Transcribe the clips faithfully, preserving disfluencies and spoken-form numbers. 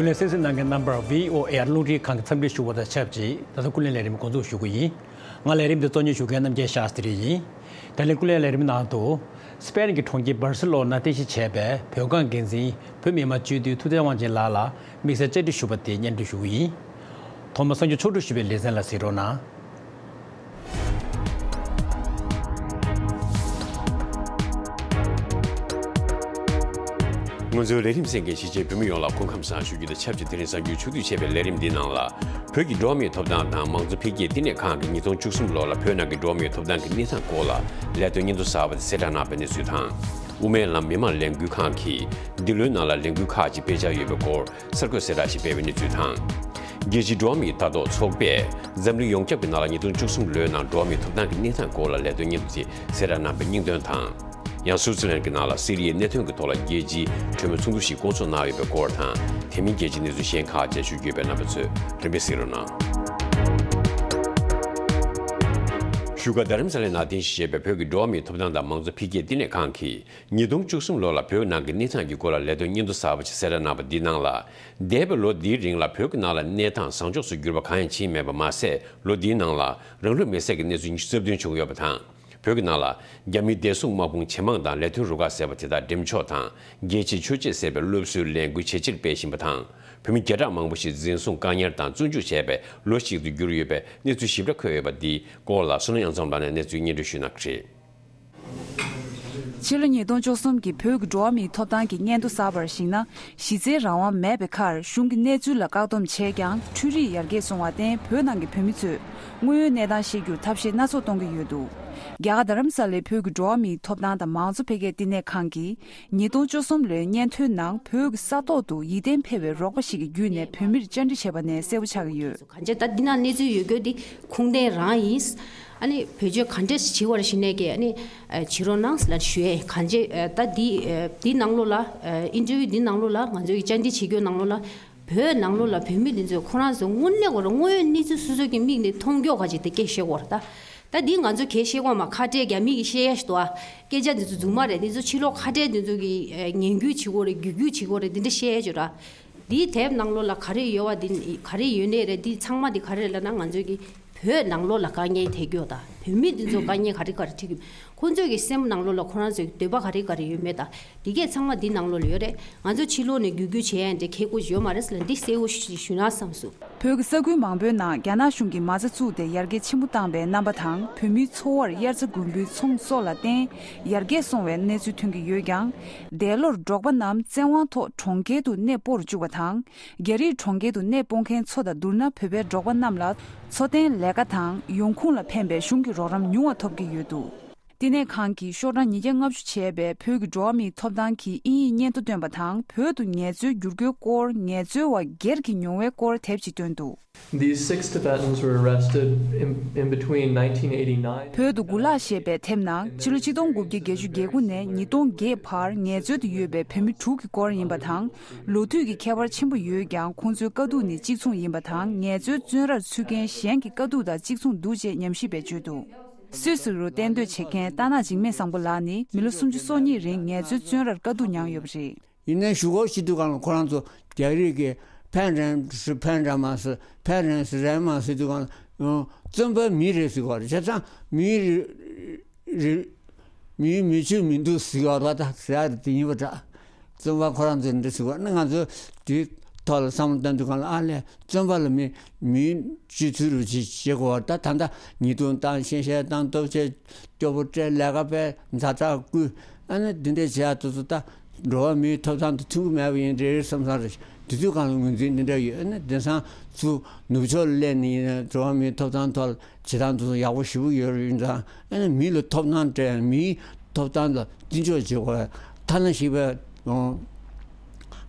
ལས་གསན་གཟིགས་གནང་མཁན་རྣམ་པར་བྷི་ཨོ་ཨེ་རླུང་འཕྲིན་ཁང་གི་འཚམས་འདྲི་ཞུ་བ་དང་ཆབས་ཅིག་ད་ལྟ་ཀུན་གླེང་ལས་རིམ་འགོ་འཛུགས་ཞུ་གི་ཡིན། ང་ལས་རིམ་འདི་གཙོ་གཉེར་ཞུ་མཁན་རྣམ་རྒྱལ་ཤཱསྟྲི་ཡིན། དེ་རིང་ཀུན་གླེང་ལས་རིམ་ནང་དུ། སི་པེན་གྱི་གྲོང་ཁྱེར་སྦར་སི་ལོ་ནར་རྟེན་གཞི་བྱས་པའི་བོད་ཁང་འགན་འཛིན་བོད་མི་མང་སྤྱི་འཐུས་ཐུབ་བསྟན་དབང་ཆེན་ལགས་ལ་དམིགས་བསལ་བཅར་འདྲི་ཞུས་པ་དེ་སྙན་སྒྲོན་ཞུ་གི་ཡིན། ཐོག་མར་གསར་འགྱུར་ཕྱོགས་བསྒྲིགས་ཞུས་པའི་ལེ་ཚན་ལ་གཟིགས་རོགས་གནང་། ང་ཚོའི་ལས་རིམ་གསན་མཁན་གཞིས་བྱེས་བོད་མི་ཡོངས་ལ་སྐུ་ཁམས་བཟང་ཞུ་རྒྱུ་དང་ཆབས་ཅིག་དེ་རིང་གསར་འགྱུར་ཕྱོགས་བསྒྲིགས་བྱས་པའི་ལས་རིམ་འདིའི་ནང་ལ། བོད་ཀྱི་འགྲོ་བ་མིའི་ཐོབ་ཐང་དང་མང་གཙོ་འཕེལ་རྒྱས་བསྟི་གནས་ཁང་གིས་ཉིས་སྟོང་བཅུ་གསུམ་ལོ་ལ་བོད་ནང་གི་འགྲོ་བ་མིའི་ཐོབ་ཐང་གི་གནས་སྟངས་སྐོར་ལ་ལས་དོན་སྙན་ཐོ་གསར་པ་དེ་གསལ་བསྒྲགས་གནང་བའི་གནས་ཚུལ་དང་། དབུ་མའི་ལམ་མི་མང་ལས་འགུལ་ཁང་གིས་འདི་ལོའི་ནང་ལ་ལས་འགུལ་ཁག་ཅིག་སྤེལ་འཆར་ཡོད་པའི་སྐོར་གསར་འགོད་གསལ་བསྒྲགས་ཤིག་སྤེལ་བའི་གནས་ཚུལ་དང་། རྒྱལ་སྤྱིའི་འགྲོ་བ་མིའི་ལྟ་རྟོག་ཚོགས་པས་འཛམ་གླིང་ཡོངས་ཁྱབ་ཀྱི་ནང་ལ་ཉིས་སྟོང་བཅུ་གསུམ་ལོའི་ནང་འགྲོ་བ་མིའི་ཐོབ་ཐང་གི་གནས་སྟངས་སྐོར་ལ་ལས་དོན་སྙན་ཐོ་ཅིག་གསལ་བསྒྲགས་གནང་པའི་སྙིང་དོན་དང་། ཡང་སུའུ་ཙི་ལན་གྱི་ནང་ལ་སི་རི་ཡའི་གནད་དོན་གྱི་ཐོག་ལ་རྒྱལ་སྤྱིའི་གྲོས་མོལ་ཚོགས་འདུ་ཞིག་བསྐོང་ཚོགས་གནང་ཡོད་པའི་སྐོར་དང་། དེ་མིན་རྒྱལ་སྤྱིའི་གནས་ཚུལ་གཞན་ཁག་བཅས་ཞུ་རྒྱུ་ཡོད་པས་རྣམ་པ་ཚོས་རིམ་པས་གཟིགས་རོགས་གནང་། བཞུགས་སྒར་རྡ་རམ་ས་ལའི་ནང་རྟེན་གཞི་བྱས་པའི་བོད་ཀྱི་འགྲོ་བ་མིའི་ཐོབ་ཐང་དང་མང་གཙོ་འཕེལ་རྒྱས་བསྟི་གནས་ཁང་གིས་ཉིས་སྟོང་བཅུ་གསུམ་ལོ་ལ་བོད་ནང་གི་གནས་སྟངས་ཀྱི་སྐོར་ལ་ལས་དོན་སྙན་ཐོ་གསར་པ་ཞིག་གསལ་བསྒྲགས་གནང་པ་འདིའི་ནང་ལ། འདས་པའི་ལོ་འདིའི་རིང་ལ་བོད་ཀྱི་ནང་ལ་གནས་སྟངས་བཟང་ཕྱོགས་སུ་གྱུར་པ་གང་ཡང་ཕྱིན་མེད་པ་མ་ཟད། ལོ་འདིའི་ནང་ལ་རང་ལུས་མེར་སྲེག་གི་གནས་ཚུལ་ཉི་ཤུ་རྩ་བདུན་བྱུང་ཡོད་པ་དང་། བོད་ཀྱི་ནང་ལ་རྒྱ་མིའི་བདེ་སྲུང་དམག་དཔུང་ཇེ་མང་དང་ལས་དོན་རུ་ཁག་ཟེར་བ་དེ་དག་འགྲེམས་འཇོག་དང་། རྒྱལ་སྤྱིའི་ཆོས་བྱེད་ཟེར་བའི་སློབ་གསོའི་ལས་འགུལ་ཇེ་ཆེར་སྤེལ་བཞིན་པ་དང་། བོད་མི་བརྒྱ་ཕྲག་མང་པོ་ཞིག་འཛིན་བཟུང་བཀག་ཉར་དང་བཙོན་འཇུག་བྱས་པའི་ལོ་གཅིག་ཏུ་གྱུར་ཡོད་པའི་གནས་ཚུལ་ཞིབ་ཕྲ་འཁོད་ཡོད་པ་འདིའི་སྐོར་ལ་བསོད་ནམས་དབྱངས་འཛོམས་ལགས་ནས་གནས་ཚུལ་སྙན་སྒྲོན་ཞུ་གནང་གི་རེད། ཕྱི་ལོ་ཉིས་སྟོང་བཅུ་གསུམ་གྱི་བོད་ཀྱི་འགྲོ་བ་མིའི་ཐོབ་ཐང་གི་སྙན་ཐོ་གསར་པར་གཞིགས་ན། གཞི་རྩའི་རང་དབང་མེད་པའི་ཁར་གཞུང་གིས་གནས་ཚུལ་ལ་བཀག་སྡོམ་བྱས་ཀྱང་འཕྲུལ་རིག་ཡར་རྒྱས་སོང་བར་བརྟེན་བོད་ནང་གི་བོད་མི་ཚོས་དངོས་ཡོད་གནས་སྟངས་ཤེས་རྒྱུར་ཐབས་ཤེས་སྣ་ཚོགས་གཏོང་གི་ཡོད་འདུག་རྒྱ་གར་རྡ་རམ་ས་ལའི་བོད་ཀྱི་འགྲོ་བ་མིའི་ཐོབ་ཐང་དང་མང་གཙོ་འཕེལ་རྒྱས་བསྟི་གནས་ཁང་གིས་ཉིས་སྟོང་བཅུ་གསུམ་ལོའི་སྙན་ཐོའི་ནང་བོད་ཀྱི་ས་ཐོག་ཏུ་ཡིད་བརྟན་འཕེར་བའི་རོགས་པ་ཞིག་གི་བརྒྱུད་ནས་བོད་མིར་བཅར་འདྲི་བྱས་པ་ནས་གསལ་པོ་ཆགས་ཀྱི་ཡོད། གང་ཅི་ད་འདི་ན་གནས་ཚུལ་ཡོད་རྒྱུ་འདི་ཁུངས་ལྡན་རང་ཡིན། ཨ་ནི་བེད་སྤྱོད་ག་འདྲས་བྱེད་པར་ཞིག་ནས་ཀྱི་ཨ་ནི་བྱེད་རོགས་གནང་ལ་ཞུ་ཡས་གང་ཅི་ད་འདི་འདི་ནང་ལོགས་ལ་ཨིན་ཊར་བིའུ་འདི་ནང་ལོགས་ལ་ང་ཚོའི་བཅར་འདྲི་བྱེད་རྒྱུ་ནང་ལོགས་ལ་བོད་ནང་ལོགས་ལ་བོད་མི་འདི་ཚོས་ཁོ་རང་ཚོ་དངོས་གནས་ཁོ་རང་དངོས་ཡོད་གནས་ཚུལ་སོ་སོ་གི་མིག་ནས་མཐོང་རྒྱུ་ག་ཅིག་དེ་སྐད་བཤད་དགོས་རེད་ད། ད་འདི་ང་ཚོ་གས་བཤད་དགོས་མ་ཁ་བྲལ་རྒྱ་མི་གི་བཤད་ཡས་ཞིག་འདུག་ཨ། སྐད་ཆ་འདི་ཚོ་རྫུན་མ་རེད། འདི་ཚོ་ཕྱི་ལོགས་ཁ་བྲལ་འདི་ཚོ་གི་ངན་སྐུལ་བྱེད་དགོས་རེད། བརྒྱུད་སྐུལ་བྱེད་དགོས་རེད། འདི་འདྲ་བཤད་ཡས་ཅིག་ར། འདིའི་དེབ་ནང་ལོགས་ལ་ག་རེ་ཡོད་བ་འདི་ག་རེ་ཡོད་ནའི་རེད། འདི་ཚང་མ་འདི་ག་རེ་ལབ་ན་ང་ཚོའི་གི་བོད་ནང་ལོགས་ལ་དཀའ་ངལ་འཕྲད་རྒྱུ་དང་བོད་མི་འདི་ཚོ་དཀའ་ངལ་ག་རེ་ག་རེ་འཕྲད་ཀྱི་ཁོང་ཚོའི་གི་སེམས་ནང་ལོགས་ལ་ཁོ་རང་ཚོའི་འདོད་པ་ག་རེ་ག་རེ་ཡོད་མེད་དང་འདི་གས་ཚང་མ་འདི་ནང་ལོགས་ལ་ཡོད་རེད། ང་ཚོ་ཕྱི་ལོགས་ནས་བརྒྱུད་སྐུལ་བྱེད་ཡ་འདྲ་ཁེ་ཁོ་ཡོད་མ་རེད་ཟེར་ལ་འདི་གསལ་བོ་ཞིག་ཞུ་ན་བསམ་སོང་། བོད་ཀྱི་ས་ཁུལ་མང་པོའི་ནང་རྒྱ་ནག་གཞུང་གིས་མ་རྩ་བཙུགས་ཏེ་ཡར་རྒྱས་ཆེན་པོ་བཏང་བའི་རྣམ་པ་དང་བོད་མིའི་འཚོ་བར་དབྱར་རྩྭ་དགུན་འབུའི་ཚོང་སོགས་ལ་བརྟེན་ཡར་རྒྱས་སོང་བའི་གནས་ཚུལ་ཐོན་གྱི་ཡོད་ཀྱང་། འདས་ལོར་འབྲོག་པ་རྣམས་བཙན་དབང་ཐོག་གྲོང་ཁྱེར་དུ་གནས་སྤོ་རུ་བཅུག་པ་དང་། རྒྱ་རིགས་གྲོང་ཁྱེར་དུ་གནས་སྤོ་མཁན་ཚོ་དང་བསྡུར་ན་བོད་པའི་འབྲོག་པ་རྣམས་ལ་འཚོ་རྟེན་ལས་ཀ་དང་ཡོང་ཁུངས་ལ་ཕན་པའི་གཞུང་གི་རོགས་རམ་ཉུང་བ་ཐོབ་ཀྱི་ཡོད་འདུག་བསྟི་གནས་ཁང་གིས་ཤོག་གྲངས་ཉིས་བརྒྱ་ལྔ་བཅུ་བྱས་པའི་བོད་ཀྱི་འགྲོ་བ་མིའི་ཐོབ་ཐང་གི་དབྱིན་ཡིག་སྙན་ཐོ་བཏོན་པ་དང་། བོད་དུ་ངལ་རྩོལ་བསྒྱུར་བཀོལ་སྐོར་ངལ་རྩོལ་བ་སྒེར་གྱི་མྱོང་བའི་སྐོར་དེབ་ཅིག་བཏོན་འདུག These six Tibetans were arrested in, in between nineteen eighty-nine བོད་དུ་འགུ་ལག་ཞེས་པའི་དེབ་ནང་ཕྱི་ལོ་ཆིག་སྟོང་དགུ་བརྒྱ་བརྒྱད་ཅུ་གྱ་དགུ་ནས་ཉིས་སྟོང་བརྒྱད་བར་ངལ་རྩོལ་དུ་ཡོད་པའི་བོད་མི་དྲུག་གི་སྐོར་ཡིན་པ་དང་། ལོ་དུས་ཀྱི་ཁྱད་པར་ཆེན་པོ་ཡོད་ཀྱང་ཁོང་ཚོའི་དཀའ་སྡུག་ནི་གཅིག་མཚུངས་ཡིན་པ་དང་། ངལ་རྩོལ་བཙོན་རར་ཚུད་མཁན་གཞན་གྱི་དཀའ་སྡུག་དང་གཅིག་མཚུངས་འདུག་ཅེས་ཉམས་ཞིབ་པས་བརྗོད་འདུག་སུད་སི་རུ་གཏན་སྡོད་བྱེད་མཁན་རྟ་ནག་འཇིགས་མེད་བཟང་པོ་ལགས་ནི་མི་ལོ་སུམ་ཅུ་སོ་གཉིས་རིང་ངལ་རྩོལ་བཙོན་རར་དཀའ་སྡུག་མྱངས་ཡོད་པ་རེད། ཡིན་ནའི་གཞུག་གུ་ཤི་དུས་སྒང་ལ་ཁོ་རང་ཚོ་རྒྱ་རིགས་ཀྱི་ཕན་རན་སི་ཕན་རན་མ་སི་ཕན་རན་སི་རན་མ་སི་དུས་སྒང་ལ་བཙོན་པ་མི་རེད་ཟེར་གི་རེད། བྱས་ཙང་མི་རེད། མིའི་མི་ཆོས་མི་འདུག་ཟེར་བ་ར་ད་ཟེར་ཡ་དེ་ཡིན་པ་འདྲ། བཙོན་པ་ཁོ་རང་ཚོས་འདི་ཟེར་བ་ནི་ང་ཚོ་དེའི་ཐོག་ལ་བསམ་བློ་བཏང་དུས་སྒང་ལ་ཨ་ལས་བཙོན་པ་ལ་མི་མིའི་སྤྱོད་ཚུལ་རུ་ཅིག་བྱེད་དགོས་བ་ད་ད་ལྟ་ཉེས་རྡུང་བཏང་ཤེས་བཤད་བཏང་སྟོབས་ཆེ་སྐྱོ་པོ་སྤྲད་ལས་ཀ་པས་ཛ་དྲག་བསྐུལ་ཨ་ནི་འདི་འདྲས་བྱེད་ཡ་དེ་ཚོ་ད་འགྲོ་བ་མིའི་ཐོབ་ཐང་དང་མཐུན་གྱི་མེད་པ་ཡིན་རེད་བསམ་བསམ་རེད། དེ་དུས་སྒང་ལ་ངོས་འཛིན་འདི་འདྲ་ཡོད་ཨ་ནི་དེང་སང་ཚུར་ནུབ་ཕྱོགས་ལ་སླེབས་ནས་ཡིན་ན་འགྲོ་བ་མིའི་ཐོབ་ཐང་ཐོག་ལ། བྱེད་སྟངས་དེ་ཚོ་ཡག་པོ་ཞེ་པོ་ཡོད་རེད། ཡིན་ཙང་ཨ་ནི་མི་ལ་ཐོབ་ཐང་སྤྲད་མིའི་ཐོབ་ཐང་ལ་བརྩི་འཇོག་བྱེད་དགོས། ཐ་ན་ཞིག་པའི་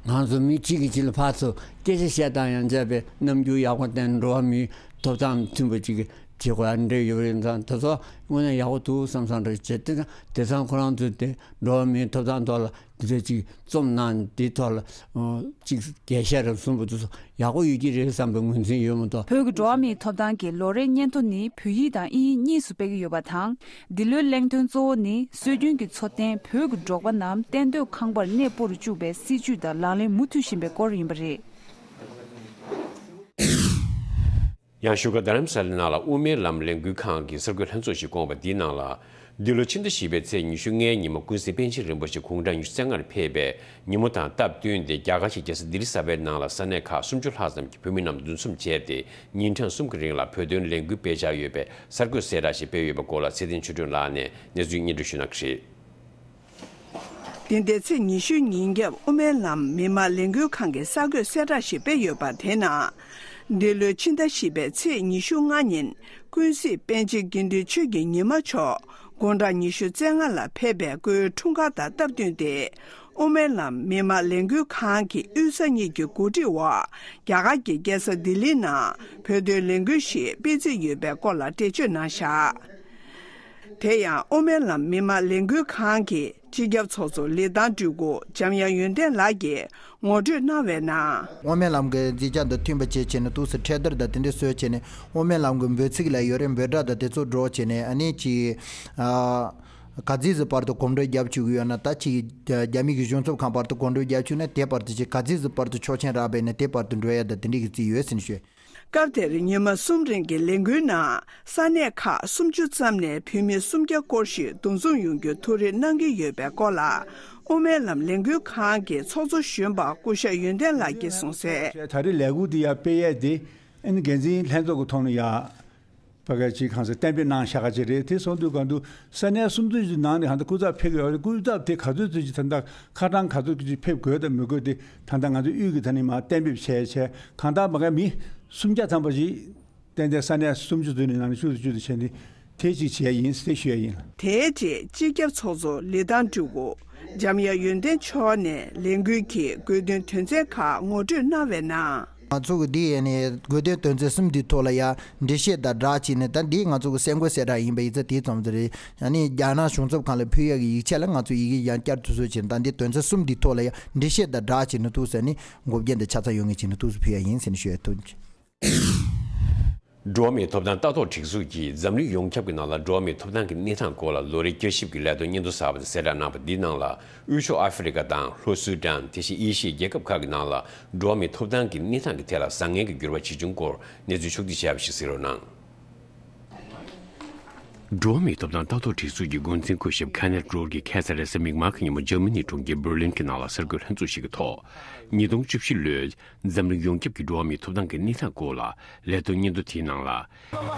ང་ཚོ་མི་གཅིག་གིས་གཅིག་ལ་ཕར་ཚུར་སྐད་ཆ་བཤད་སྟངས་ཡང་བྱས་པའི་རྣམ་འགྱུར་ཡག་པོ་བསྟན་འགྲོ་བ་མིའི་ཐོབ་ཐང་མཐུན་པ་ཅིག་བྱེད་དགོས་ཡ་འདྲ་ཡོད་རེད། ཡིན་ཙང་དེ་ཚོ་དངོས་གནས་ཡག་པོ་འདུག་བསམ་བསམ་རེད་བྱས་དེ་དེང་སང་ཁོ་རང་ཚོས་དེ་འགྲོ་བ་མིའི་ཐོབ་ཐང་ཐོག་ལ། འདི་འདྲ་ཅིག་རྩོམ་གནང་འདི་ཐོག་ལ་ཅིག་རྒྱས་བཤད་རབ་གསུངས་པ་དེ་ཚོ་ཡག་པོ་ཡོད་ཀྱི་རེད་བསམ་པའི་ངོས་འཛིན་ཡོད་མ་གཏོགས། བོད་ཀྱི་འགྲོ་བ་མིའི་ཐོབ་ཐང་གི་ལོ་རེའི་སྙན་ཐོ་ནི་བོད་ཡིག་དང་དབྱིན་ཡིག་གཉིས་སུ་སྤེལ་གྱི་ཡོད་པ་དང་། འདི་ལོའི་གླེང་དོན་གཙོ་བོ་ནི་སྲོལ་རྒྱུན་གྱི་འཚོ་རྟེན་བོད་ཀྱི་འབྲོག་པ་རྣམས་གཏན་སྡོད་ཁང་པར་གནས་སྤོ་རུ་བཅུག་པའི་སྲིད་བྱུས་དང་ལག་ལེན་མུ་མཐུད་བཞིན་པའི་སྐོར་ཡིན་པ་རེད། ཡང་བཞུགས་སྒར་རྡ་རམ་ས་ལའི་ནང་ལ་དབུ་མའི་ལམ་ལས་འགུལ་ཁང་གི་གསར་འགོད་ལྷན་ཚོགས་ཤིག་བསྐོངས་པ་འདིའི་ནང་ལ། འདི་ལོ་ཕྱི་ཟླ་བཞི་པའི་ཚེས་ཉི་ཤུ་ལྔའི་ཉིན་མོ་ཀུན་གཟིགས་པཎ་ཆེན་རིན་པོ་ཆེ་དགུང་གྲངས་ཉི་ཤུ་རྩ་ལྔར་ཕེབས་པའི་ཉིན་མོ་དང་སྟབས་བསྟུན་ཏེ། རྒྱ་གར་གྱི་རྒྱལ་ས་ལྡི་ལི་གསར་པའི་ནང་ལ་ས་གནས་ཁག་སུམ་ཅུ་ལྷག་ཙམ་གྱི་བོད་མི་རྣམས་འདུ་འཛོམས་བྱས་ཏེ། ཉིན་གྲངས་གསུམ་གྱི་རིང་ལ་བོད་དོན་ལས་འགུལ་སྤེལ་འཆར་ཡོད་པའི་གསར་འགོད་གསལ་བསྒྲགས་ཤིག་སྤེལ་ཡོད་པའི་སྐོར་ལ་ཚེ་བརྟན་ཆོས་སྒྲོན་ལགས་ནས་གནས་ཚུལ་སྙན་སྒྲོན་ཞུ་གནང་གི་རེད། འདི་ཟླའི་ཚེས་ཉི་ཤུའི་ཉིན་རྒྱབ་དབུ་མའི་ལམ་མི་མང་ལས་འགུལ་ཁང་གིས་གསར་འགོད་གསལ་བསྒྲགས་ཤིག་སྤེལ་ཡོད་པ་དེ་ནང་། འདི་ལོའི་ཕྱི་ཟླ་བཞི་པའི་ཚེས་ཉི་ཤུ་ལྔ་ཉིན་ཀུན་གཟིགས་པཎ་ཆེན་དགེ་འདུན་ཆོས་ཀྱི་ཉི་མ་མཆོག་དགུང་གྲངས་ཉི་ཤུ་རྩ་ལྔ་ལ་ཕེབས་པའི་སྐུའི་འཁྲུངས་སྐར་དང་སྟབས་བསྟུན་ཏེ། དབུ་མའི་ལམ་མི་མང་ལས་འགུལ་ཁང་གི་དབུས་ས་གཉིས་ཀྱི་གོ་སྒྲིག་འོག་རྒྱ་གར་གྱི་རྒྱལ་ས་ལྡི་ལིའི་ནང་བོད་དོན་ལས་འགུལ་ཞིག་སྤེལ་རྩིས་ཡོད་པའི་སྐོར་ལ་འགྲེལ་བརྗོད་གནང་བཞག་དེ་ཡང་དབུ་མའི་ལམ་མི་མང་ལས་འགུལ་ཁང་གི་སྤྱི་ཁྱབ་ཚོགས་གཙོ་ལི་ཐང་སྤྲུལ་སྐུ་འཇམ་དབྱངས་ཡོན་ཏན་ལགས་ཀྱིས་ངོ་སྤྲོད་གནང་བའི་ནང་། དབུ་མའི་ལམ་གྱི་མཛད་འཆར་དང་མཐུན་པ་བྱས་བྱས་ནས་ཏོག་ཙམ་འཕྲེད་དར་དང་དེ་འདྲ་བཟོས་བྱས་ནས། དབུ་མའི་ལམ་གྱི་འབོད་ཚིག་ལ་ཡོད་རེད། འབོད་སྒྲ་དང་དེ་ཚོ་སྒྲོག་བྱས་ནས། ཨ་ནི་ཅིག་ཨ། ག་ཚོད་ཙམ་བར་དུ་གོམ་བགྲོད་རྒྱབ་བཅུག་གི་ཡོད་ན། ད་ཅིག་རྒྱ་མི་གི་གཞུང་ཚབ་ཁང་བར་དུ་གོམ་བགྲོད་རྒྱབ་བཅུག་ན། དེ་བར་དུ་ཅིག་ག་ཚོད་ཙམ་བར་དུ་ཆོག་མཆན་རག་པ་ཡིན་ན་དེ་བར་དུ་འགྲོ་ཡ་དང་དེ་འདྲ་གི་རྩིས་ཡོད་ཟེར་ནས་ཞུས། སྐབས་དེར་ཉི་མ་གསུམ་རིང་གི་ལས་འགུལ་ནང་ས་གནས་ཁག་སུམ་ཅུ་ཙམ་ནས་བོད་མི་སུམ་བརྒྱ་སྐོར་ཞིག་འདུ་འཛོམས་ཡོང་རྒྱུའི་ཐུགས་རེ་གནང་གི་ཡོད་པའི་སྐོར་ལ། དབུ་མའི་ལམ་ལས་འགུལ་ཁང་གི་ཚོགས་གཙོ་གཞོན་པ་སྐུ་ཞབས་ཡོན་ཏན་ལགས་ཀྱིས་གསུངས་གསལ། ད་རེས་ལས་འགུལ་འདི་ཡར་སྤེལ་ཡས་དེ་ཨ་ནི་འགན་འཛིན་ལྷན་ཚོགས་ཀྱི་ཐོག་ནས་ཡར་ཕ་ག་ཅིག་གང་ཟེར་གཏན་འབེབས་གནང་བཞག་ག་ཅིག་རེད། དེ་སོང་དུས་གང་དུ་ས་གནས་སུམ་ཅུ་ནང་ནས་གང་ལྟར་སྐུ་ཚབ་ཕེབས་ཀྱི་ཡོད་རེད། སྐུ་ཚབ་དེ་ག་ཚོད་ཙམ་ཅིག་ད་ལྟ་ཁ་གྲངས་ག་ཚོད་ཅིག་ཕེབས་དགོས་དང་མི་དགོས་དེ་ད་ལྟ་ང་ཚོ་དབུས་ཀྱི་ད་ནི་མར་གཏན་འབེབས་བྱས་བྱས། གང་ལྟར་མ་ག་མི་སུམ་བརྒྱ་ཐམ་པ་ཞིག་ཏན་ཏན་ས་གནས་སུམ་ཅུ་ཙམ་ནས་ནང་ནས་བཅུ་དང་བཅུ་དང་བྱས་ནས་དེ་གཅིག་བྱས་ཡིན་ཟེར་ཞུ་ཡ་ཡིན། དེའི་རྗེས་སྤྱི་ཁྱབ་ཚོགས་གཙོ་ལི་ཐང་སྤྲུལ་སྐུ་འཇམ་དབྱངས་ཡོན་ཏན་མཆོག་ནས་ལས་འགུལ་གྱི་དགོས་འདུན་དོན་ཚན་ཁག་ངོ་སྤྲོད་གནང་བའི་ནང་། ང་ཚོ་གི་འདི་ཡས་ནས་དགོས་འདུན་དོན་ཚན་གསུམ་འདིའི་ཐོག་ལ་ཡ་འགྲེལ་བཤད་དང་སྦྲགས་བྱས་ནས། ད་འདི་ང་ཚོ་གི་གསར་འགོད་གསལ་བསྒྲགས་ཡིན་པ་ཡིན་ཙང་དེའི་ཙམ་དུ་རེད། ཡང་ནི་རྒྱ་ནག་གཞུང་ཚབ་ཁང་ལ་ཕུལ་ཡ་གི་ཡིག་ཆ་ལ་ང་ཚོ་ཡི་གེ་ཡང་བསྐྱར་དུ་བཟོས་བྱས། ད་འདི་དོན་ཚན་གསུམ་འདིའི་ཐོག་ལ་ཡ་འགྲེལ་བཤད་དང་སྦྲགས་བྱས་ནས་ཐུགས་ཟེར་ནི་འགོག་རྐྱེན་དང་ཆ་ཚང་ཡོང་ངེས་བྱས་ནས་ཐུགས་སུ་ཕུལ་ཡ་ཡིན་ཟེར་ནས་ཞུ་ཡ་ཐུགས་རྗེ་ཆེ། འགྲོ་བ་མིའི་ཐོབ་ཐང་ལྟ་རྟོག་སྒྲིག་འཛུགས་ཀྱིས་འཛམ་གླིང་ཡོངས་ཁྱབ་ཀྱི་ནང་ལ་འགྲོ་བ་མིའི་ཐོབ་ཐང་གི་གནས་སྟངས་སྐོར་ལ་ལོ་རེའི་བསྐྱར་ཞིབ་ཀྱི་ལས་དོན་སྙན་ཐོ་གསར་པ་དེ་གསལ་བསྒྲགས་གནང་བ་འདིའི་ནང་ལ། དབུས་ཕྱོགས་ཨ་ཧྥེ་རི་ཀ་དང་ལྷོ་སུ་ཏན། དེ་བཞིན་ཨེ་ཤི་ཡའི་རྒྱལ་ཁབ་ཁག་གི་ནང་ལ་འགྲོ་བ་མིའི་ཐོབ་ཐང་གི་གནས་སྟངས་ཀྱི་ཐད་ལ་བཟང་ངན་གྱི་འགྱུར་བ་ཇི་བྱུང་སྐོར་གནས་ཚུལ་ཕྱོགས་བསྒྲིགས་བྱས་པ་ཞིག་གཟིགས་རོགས་གནང་། འགྲོ་བ་མིའི་ཐོབ་ཐང་ལྟ་རྟོག་སྒྲིག་འཛུགས་ཀྱི་འགོ་འཛིན་སྐུ་ཞབས་ཁེ་ནེཐ་རོད་ཀྱིས་ཁ་སང་རེས་གཟའ་མིག་དམར་གྱི་ཉིན་མོ་འཇར་མ་ནིའི་གྲོང་ཁྱེར་འབར་ལིན་གྱི་ནང་ལ་གསར་འགོད་ལྷན་ཚོགས་ཤིག་གི་ཐོག་ཉིས་སྟོང་བཅུ་བཞི་ལོའི་འཛམ་གླིང་ཡོངས་ཁྱབ་ཀྱི་འགྲོ་བ་མིའི་ཐོབ་ཐང་གི་གནས་སྟངས་སྐོར་ལ་ལས་དོན་སྙན་ཐོ་དེའི་ནང་ལ།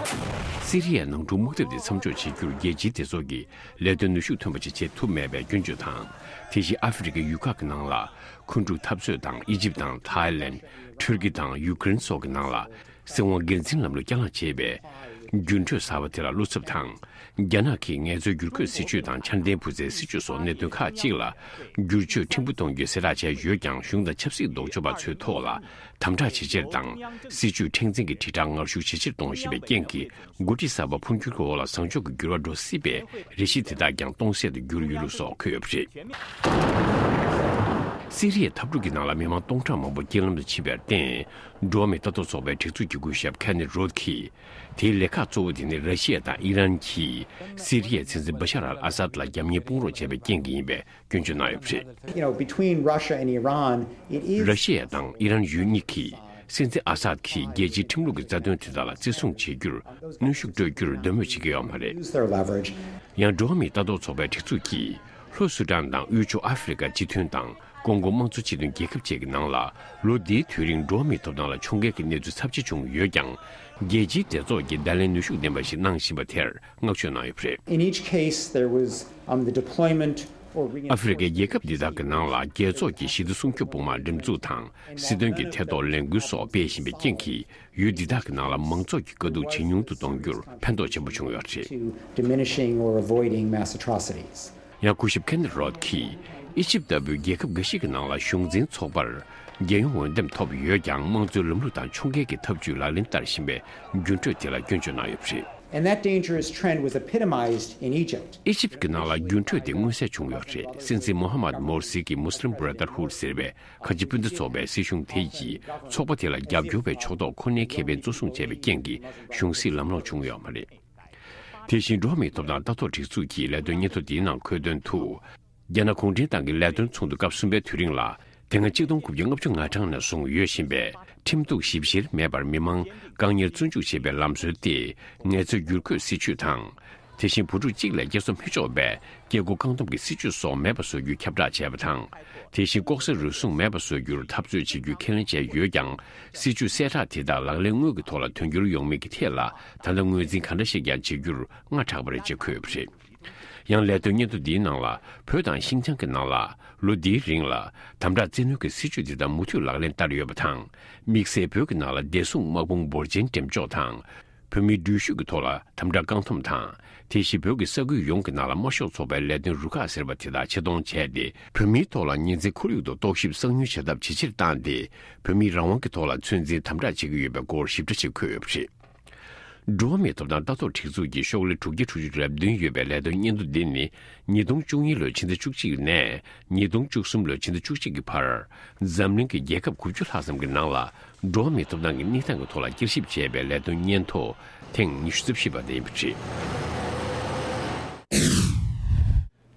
སི་རི་ཡའི་ནང་འཁྲུག་དམག་འཐབ་དེ་མཚམས་འཇོག་བྱེད་རྒྱུར་རྒྱལ་སྤྱིའི་སྡེ་ཚོགས་ཀྱིས་ལས་དོན་ནུས་ཤུགས་ཐོན་པ་ཞིག་བྱེད་ཐུབ་མེད་པའི་སྐྱོན་བརྗོད་དང་། དེ་བཞིན་ཨ་ཧྥེ་རི་ཁའི་ཡུལ་ཁག་གི་ནང་ལ་འཁོན་འཁྲུག་འཐབ་རྩོད་དང་། ཨི་ཇིབ་དང་ཐའི་ལེན། ཊུར་ཀི་དང་ཡུ་ཀེ་རེན་སོགས་ཀྱི་ནང་ལ་སྲིད་དབང་སྒེར་འཛིན་ལམ་ལུགས་བསྐྱར་ལངས་བྱས་པའི་འགྱུར་འགྲོས་གསར་པ་དེ་ལ་བློ་འཚབ་དང་། རྒྱ་ནག་གིས་ངལ་རྩོལ་བསྒྱུར་བཀོད་སྲིད་ཇུས་དང་འཆར་ལྡན་བུ་བཙའི་སྲིད་ཇུས་སོགས་གནད་དོན་ཁག་ཅིག་ལ་བསྒྱུར་བཅོས་ཕྲན་བུ་གཏོང་རྒྱུའི་གསལ་བསྒྲགས་བྱས་ཡོད་ཀྱང་། གཞུང་དང་ཆབ་སྲིད་ལྡོག་ཕྱོགས་པ་ཚོའི་ཐོག་ལ་དམ་དྲག་ཇེ་ཆེར་དང་། སྲིད་ཇུས་མཁྲེགས་འཛིན་གྱི་དྲིལ་བསྒྲགས་ངར་ཤུགས་ཇེ་ཆེར་གཏོང་བཞིན་པའི་རྐྱེན་གྱིས། འགོ་ཁྲིད་གསར་པ་འཕོ་འགྱུར་གྱི་འོག་ལ་བཟང་ཕྱོགས་ཀྱི་འགྱུར་བ་འགྲོ་སྲིད་པའི་རེ་ཞིག་དེ་དག་ཀྱང་སྟོང་ཟད་དུ་གྱུར་ཡོད་ལུགས་སོགས་འཁོད་ཡོད་པ་རེད། སི་རི་ཡའི་འཐབ་འཁྲུག་གི་ནང་ལ་མི་མང་སྟོང་ཕྲག་མང་པོ་རྐྱེན་ལམ་དུ་ཕྱིན་པར་བརྟེན། འགྲོ་བ་མིའི་ལྟ་རྟོག་ཚོགས་པའི་སྒྲིག་འཛུགས་ཀྱི་སྐུ་ཞབས་ཁེ་ནེ་རོད་ཀྱིས། དེའི་ལས་ཁག་གཙོ་བོ་དེ་ནི་ར་ཤི་ཡ་དང་ཨི་རན་གྱིས་སི་རི་ཡའི་སྲིད་འཛིན་བ་ཤར་ཨལ་ཨ་སཱད་ལ་རྒྱབ་གཉེར་དཔུང་རོགས་བྱས་པའི་རྐྱེན་གྱིས་ཡིན་པའི་སྐྱོན་བརྗོད་གནང་ཡོད་པ་རེད། You know, between Russia and Iran, it is ར་ཤི་ཡ་དང་ཨི་རན་ཡུལ་གཉིས་ཀྱིས་སྲིད་འཛིན་ཨ་སཱད་ཀྱིས་རྒྱལ་སྤྱིའི་ཁྲིམས་ལུགས་ཀྱི་རྩ་དོན་དེ་དག་ལ་བརྩི་སྲུང་བྱེད་རྒྱུར་གནོན་ཤུགས་སྤྲོད་རྒྱུར་འདོད་མོས་བྱེད་ཀྱི་ཡོད་མ་རེད། Use their leverage. ཡང་འགྲོ་བ་མིའི་ལྟ་རྟོག་ཚོགས་པའི་སྒྲིག་འཛུགས་ཀྱིས་ལྷོ་སུ་ཏན་དང་དབུས་ཕྱོགས་ཨ་ཧྥེ་རི་ཀ་སྤྱི་མཐུན་དང་ཀོང་ཀོ་དམངས་གཙོ་སྤྱི་མཐུན་རྒྱལ་ཁབ་བཅས་ཀྱི་ནང་ལ་ལོ་འདིའི་དུས་རིང་འགྲོ་བ་མིའི་ཐོབ་ཐང་ལ་ཕྱོགས་འགལ་གྱི་གནས་ཚུལ་ཚབས་ཆེ་བྱུང་ཡོད་ཀྱང་། རྒྱལ་སྤྱིའི་སྡེ་ཚོགས་ཀྱིས་བརྡ་ལན་ནུས་ཤུགས་ལྡན་པ་ཞིག་གནང་བཞིན་པ་དེར་བསྔགས་བརྗོད་གནང་ཡོད་པ་རེད། In each case, there was, um, the deployment or ཨ་ཧྥེ་རི་ཁའི་རྒྱལ་ཁབ་འདི་དག་གི་ནང་ལ་རྒྱལ་ཚོགས་ཀྱི་ཞི་བདེ་སྲུང་སྐྱོབ་དཔུང་དམག་འགྲེམས་འཛུགས་དང་། སྲིད་དོན་གྱི་ཐད་གཏོགས་ལས་འགུལ་སོགས་སྤེལ་བཞིན་པའི་རྐྱེན་གྱིས། ཡུལ་འདི་དག་གི་ནང་ལ་མང་ཚོགས་ཀྱི་དཀའ་སྡུག་ཇེ་ཉུང་དུ་གཏོང་རྒྱུར་ཕན་ཐོགས་ཆེན་པོ་བྱུང་ཡོད་རེད། To diminishing or avoiding mass atrocities. ཡང་སྐུ་ཞབས་ཁེ་ནེ་རོད་ཀྱིས་ཨི་ཇིབ་ལྟ་བུའི་རྒྱལ་ཁབ་འགའ་ཞིག་གི་ནང་ལ་གཞུང་འཛིན་ཚོགས་པར་རྒྱལ་ཡོངས་འོས་འདེམས་ཐོབ་ཡོད་ཀྱང་། དམངས་གཙོའི་ལམ་ལུགས་དང་ཕྱོགས་འགལ་གྱི་ཐབས་ཇུས་ལག་ལེན་བསྟར་བཞིན་པའི་འགྱུར་འགྲོས་དེ་ལ་སྐྱོན་བརྗོད་གནང་ཡོད་པ་རེད། And that dangerous trend was epitomized in Egypt. ཨི་ཇིབ་ཀྱི་ནང་ལ་འགྱུར་འགྲོས་དེ་མངོན་གསལ་བྱུང་ཡོད་རེད། སྲིད་འཛིན་མོ་ཧ་མད་མོར་སི་ཀྱིས་Muslim Brotherhood ཟེར་བའི་ཁ་ཆེ་སྤུན་ཟླ་ཚོགས་པའི་སྲིད་གཞུང་དེ་ཡིས་ཚོགས་པ་དེ་ལ་རྒྱབ་སྐྱོར་བའི་ཕྱོགས་གཏོགས་ཁོ་ནའི་ཁེ་ཕན་གཙོ་བཟུང་བྱས་པའི་རྐྱེན་གྱིས་གཞུང་སྲིད་ལམ་ལྷོང་བྱུང་ཡོད་མ་རེད། དེ་བཞིན་འགྲོ་བ་མིའི་ཐོབ་ཐང་ལྟ་རྟོག་སྒྲིག་འཛུགས་ཀྱི་ལས་དོན་སྙན་ཐོ་འདིའི་ནང་འཁོད་དོན་དུ། རྒྱ་ནག་གུང་ཁྲན་ཏང་གི་ལས་དོན་ཚོགས་འདུ་སྐབས་གསུམ་པའི་དུས་རིང་ལ། དེ་སྔ་གཅིག་སྟོང་དགུ་བརྒྱ་ལྔ་བཅུ་ང་གྲངས་ནས་བཟུང་ཡོད་བཞིན་པའི་ཁྲིམས་གཏུག་ཞིབ་བཤེར་མེད་པར་མི་མང་བཀག་ཉར་བཙོན་འཇུག་བྱེད་པའི་ལམ་སྲོལ་དེ་ངལ་རྩོལ་བསྒྱུར་བཀོད་སྲིད་ཇུས་དང་། དེ་བཞིན་བུ་ཕྲུག་གཅིག་ལས་སྐྱེ་སོ་མི་ཆོག་པའི་སྐྱེ་སྒོ་བཀག་སྡོམ་གྱི་སྲིད་ཇུས་སོགས་མེད་པ་བཟོ་རྒྱུ་ཁྱབ་བསྒྲགས་བྱས་པ་དང་། དེ་བཞིན་ལྐོག་ཟ་རུལ་སུངས་མེད་པ་བཟོ་རྒྱུར་འཐབ་རྩོད་བྱེད་རྒྱུ་ཁས་ལེན་བྱས་ཡོད་ཀྱང་། སྲིད་ཇུས་གསལ་བསྒྲགས་དེ་དག་ལག་ལེན་དངོས་ཀྱི་ཐོག་ལ་དོན་འཁྱོལ་ཡོང་མིན་གྱི་ཐད་ལ་ད་ལྟ་ངོས་འཛིན་ག་འདྲ་ཞིག་ཀྱང་བྱེད་རྒྱུར་སྔ་དྲགས་པ་རེད་ཅེས་འཁོད་ཡོད་པ་རེད། ཡང་ལས་དོན་སྙན་ཐོ་འདིའི་ནང་ལ་བོད་དང་ཤིན་ཅང་གི་ནང་ལ་ལོ་འདིའི་རིང་ལ་དམ་དྲག་བཙན་གནོན་གྱི་སྲིད་ཇུས་འདི་དག་མུ་མཐུད་ལག་ལེན་བསྟར་ཡོད་པ་དང་། དམིགས་བསལ་བོད་ཀྱི་ནང་ལ་བདེ་སྲུང་དམག་དཔུང་འབོར་ཆེན་འགྲེམས་འཇོག་དང་། བོད་མིའི་འགྲུལ་བཞུད་ཀྱི་ཐོག་ལ་དམ་དྲག་བཀག་སྡོམ་དང་། དེ་བཞིན་བོད་ཀྱི་ས་ཁུལ་ཡོངས་ཀྱི་ནང་ལ་དམར་ཤོག་ཚོགས་པའི་ལས་དོན་རུ་ཁག་ཟེར་བ་དེ་དག་ཆེད་གཏོང་བྱས་ཏེ། བོད་མིའི་ཐོག་ལ་ཉིན་མཚན་ཁོར་ཡུག་ཏུ་རྟོག་ཞིབ་གསང་མྱུལ་བྱ་ཐབས་ཇེ་ཆེར་བཏང་སྟེ། བོད་མིའི་རང་དབང་གི་ཐོག་ལ་ཚོད་འཛིན་དམ་དྲག་བྱེད་ཀྱི་ཡོད་པའི་སྐོར་ཞིབ་ཕྲ་ཞིག་འཁོད་ཡོད་པ་རེད། འགྲོ་བ་མིའི་ཐོབ་ཐང་ལྟ་རྟོག་སྒྲིག་འཛུགས་ཀྱི་ཤོག་ལྷེ་དྲུག་བརྒྱ་དྲུག་ཅུ་རེ་བདུན་ཡོད་པའི་ལས་དོན་སྙན་ཐོ་འདི་ནི། ཉིས་སྟོང་བཅུ་གཉིས་ལོའི་ཕྱི་ཟླ་བཅུ་གཅིག་ནས་ཉིས་སྟོང་བཅུ་གསུམ་ལོའི་ཕྱི་ཟླ་བཅུ་གཅིག་གི་བར། འཛམ་གླིང་གི་རྒྱལ་ཁབ་དགུ་བཅུ་ལྷག་ཙམ་གྱི་ནང་ལ། འགྲོ་བ་མིའི་ཐོབ་ཐང་གི་གནས་སྟངས་ཀྱི་ཐོག་ལ་བསྐྱར་ཞིབ་བྱས་པའི་ལས་དོན་སྙན་ཐོ་ཐེངས་ཉི་ཤུ་རྩ་བཞི་པ་དེ་ཡིན་པ་རེད།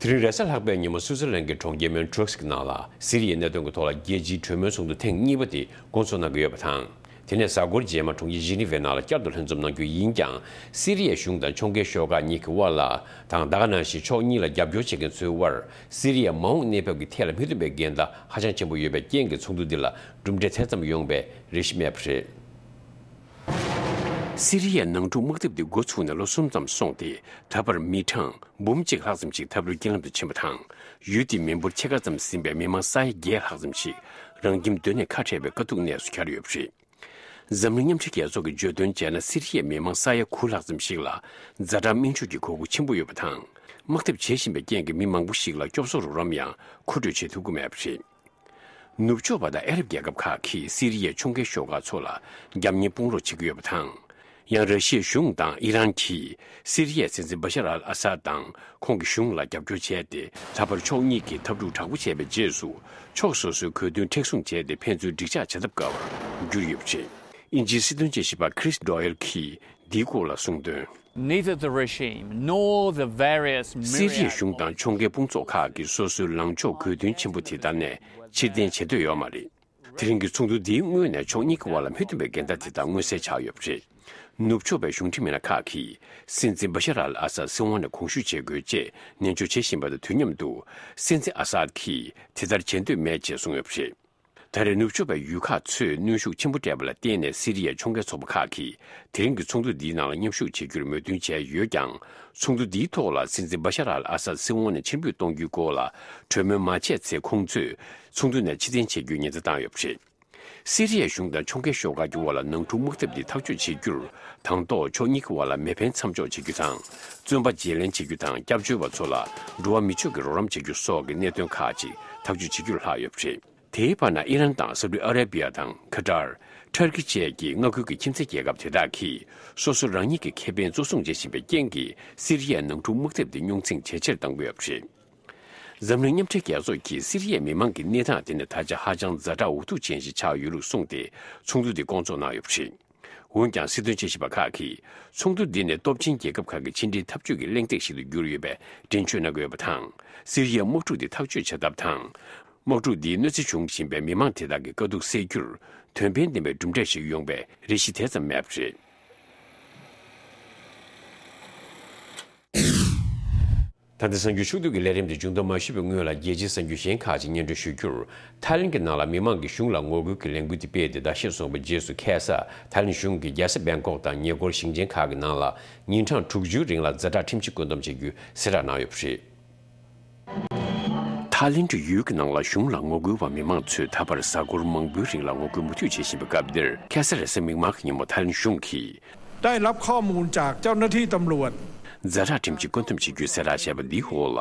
དེ་རིང་རེས་གཟའ་ལྷག་པའི་ཉིན་མོ་སུའུ་ཙེར་ལན་གྱི་གྲོང་ཁྱེར་མོན་ཊྲོགས་ཀྱི་ནང་ལ་སི་རི་ཡའི་གནད་དོན་གྱི་ཐོག་ལ་རྒྱལ་སྤྱིའི་གྲོས་མོལ་ཚོགས་འདུ་ཐེངས་གཉིས་པ་དེ་བསྐོང་ཚོགས་གནང་གི་ཡོད་པ་དང་། དེ་ནས་གཟའ་འཁོར་རྗེས་མ་གྲོང་ཁྱེར་ཇི་ནི་ཝའི་ནང་ལ་བསྐྱར་དུ་ལྷན་འཛོམས་གནང་རྒྱུ་ཡིན་ཀྱང་། སི་རི་ཡའི་གཞུང་དང་ཕྱོགས་འགལ་ཤོག་ཁག་གཉིས་ཀྱི་དབར་ལ་དང་། ད་ག་ནང་བཞིན་ཕྱོགས་གཉིས་ལ་རྒྱབ་སྐྱོར་བྱེད་མཁན་ཚོའི་དབར་སི་རི་ཡའི་མ་འོངས་གནས་བབ་ཀྱི་ཐད་ལ་མི་མཐུན་པའི་འགལ་ཟླ་ཧ་ཅང་ཆེན་པོ་ཡོད་པའི་རྐྱེན་གྱིས་ཚོགས་འདུ་འདི་ལ་གྲུབ་འབྲས་དེ་ཙམ་ཡོང་བའི་རེ་ཞིག་མེད་པ་རེད། སི་རི་ཡའི་ནང་འཁྲུག་དམག་འཐབ་འདི་འགོ་ཚུགས་ནས་ལོ་གསུམ་ཙམ་སོང་སྟེ། ད་བར་མི་གྲངས་འབུམ་གཅིག་ལྷག་ཙམ་ཞིག་འཐབ་རོའི་རྐྱེན་ལམ་དུ་ཕྱིན་པ་དང་། ཡུལ་དེའི་མི་འབོར་ཕྱེད་ཀ་ཙམ་ཟིན་པའི་མི་མང་ས་ཡ་བརྒྱད་ལྷག་ཙམ་ཞིག་རང་ཁྱིམ་སྡོད་གནས་ཁ་བྲལ་བའི་དཀའ་སྡུག་གནས་སུ་གྱར་ཡོད་པ་རེད། འཛམ་གླིང་མཉམ་འབྲེལ་རྒྱལ་ཚོགས་ཀྱིས་བརྗོད་དོན་བྱས་ན། སི་རི་ཡའི་མི་མང་ས་ཡ་དགུ་ལྷག་ཙམ་ཞིག་ལ་ཛ་དྲག་སྨན་བཅོས་ཀྱི་དགོས་མཁོ་ཆེན་པོ་ཡོད་པ་དང་། དམག་འཐབ་བྱེད་བཞིན་པའི་རྐྱེན་གྱིས་མི་མང་པོ་ཞིག་ལ་སྐྱོབ་གསོ་རོགས་རམ་ཡང་མཁོ་སྤྲོད་བྱེད་ཐུབ་ཀྱི་མེད་པ་རེད། ནུབ་ཕྱོགས་པ་དང་ཨ་རབ་རྒྱལ་ཁབ་ཁག་གིས་སི་རི་ཡའི་ཕྱོགས་འགལ་ཤོག་ཁག་ཚོ་ལ་རྒྱབ་གཉེར་དཔུང་རོགས་བྱེད་ཀྱི་ཡོད་པ་དང་། ཡང་། ར་ཤི་ཡའི་གཞུང་དང་ཨི་རན་གྱིས་སི་རི་ཡའི་སྲིད་འཛིན་བྷ་ཤར་ཨལ་ཨ་སཱད་དང་ཁོང་གི་གཞུང་ལ་རྒྱབ་སྐྱོར་བྱས་ཏེ། ད་བར་ཕྱོགས་གཉིས་ཀྱིས་འཐབ་འཁྲུག་དྲག་པོ་བྱས་པའི་རྗེས་སུ། ཕྱོགས་སོ་སོའི་གོ་དོན་མཁྲེགས་བཟུང་བྱས་ཏེ། ཕན་ཚུན་འགྲིག་འཇགས་བྱ་ཐབས་དཀའ་བར་གྱུར་ཡོད་པ་རེད། དབྱིན་ཇིའི་སྲིད་དོན་དཔྱད་ཞིབ་པ་Chris Doyle གྱིས་འདིའི་སྐོར་ལ་གསུངས་དོན། Neither the regime nor the various སི་རི་ཡའི་གཞུང་དང་ཕྱོགས་འགལ་དཔུང་ཚོགས་ཁག་གིས་སོ་སོའི་ལངས་ཕྱོགས་གོ་དོན་ཆེན་པོ་དེ་དག་ནས་ཕྱིར་འཐེན་བྱེད་འདོད་ཡོད་མ་རེད། དེ་རིང་གི་ཚོགས་འདུ་འདིའི་སྔོན་ནས་ཕྱོགས་གཉིས་ཀྱི་དབར་ལ་མི་མཐུན་པའི་འགལ་ཟླ་དེ་དག་མངོན་གསལ་ཆགས་ཡོད་པ་རེད། ནུབ་ཕྱོགས་པའི་གཞུང་འབྲེལ་མི་སྣ་ཁག་གིས་སྲིད་འཛིན་བྷ་ཤར་ཨལ་ཨ་སཱད་སྲིད་དབང་ནས་གོང་ཞུ་བྱེད་དགོས་ཅེས་ནན་བརྗོད་བྱེད་བཞིན་པ་དང་དུས་མཉམ་དུ། སྲིད་འཛིན་ཨ་སཱད་ཀྱིས་དེ་ལྟར་བྱེད་འདོད་མེད་ཅེས་གསུངས་ཡོད་པ་རེད། ད་རེས་ནུབ་ཕྱོགས་པའི་ཡུལ་ཁག་ཚོས་གནོན་ཤུགས་ཆེན་པོ་སྤྲད་པ་ལ་བརྟེན་ནས། སི་རི་ཡའི་ཕྱོགས་འགལ་ཚོགས་པ་ཁག་གིས་དེ་རིང་གི་ཚོགས་འདུ་འདིའི་ནང་ལ་མཉམ་ཞུགས་བྱེད་རྒྱུར་མོས་མཐུན་བྱས་ཡོད་ཀྱང་། ཚོགས་འདུ་འདིའི་ཐོག་ལ་སྲིད་འཛིན་བྷ་ཤར་ཨལ་ཨ་སཱད་སྲིད་དབང་ནས་ཕྱིར་འབུད་གཏོང་རྒྱུའི་སྐོར་ལ་གྲོས་མོལ་མ་བྱས་ཚེ། ཁོང་ཚོས་ཚོགས་འདུ་ནས་ཕྱིར་འཐེན་བྱེད་རྒྱུའི་ཉེན་བརྡ་བཏང་ཡོད་པ་རེད། སི་རི་ཡའི་གཞུང་དང་ཕྱོགས་འགལ་ཤོག་ཁག་གི་དབར་ལ་ནང་འཁྲུག་དམག་འཐབ་འདི་ཐག་གཅོད་བྱེད་རྒྱུར། དང་ཐོག་ཕྱོགས་གཉིས་ཀྱི་དབར་ལ་མེ་འཕེན་མཚམས་འཇོག་བྱེད་རྒྱུ་དང་། བཙོན་པ་བརྗེ་ལེན་བྱེད་རྒྱུ་དང་། སྐྱབས་བཅོལ་བ་ཚོ་ལ་འགྲོ་བ་མི་ཆོས་ཀྱི་རོགས་རམ་བྱེད་རྒྱུ་སོགས་ཀྱི་གནད་དོན་ཁག་ཅིག་ཐག་གཅོད་བྱེད་རྒྱུར་ལྷག་ཡོད་པ་རེད། དེའི་བར་ན། ཨི་རན་དང་སའུ་ཏི་ཨ་རེ་བི་ཡ་དང་། ཁ་ཏར། ཐར་ཀི་བཅས་ཀྱི་མངའ་ཁུལ་གྱི་ཁྱིམ་མཚེས་རྒྱལ་ཁབ་དེ་དག་གིས་སོ་སོ་རང་ཉིད་ཀྱི་ཁེ་ཕན་གཙོ་བཟུང་བྱེད་བཞིན་པའི་རྐྱེན་གྱིས། སི་རི་ཡའི་ནང་འཁྲུག་དམག་འཐབ་དེ་རྙོག་འཛིང་ཇེ་ཆེར་གཏང་གི་ཡོད་པ་རེད། འཛམ་གླིང་མཉམ་འབྲེལ་རྒྱལ་ཚོགས་ཀྱིས་སི་རི་ཡའི་མི་མང་གི་གནས་སྟངས་དེ་ནི་ད་ཆ་ཧ་ཅང་ཛ་དྲག་འུ་ཐུག་ཅན་ཞིག་ཆགས་ཡོད་ལུགས་གསུངས་ཏེ། ཚོགས་འདུ་འདི་བསྐོང་ཚོགས་གནང་ཡོད་པ་རེད། འོན་ཀྱང་། སྲིད་དོན་དཔྱད་ཞིབ་པ་ཁག་གིས། ཚོགས་འདུ་འདི་ནི་སྟོབས་ཆེན་རྒྱལ་ཁབ་ཁག་གི་ཕྱི་འབྲེལ་འཐབ་ཇུས་ཀྱི་གླེང་སྟེགས་ཤིག་ཏུ་གྱུར་ཡོད་པའི་འགྲེལ་བརྗོད་གནང་གི་ཡོད་པ་དང་། སི་རི་ཡའི་དམག་འཁྲུག་འདི་ཐག་གཅོད་བྱ་ཐབས་དང་། དམག་འཁྲུག་འདིས་གནོད་འཚེ་བྱུང་བཞིན་པའི་མི་མང་དེ་དག་གི་དཀའ་སྡུག་སེལ་རྒྱུར། དོན་ཕན་ལྡན་པའི་གྲུབ་འབྲས་ཤིག་ཡོང་བའི་རེ་གཞི་དེ་ཙམ་མེད་པ་རེད། ད་ལྟ་གསར་འགྱུར་ཕྱོགས་བསྡུས་ཀྱི་ལས་རིམ་དེ་མཇུག་བསྡོམས་མ་ཞུས་པའི་སྔོན་ལ། རྒྱལ་སྤྱིའི་གསར་འགྱུར་གཞན་ཁག་ཅིག་སྙན་སྒྲོན་ཞུ་རྒྱུར། ཐའི་ལེན་གྱི་ནང་ལ་མི་མང་གིས་གཞུང་ལ་ངོ་རྒོལ་གྱི་ལས་འགུལ་དེ་སྤེལ་ཏེ། ཟླ་ཤས་སོང་བའི་རྗེས་སུ། ཁ་སང་ཐའི་ལེན་གཞུང་གིས་རྒྱལ་ས་བེང་ཀོག་དང་ཉེ་འཁོར་ཞིང་ཆེན་ཁག་གི་ནང་ལ་ཉིན་གྲངས་དྲུག་ཅུའི་རིང་ལ་ཛ་དྲག་ཁྲིམས་ཆད་བཀོད་འདོམས་བྱེད་རྒྱུའི་གསལ་བསྒྲགས་གནང་ཡོད་པ་རེད། ཐའི་ལེན་གྱི་ཡུལ་གྱི་ནང་ལ་གཞུང་ལ་ངོ་རྒོལ་བ་མི་མང་ཚོས་ད་བར་གཟའ་འཁོར་མང་པོའི་རིང་ལ་ངོ་རྒོལ་མུ་མཐུད་བྱེད་བཞིན་པའི་སྐབས་འདིར། ཁ་སང་རེས་གཟའ་མིག་དམར་གྱི་ཉིན་མོ་ཐའི་ལེན་གཞུང་གིས། ได้รับข้อมูลจากเจ้าหน้าที่ตำรวจ ཛ་དྲག་ཁྲིམས་ཆད་བཀོད་འདོམས་བྱེད་རྒྱུའི་གསལ་བསྒྲགས་བྱས་པ་འདིའི་འོག་ལ།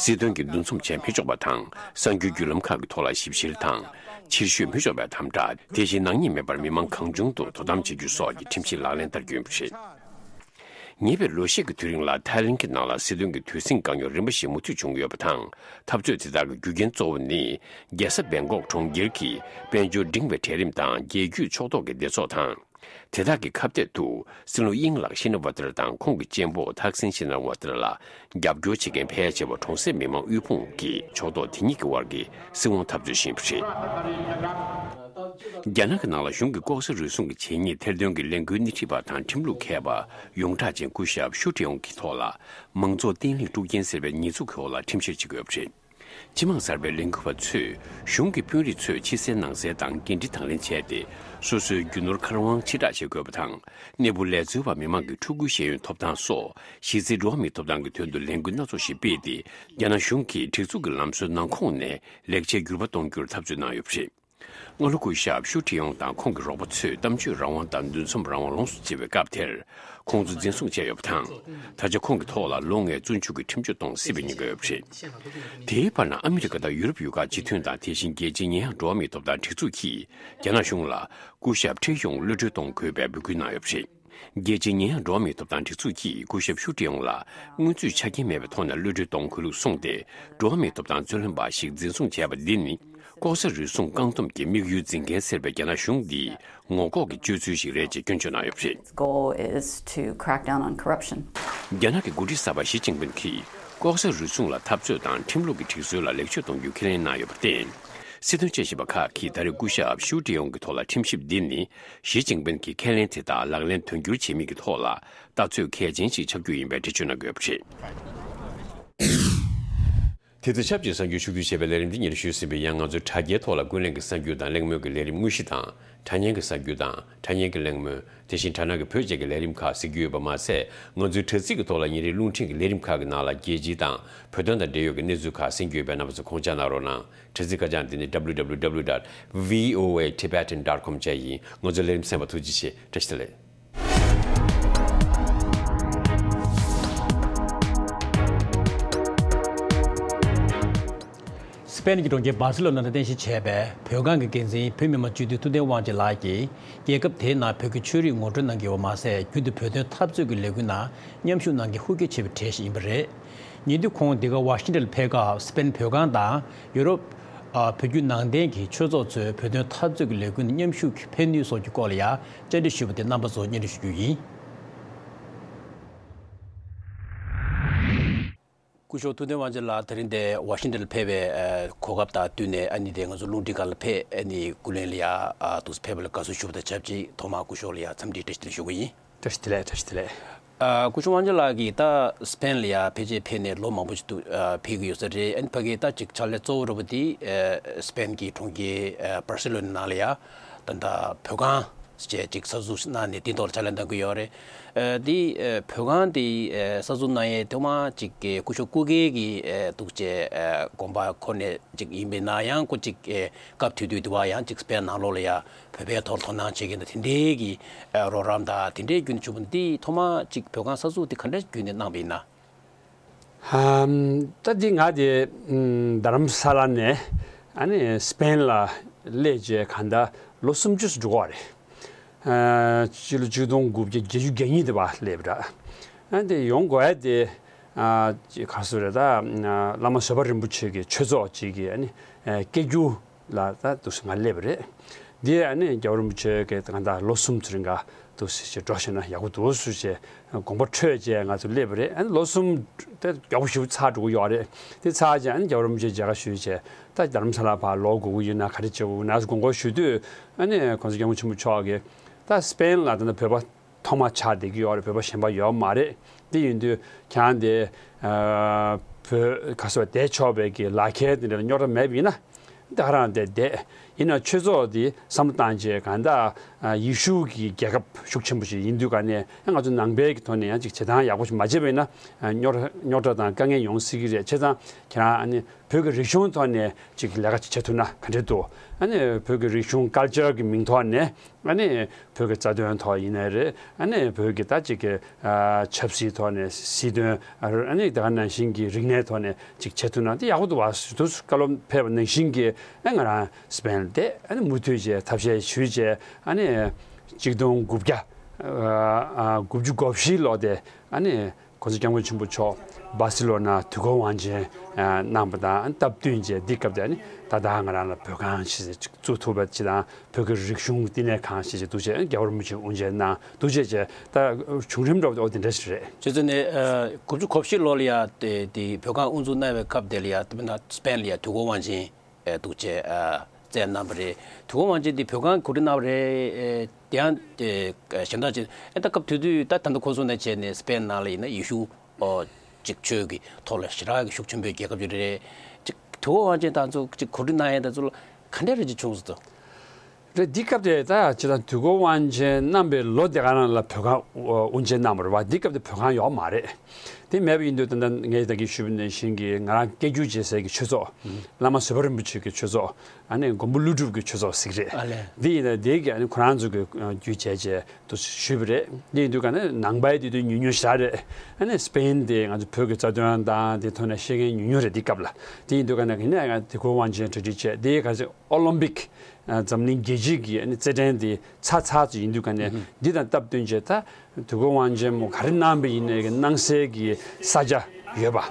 སྲིད་དོན་གྱི་འདུ་འཛོམས་བྱས་མི་ཆོག་པ་དང་། གསར་འགྱུར་བརྒྱུད་ལམ་ཁག་གི་ཐོག་ལ་ཞིབ་བཤེར་དང་། ཕྱིར་བཤོལ་མི་ཆོག་པའི་དམ་དྲག་དེ་བཞིན་ནག་ཉེས་མེད་པར་མི་མང་གང་བྱུང་དུ་དོ་དམ་བྱེད་རྒྱུ་སོགས་ཀྱི་ཁྲིམས་གཞི་ལག་ལེན་བསྟར་རྒྱུ་ཡིན་པ་རེད། ཉེ་བའི་ལོ་ཤས་ཀྱི་དུས་རིང་ལ་ཐའི་ལེན་གྱི་ནང་ལ་སྲིད་དོན་གྱི་དུས་ཟིང་དཀའ་རྙོག་རིམ་པ་ཞིག་མུ་མཐུད་བྱུང་ཡོད་པ་དང་། འཐབ་རྩོད་དེ་དག་གི་རྒྱུ་རྐྱེན་གཙོ་བོ་ནི། རྒྱལ་ས་བེང་ཀོག་གྲོང་ཁྱེར་གྱི་དཔལ་འབྱོར་འབྲིང་བའི་གྲལ་རིམ་དང་། རྒྱལ་རྒྱུད་ཕྱོགས་གཏོགས་ཀྱི་སྡེ་ཚོགས་དང་། དེ་དག་གི་ཁ་གཏད་དུ་སྲིད་བློན་དབྱིན་ལགས་ཤི་ན་ཝ་ཏར་དང་ཁོང་གི་གཅེན་པོ་ཐག་སིན་ཤི་ན་ཝ་ཏར་ལ་རྒྱབ་སྐྱོར་བྱེད་མཁན་ཕལ་ཆེ་བ་གྲོང་གསེབ་མི་མང་དབུལ་ཕོངས་ཀྱི་ཕྱོགས་གཏོགས་དེ་གཉིས་ཀྱི་དབར་གྱི་སྲིད་དབང་འཐབ་རྩོད་བཞིན་པ་རེད། རྒྱ་ནག་གི་ནང་ལ་གཞུང་གི་ལྐོག་ཟ་རུལ་སུངས་ཀྱི་བྱས་ཉེས་ཐེར་འདོན་གྱི་ལས་འགུལ་སྣེ་ཁྲིད་པ་དང་ཁྲིམས་ལུགས་མཁས་པ་ཡོངས་གྲགས་ཅན་སྐུ་ཞབས་ཞུ་ཀྲི་ཡོང་གི་ཐོག་ལ་མང་གཙོ་བརྟན་ལྷིང་དཀྲུག་རྐྱེན་ཟེར་བའི་ཉེས་འཛུགས་ཀྱི་འོག་ལ་ཁྲིམས་བཤེར་བྱེད་ཀྱི་ཡོད་པ་རེད། སྤྱི་དམངས་གསར་པའི་ལས་འགུལ་བ་ཚོས་གཞུང་གི་དཔོན་རིགས་ཚོས་ཕྱི་གསལ་ནང་གསལ་དང་འགན་འཁྲི་དང་ལེན་བྱས་ཏེ། སོ་སོའི་རྒྱུ་ནོར་ཁ་རང་དབང་ཕྱིར་བསྒྲགས་བྱེད་དགོས་པ་དང་། གནས་སྤོ་ལས་འཛོལ་བ་མི་མང་གི་ཕྲུ་གུའི་ཤེས་ཡོན་ཐོབ་ཐང་སོགས་གཞི་རྩའི་འགྲོ་བ་མིའི་ཐོབ་ཐང་གི་དོན་དུ་ལས་འགུལ་སྣ་ཚོགས་ཤིག་སྤེལ་ཏེ། རྒྱ་ནག་གཞུང་གིས་སྒྲིག་འཛུགས་ཀྱི་ལམ་སྲོལ་ནང་ཁོངས་ནས་ལེགས་ཆའི་འགྱུར་བ་གཏོང་རྒྱུར་འཐབ་རྩོད་གནང་ཡོད་པ་རེད། སྔ་ལོ་སྐུ་ཞབས་ཞུ་ཀྲི་ཡོང་དང་ཁོང་གི་རོགས་པ་ཚོས་གཏམ་བརྗོད་རང་དབང་དང་འདུ་འཛོམས་རང་དབང་ལོངས་སུ་སྤྱད་པའི་སྐབས་དེར། ཁོང་ཚོ་འཛིན་བཟུང་བྱས་ཡོད་པ་དང་། ད་ཆ་ཁོང་གི་ཐོག་ལ་ལོ་ལྔའི་བཙོན་འཇུག་གི་ཁྲིམས་གཅོད་གཏོང་སྲིད་པའི་ཉེན་ཁ་ཡོད་པ་རེད། དེའི་བར་ན་ཨ་མི་རི་ཀ་དང་ཡུ་རོབ་ཡུལ་ཁག་སྤྱི་མཐུན་དང་དེ་བཞིན་རྒྱལ་སྤྱིའི་ཉེས་ཡངས་འགྲོ་བ་མིའི་ཐོབ་ཐང་སྒྲིག་འཛུགས་ཀྱིས་རྒྱ་ནག་གཞུང་ལ་སྐུ་ཞབས་ཁྲེ་ཡོང་གློད་གྲོལ་གཏོང་དགོས་པའི་འབོད་སྐུལ་གནང་ཡོད་པ་རེད། རྒྱལ་སྤྱིའི་ཉེས་ཡངས་འགྲོ་བ་མིའི་ཐོབ་ཐང་སྒྲིག་འཛུགས་ཀྱིས་སྐུ་ཞབས་ཞུ་ཀྲི་ཡོང་ལ་སྔོན་ཚུད་ཆ་རྐྱེན་མེད་པའི་ཐོག་ནས་གློད་གྲོལ་གཏོང་དགོས་ལུགས་གསུངས་ཏེ། འགྲོ་བ་མིའི་ཐོབ་ཐང་རྩོད་ལེན་པ་ཞིག་འཛིན་བཟུང་བྱས་པ་འདི་ནི། ལྐོག་ཟ་རུལ་སུངས་བཀག་སྡོམ་གྱི་དམིགས་ཡུལ་འཛིན་མཁན་ཟེར་བའི་རྒྱ་ནག་གཞུང་འདིའི་ངོ་ལྐོག་གི་སྤྱོད་ཚུལ་ཞིག་རེད་ཅེས་སྐྱོན་བརྗོད་གནང་ཡོད་པ་རེད། Goal is to crack down on corruption. རྒྱ་ནག་གི་འགོ་ཁྲིད་གསར་པ་ཞི་ཅིན་ཕིན་གྱིས་ལྐོག་ཟ་རུལ་སུངས་ལ་འཐབ་རྩོད་དང་ཁྲིམས་ལུགས་ཀྱི་སྒྲིག་སྲོལ་ལ་ལེགས་བཅོས་གཏོང་རྒྱུ་ཁས་ལེན་གནང་ཡོད་པར་བརྟེན། སྲིད་དོན་དཔྱད་ཞིབ་པ་ཁག་གིས་ད་རེས་སྐུ་ཞབས་ཞུ་ཀྲི་ཡོང་གི་ཐོག་ལ་ཁྲིམས་ཞིབ་འདི་ནི་ཞི་ཅིན་ཕིན་གྱི་ཁས་ལེན་དེ་དག་ལག་ལེན་དོན་འཁྱོལ་བྱེད་མིན་གྱི་ཐོག་ལ་ལྟ་ཚོད་གལ་ཆེན་ཞིག་ཆགས་རྒྱུ་ཡིན་པའི་འགྲེལ་བརྗོད་གནང་གི་ཡོད་པ་རེད། དེ་དང་ཆབས་ཅིག་གསར་འགྱུར་ཕྱོགས་བསྡུས་བྱས་པའི་ལས་རིམ་འདི་སྙན་སྒྲོན་ཞུས་ཟིན་པའི། ཡང་ང་ཚོའི་དྲ་རྒྱའི་ཐོག་ལ་ཀུན་གླེང་གི་གསར་འགྱུར་དང་གླེང་མོལ་གྱི་ལས་རིམ་དངོས་གཞི་དང་། དྲ་བརྙན་གྱི་གསར་འགྱུར་དང་དྲ་བརྙན་གྱི་གླེང་མོལ། དེ་བཞིན་དྲ་སྣང་གི་བོད་ཅེས་ཀྱི་ལས་རིམ་ཁག་གཟིགས་རྒྱུ་ཡོད་པ་མ་ཟད། ང་ཚོའི་དྲ་ཚིགས་ཀྱི་ཐོག་ལ་ཉིན་རེའི་རླུང་འཕྲིན་གྱི་ལས་རིམ་ཁག་གི་ནང་ལ་རྒྱལ་སྤྱི་དང་བོད་དོན་དང་འབྲེལ་ཡོད་ཀྱི་གནས་ཚུལ་ཁག་གསན་རྒྱུ་ཡོད་པས། རྣམ་པ་ཚོ་ཁོང་ཅག་གནང་རོགས་གནང་། དྲ་ཚིགས་ཁ་བྱང་འདི་ནི་W W W dot V O A Tibetan dot com བཅས་ཡིན། ང་ཚོའི་ལས་རིམ་གསན་པར་ཐུགས་རྗེ་ཆེ། བཀྲ་ཤིས་བདེ་ལེགས། སི་པེན་གྱི་གྲོང་ཁྱེར་བྷར་སི་ལོ་ན་དུ་རྟེན་གཞི་བྱས་པའི་བོད་ཁང་གི་འགན་འཛིན་བོད་མི་མང་སྤྱི་འཐུས་ཐུབ་བསྟན་དབང་ཆེན་ལགས་ཀྱིས། རྒྱལ་ཁབ་དེའི་ནང་བོད་ཀྱི་ཆོས་རིག་ངོ་སྤྲོད་གནང་གི་ཡོད་པ་མ་ཟད། རྒྱུན་དུ་བོད་དོན་འཐབ་རྩོད་ཀྱི་ལས་འགུལ་ནང་མཉམ་ཞུགས་གནང་མཁན་ཧུར་སྐྱེད་ཆེ་བའི་གྲས་ཤིག་ཡིན་པ་རེད། ཉེ་དུས་ཁོང་འདི་ག་ཝ་ཤིང་ཊོན་ལ་ཕེབས་སྐབས། སི་པེན་བོད་ཁང་དང་ཡུ་རོབ། ཨ། བོད་བརྒྱུད་ནང་བསྟན་གྱི་ཆོས་ཚོགས་ཚོས་བོད་དོན་འཐབ་རྩོད་ཀྱི་ལས་འགུལ་ནང་མཉམ་ཞུགས་ཀྱི་ཕན་ནུས་སོགས་ཀྱི་སྐོར་ལ་ཡང་བཅར་འདྲི་ཞུས་པ་དེ་རྣམ་པ་ཚོར་སྙན་སྒྲོན་ཞུ་རྒྱུ་ཡིན། སྐུ་ཞབས་ཐུབ་བསྟན་དབང་ཆེན་ལགས་དེ་རིང་འདིར་ཝ་ཤིང་ཊོན་ལ་ཕེབས་པའི་གོ་སྐབས་དང་བསྟུན་ནས། ཨ་ནི་དེ་ང་ཚོ་རླུང་འཕྲིན་ཁང་ལ་ཕེབས། ཨ་ནི་སྐུ་མགྲོན་ལ་ཡ་ཨ་འདུག་སེ་ཕེབས་པ་ལ་དགའ་བསུ་ཞུ་བ་དང་ཆབས་ཅིག་ཐོག་མར་སྐུ་ཞབས་ལ་ཡ་འཚམས་འདྲི་བཀྲ་ཤིས་བདེ་ལེགས་ཞུ་གི་ཡིན། བཀྲ་ཤིས་བདེ་ལེགས། བཀྲ་ཤིས་བདེ་ལེགས། ཨ། སྐུ་ཞབས་དབང་ཆེན་ལགས་ཀྱིས་ད་སི་པེན་ལ་ཡ་ཕལ་ཆེར་ཕེབས་ནས་ལོ་མང་པོ་ཞིག་འདུག་ཨ། ཕེབས་ཀྱི་ཡོད་ས་རེད། ཨ་ནི་ཕ་གིའི་ད་ཅིག་ཕྱག་ལས་གཙོ་བོ་འདྲ་པོ་དེ། ཨ། སི་པེན་གྱི་གྲོང་ཁྱེར་ཨ་བར་སི་ལོ་ན་ནང་ལ་ཡ་ད་ལྟ་བོད་ཁང་ཅེས་ཅིག་གསར་འཛུགས་གནང་ནས་དེ་ཐོག་ལ་ཕྱག་ལས་གནང་གི་ཡོད་རེད། ཨ། དེ་ཨ་བོད་ཁང་དེ་ཨ་གསར་འཛུགས་གནང་ཡས་ཐོག་མ་ཅིག་གི་སྐུ་ཞབས་སྐུ་སྒེར་གྱི་ཨ་འདུག་སེ་ཨ་དགོངས་པ་ཁོ་ནས་ཅིག་ཡིན་པས་ན་ཡང་། ཁོ་ཅིག་ཨ་སྐབས་དེ་དུས་དེ་བ་ཡང་ཅིག་སི་པེན་ནང་ལོགས་ལ་ཡ་བོད་པའི་ཐོག་ལ་དོ་སྣང་བྱེད་མཁན་དང་། དེ་འདྲའི་གི་ཨ་རོགས་རམ་དང་དེ་འདྲའི་བརྒྱུད་ནས་བྱུང་བ། འདི་ཐོག་མ་ཅིག་བོད་ཁང་གསར་འཛུགས་དེ་ག་འདྲའི་བརྒྱུད་ནས་གནང་བ་ཡིན་ན། ཨམ། ད་འདི་ང་དེ་ཨམ་རྡ་རམ་ས་ལ་ནས་ཨ་ནི་སི་པེན་ལ་སླེབས་བྱས་གང་ལྟར་ལོ་སུམ་ཅུ་ཙམ་འགྲོ་གི་ཡོད་རེད། ཨ། སྤྱི་ལོ་ཆིག་སྟོང་དགུ་བརྒྱ་བརྒྱད་ཅུ་གྱ་གཉིས་དེ་བ་སླེབས་པ་རེད། ཨ། དེ་ཡོང་དགོས་ཡ་དེ། ཨ། ག་རེ་ཟེར་རེད། ད་བླ་མ་བཟོད་པ་རིན་པོ་ཆེ་གི་ཆོས་ཚོགས་ཅིག་གི་ཨ་ནི་ཨ་སྐད་སྒྱུར་ལ་ད་འདུག་སེ་ང་སླེབས་པ་རེད། འདི་ཨ་ནི་རྒྱལ་བ་རིན་པོ་ཆེ་གི་གང་ལྟར་ལོ་གསུམ་ཚུར་འགའ་འདུག་སེ་ཅིག་འགྲོ་ཤེས་ན་ཡག་པོ་འདུག་ཟེར་བྱས་དགོངས་པ་འཕྲོད་བྱས་ང་ཚོ་སླེབས་པ་རེད། ཨ་ནི་ལོ་གསུམ་དེ་མགྱོགས་པོ་ཞིག་ཚར་འགྲོ་གི་ཡོད་རེད། དེ་ཚར་རྗེས་ཨ་ནི་རྒྱལ་བ་རིན་པོ་ཆེ་མཇལ་ཁ་ཞུས་བྱས། ད་རྡ་རམ་ས་ལ་ཕར་ལོག་དགོས་ཀྱི་ཡོད་ན་ག་རེ་བྱེད་དགོས་ན་དགོངས་སྐོར་ཞུ་དུས། ཨ་ནི་༸གོང་ས་༸སྐྱབས་མགོན་ཆེན་པོ་མཆོག་གིས་ད་སི་པེན་ལ་ད་ལྟ་བོད་པ་ཐོག་མ་ཆགས་བསྡད་ཀྱི་ཡོད་རེད། བོད་པ་གཞན་པ་ཡོད་མ་རེད། དེ་ཡིན་དུས་ཁྱེད་རང་དེ་ཨ་བོད་ག་རེ་ཟེར་བ་བསྡད་ཆོག་པའི་གི་ལག་ཁྱེར་དེ་འདྲ་ལ་རྙོག་དྲ་མེད་པ་ཡིན་ན། ད་ཁྱེད་རང་དེ་བསྡད། ཡིན་ན་ཆོས་ཚོགས་དེ་བསམ་བློ་བཏང་བྱས་གང་ལྟར་ཨ་ཡེ་ཤུ་གི་རྒྱལ་ཁབ་ཤུགས་ཆེན་པོ་ཞིག་ཡིན་དུས་ག་ནས་ཡང་ང་ཚོ་ནང་པའི་གི་ཐོག་ནས་ཡང་ཅིག་བྱེད་སྟངས་ཡག་པོ་ཞིག་མ་བྱས་པ་ཡིན་ན། ཨ་རྙོག་དྲ་རྙོག་དྲ་དང་དཀའ་ངལ་ཡོང་སྲིད་ཀྱི་རེད། བྱས་ཙང་ཁྱེད་རང་ཨ་ནི་བོད་ཀྱི་རིག་གཞུང་ཐོག་ནས་ཅིག་ལས་ཀ་ཅིག་བྱེད་ཐུབ་ན་ག་འདྲ་འདུག་ཨ་ནི་བོད་ཀྱི་རིག་གཞུང་ཀལ་ཅར་གྱི་མིང་ཐོག་ནས། ཨ་ནི་བོད་ཀྱི་རྩ་དོན་ཐོག་ཡིན་ནའི་རེད། ཨ་ནི་བོད་ཀྱི་ད་ཅིག་གི་ཨ་ཆབ་སྲིད་ཐོག་ནས་སྲིད་དོན། ཨ་ནི་དེ་ག་ནང་བཞིན་གྱི་རིག་གནས་ཐོག་ནས་ཅིག་བྱེད་ཐུབ་ན་དེ་ཡག་པོ་འདུག་བ། དུས་སུ་བཀའ་སློབ་ཕེབས་པ་ནང་བཞིན་གྱི་ཨ་ང་རང་སི་པེན་ལ་བསྡད། ཨ་ནི་མུ་མཐུད་བྱས་ཐབས་ཤེས་ཞུས་བྱས། ཨ་ནི་ཆིག་སྟོང་དགུ་བརྒྱ་ཨ་དགུ་བཅུ་གོ་བཞི་ལོ་དེ་ཨ་ནི། ང་ཚོ་སྐྱབས་མགོན་ཆེན་པོ་མཆོག་སྦ་སི་ལོ་ན་དུས་འཁོར་དབང་ཆེན་གནང་པ་དང་སྟབས་བསྟུན་བྱས། འདི་སྐབས་དེ་ནི་ད་ལྟ་ང་རང་ལ་བོད་ཁང་ཞིག་བཙུགས་ཐུབ་པ་ཅིག་དང་། བོད་ཀྱི་རིག་གཞུང་བསྟི་གནས་ཁང་ཞིག་ཅིག་འདུག་བྱས། རྒྱལ་བ་རིན་པོ་ཆེ་དབུ་འབྱེད་གནང་འདུག་བྱས་བྱས། ད་བྱུང་རིམ་འདྲ་བོ་དེ་འདྲ་ཞིག་རེད། ཁྱེད་ཚོ་ནས་དགུ་བཅུ་གོ་བཞི་ལོ་ལ་ཡ་དེ་དེ་བོད་ཁང་དབུ་འཛུགས་གནང་བའི་སྐབས་དེ་ལ་ཡ་དེ་མིན་ན་སི་པེན་ལ་ཡ་དུས་འཁོར་དབང་ཆེན་འདུག་བྱས་བསྩལ་གནང་བ་རེད། དུས་འཁོར་དབང་ཆེན་དེ་བོད་ཁང་གོ་སྒྲིག་གནང་བ་རེད། དེ་ཡང་དེ་གཞན་དག་ཅིག་ཨེ་ད་སྐབས་དེ་དུས་ད་ད་ལྟ་ཁོ་ཚོ་ནས་བྱས་ནས་སི་པེན་ནང་ལ་ཡིན་ན་ཡེ་ཤུ་ཨོ་ཅིག་ཆོས་ཀྱི་ཐོག་ལ་ཞེ་དྲག་གི་ཤུགས་ཆེན་པོའི་རྒྱལ་ཁབ་ཅིག་རེད། ཅིག་དུས་འཁོར་དབང་ཆེན་དང་ཚོ་ཅིག་གོ་སྒྲིག་གནང་ཡས་དང་ཚོ་ལ་ག་འདྲ་རེ་ཅིག་བྱུང་སོང་། རེད། འདི་སྐབས་དེ་ད་ཅི་ལྟར་དུས་འཁོར་དབང་ཆེན་གནང་པའི་ལོ་དེ་ག་རང་ལ་བོད་ཁང་དབུ་འབྱེད་གནང་བ་རེད་བ། འདི་སྐབས་དེ་བོད་ཁང་ཡོག་མ་རེད། དེ་མེད་པ་ཡིན་དུས་ད་ལྟ་ངས་ད་གིན་ཞུས་པ་ནང་བཞིན་གྱི་ང་རང་སྐད་སྒྱུར་བྱེད་སའི་གི་ཆོས་ཚོགས། བླ་མ་བཟོད་པ་རིན་པོ་ཆེ་གི་ཆོས་ཚོགས། ཨ་ནི་མགོན་པོ་ཀླུ་སྒྲུབ་ཀྱི་ཆོས་ཚོགས་ཟིག་རེད། ཨ་ལས། འདི་ཡིན་ན་དེ་གི་ཨ་ནི་ཁོ་རང་ཚོ་གི་བརྒྱུད་བྱས་བྱས་དུ་ཞུས་པ་རེད། འདི་ཡིན་དུས་ག་ནི་ནང་པའི་དེ་དུས་ཉུང་ཉུང་ཞེ་དྲག་རེད། ཨ་ནི་སི་པེན་དེ་ང་ཚོ་བོད་ཀྱི་རྩ་དོན་དང་དེ་ཐོག་ནས་ཤེས་མཁན་ཉུང་ཉུང་རེད་འདི་སྐབས་ལ། དེ་ཡིན་དུས་ག་ནི་ཡིན་ན་ཡང་དུས་འཁོར་དབང་ཆེན་གྲ་སྒྲིག་བྱས། དེ་ག་ཚོད་ཨོ་ལིམ་པིག་འཛམ་གླིང་རྒྱལ་སྤྱི་གི་ཨ་ནི་རྩེད་འགྲན་དེ་ཚར་ཚར་ཚོད་ཡིན་དུས་ག་ནི་འདི་དང་སྟབས་བསྟུན་བྱས་ད། དུས་འཁོར་དབང་ཆེན་མོ་ག་རེ་གནང་པ་ཡིན་ནའི་གི་གནང་སའི་གི་ས་ཆ་ཡོད་པ།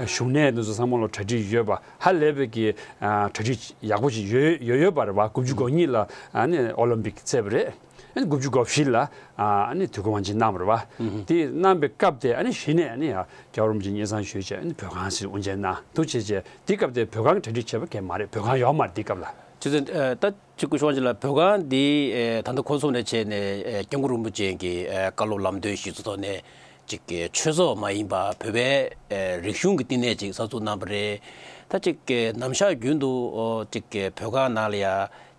གཞུང་གནས་འདི་ཚོ་ཚང་མ་ལ་གྲ་སྒྲིག་ཡོད་པ། ཧ་ལས་པའི་གི་ཨ་གྲ་སྒྲིག་ཡག་པོ་ཞིག་ཡོད་ཡོད་ཡོད་པ་རེད་བ། དགུ་བཅུ་གོ་གཉིས་ལ་ཨ་ནི་ཨོ་ལིམ་པིག་རྩེས་པ་རེད། ཨ་ནི་དགུ་བཅུ་གོ་བཞི་ལ་ཨ་ནི་དུས་འཁོར་དབང་ཆེན་གནང་བ་རེད་བ། དེ་གནང་པའི་སྐབས་དེ་ཨ་ནི་གཞི་ནས་ཨ་ནི་ཡ་རྒྱལ་བ་རིན་པོ་ཆེ་སྙན་སེང་ཞུས་བྱས། ཨ་ནི་བོད་ཁང་ཞིག་དབུ་འབྱེད་གནང་འདུག་བྱས་བྱས། དེ་སྐབས་དེ་བོད་ཁང་གྲ་སྒྲིག་བྱས་པ་གང་མ་རེད། བོད་ཁང་ཡོག་མ་རེད་དེ་སྐབས་ལ། ཆུ་ཚོད་ཨ་ད། ཅིག་སྐུ་གཞོགས་ཅིག་ལ་བོད་ཁང་འདི་ཨེ་ད་ལྟ་ཁོ་ཚོ་ནས་བྱས་ནས་ཨེ་སྐྱབས་མགོན་རིན་པོ་ཆེ་གི་ཨེ་བཀའ་སློབ་ལམ་སྟོན་གཞི་བཙུགས་ཐོག་ནས་ཅིག་གི་ཆོས་ཚོགས་མ་ཡིན་པ་བོད་པའི་ཨེ་རིག་གཞུང་གི་བསྟི་གནས་ཅིག་གསར་འཛུགས་གནང་བ་རེད། ད་ཅིག་གི་ནམ་ཞག་རྒྱུན་དུ་ཨོ་ཅིག་གི་བོད་ཁང་ནང་ལ་ཡ་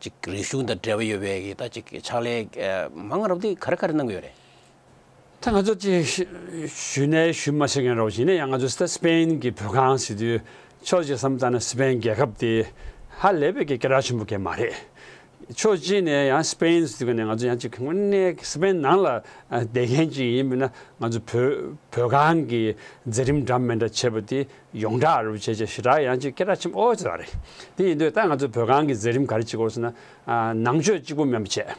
ཅིག་རིག་གཞུང་དང་འབྲེལ་བ་ཡོད་པའི་གི་ད་ཅིག་གི་ཕྱག་ལས་ཨེ་མང་རབས་འདི་ག་རེ་ག་རེ་གནང་གི་ཡོད་རེད། ད་ང་ཚོ་ཅིག་ཞུས་ནས་ཞུ་མ་ཤེས་མཁན་རོགས་ཡིན་ན་ཡང་། ང་ཚོ་སི་པེན་གྱི་བོད་ཁང་ཟེར་དུས་ཕྱོགས་གཅིག་བསམ་བཏང་ན་སི་པེན་རྒྱལ་ཁབ་དེ་ཧ་ལས་པའི་གི་སྐད་གྲགས་ཆེན་པོ་གང་མ་རེད། ཕྱོགས་གཅིག་ནས་ཡང་སི་པེན་ཟེར་དུས་ཀ་ནས་ང་ཚོ་ཡང་ཅིག་དངོས་གནས་སི་པེན་ནང་ལ་བསྡད་མཁན་ཅིག་ཡིན་པ་ན། ང་ཚོ་བོད་བོད་ཁང་གི་མཛད་རིམ་འདྲ་མི་འདྲ་བྱས་པ་དེ་ཡོངས་གྲགས་རུ་བྱས་བྱས་ཞེ་དྲག་ཡང་ཅིག་སྐད་གྲགས་ཆེན་པོ་ཙམ་རེད། དེ་ཡིན་དུས་ད་ང་ཚོ་བོད་ཁང་གི་མཛད་རིམ་ག་རེ་བྱེད་དགོས་ཟེར་ན། ཨ་ནང་ཆོས་གཅིག་པུ་མིན་པ་བྱས།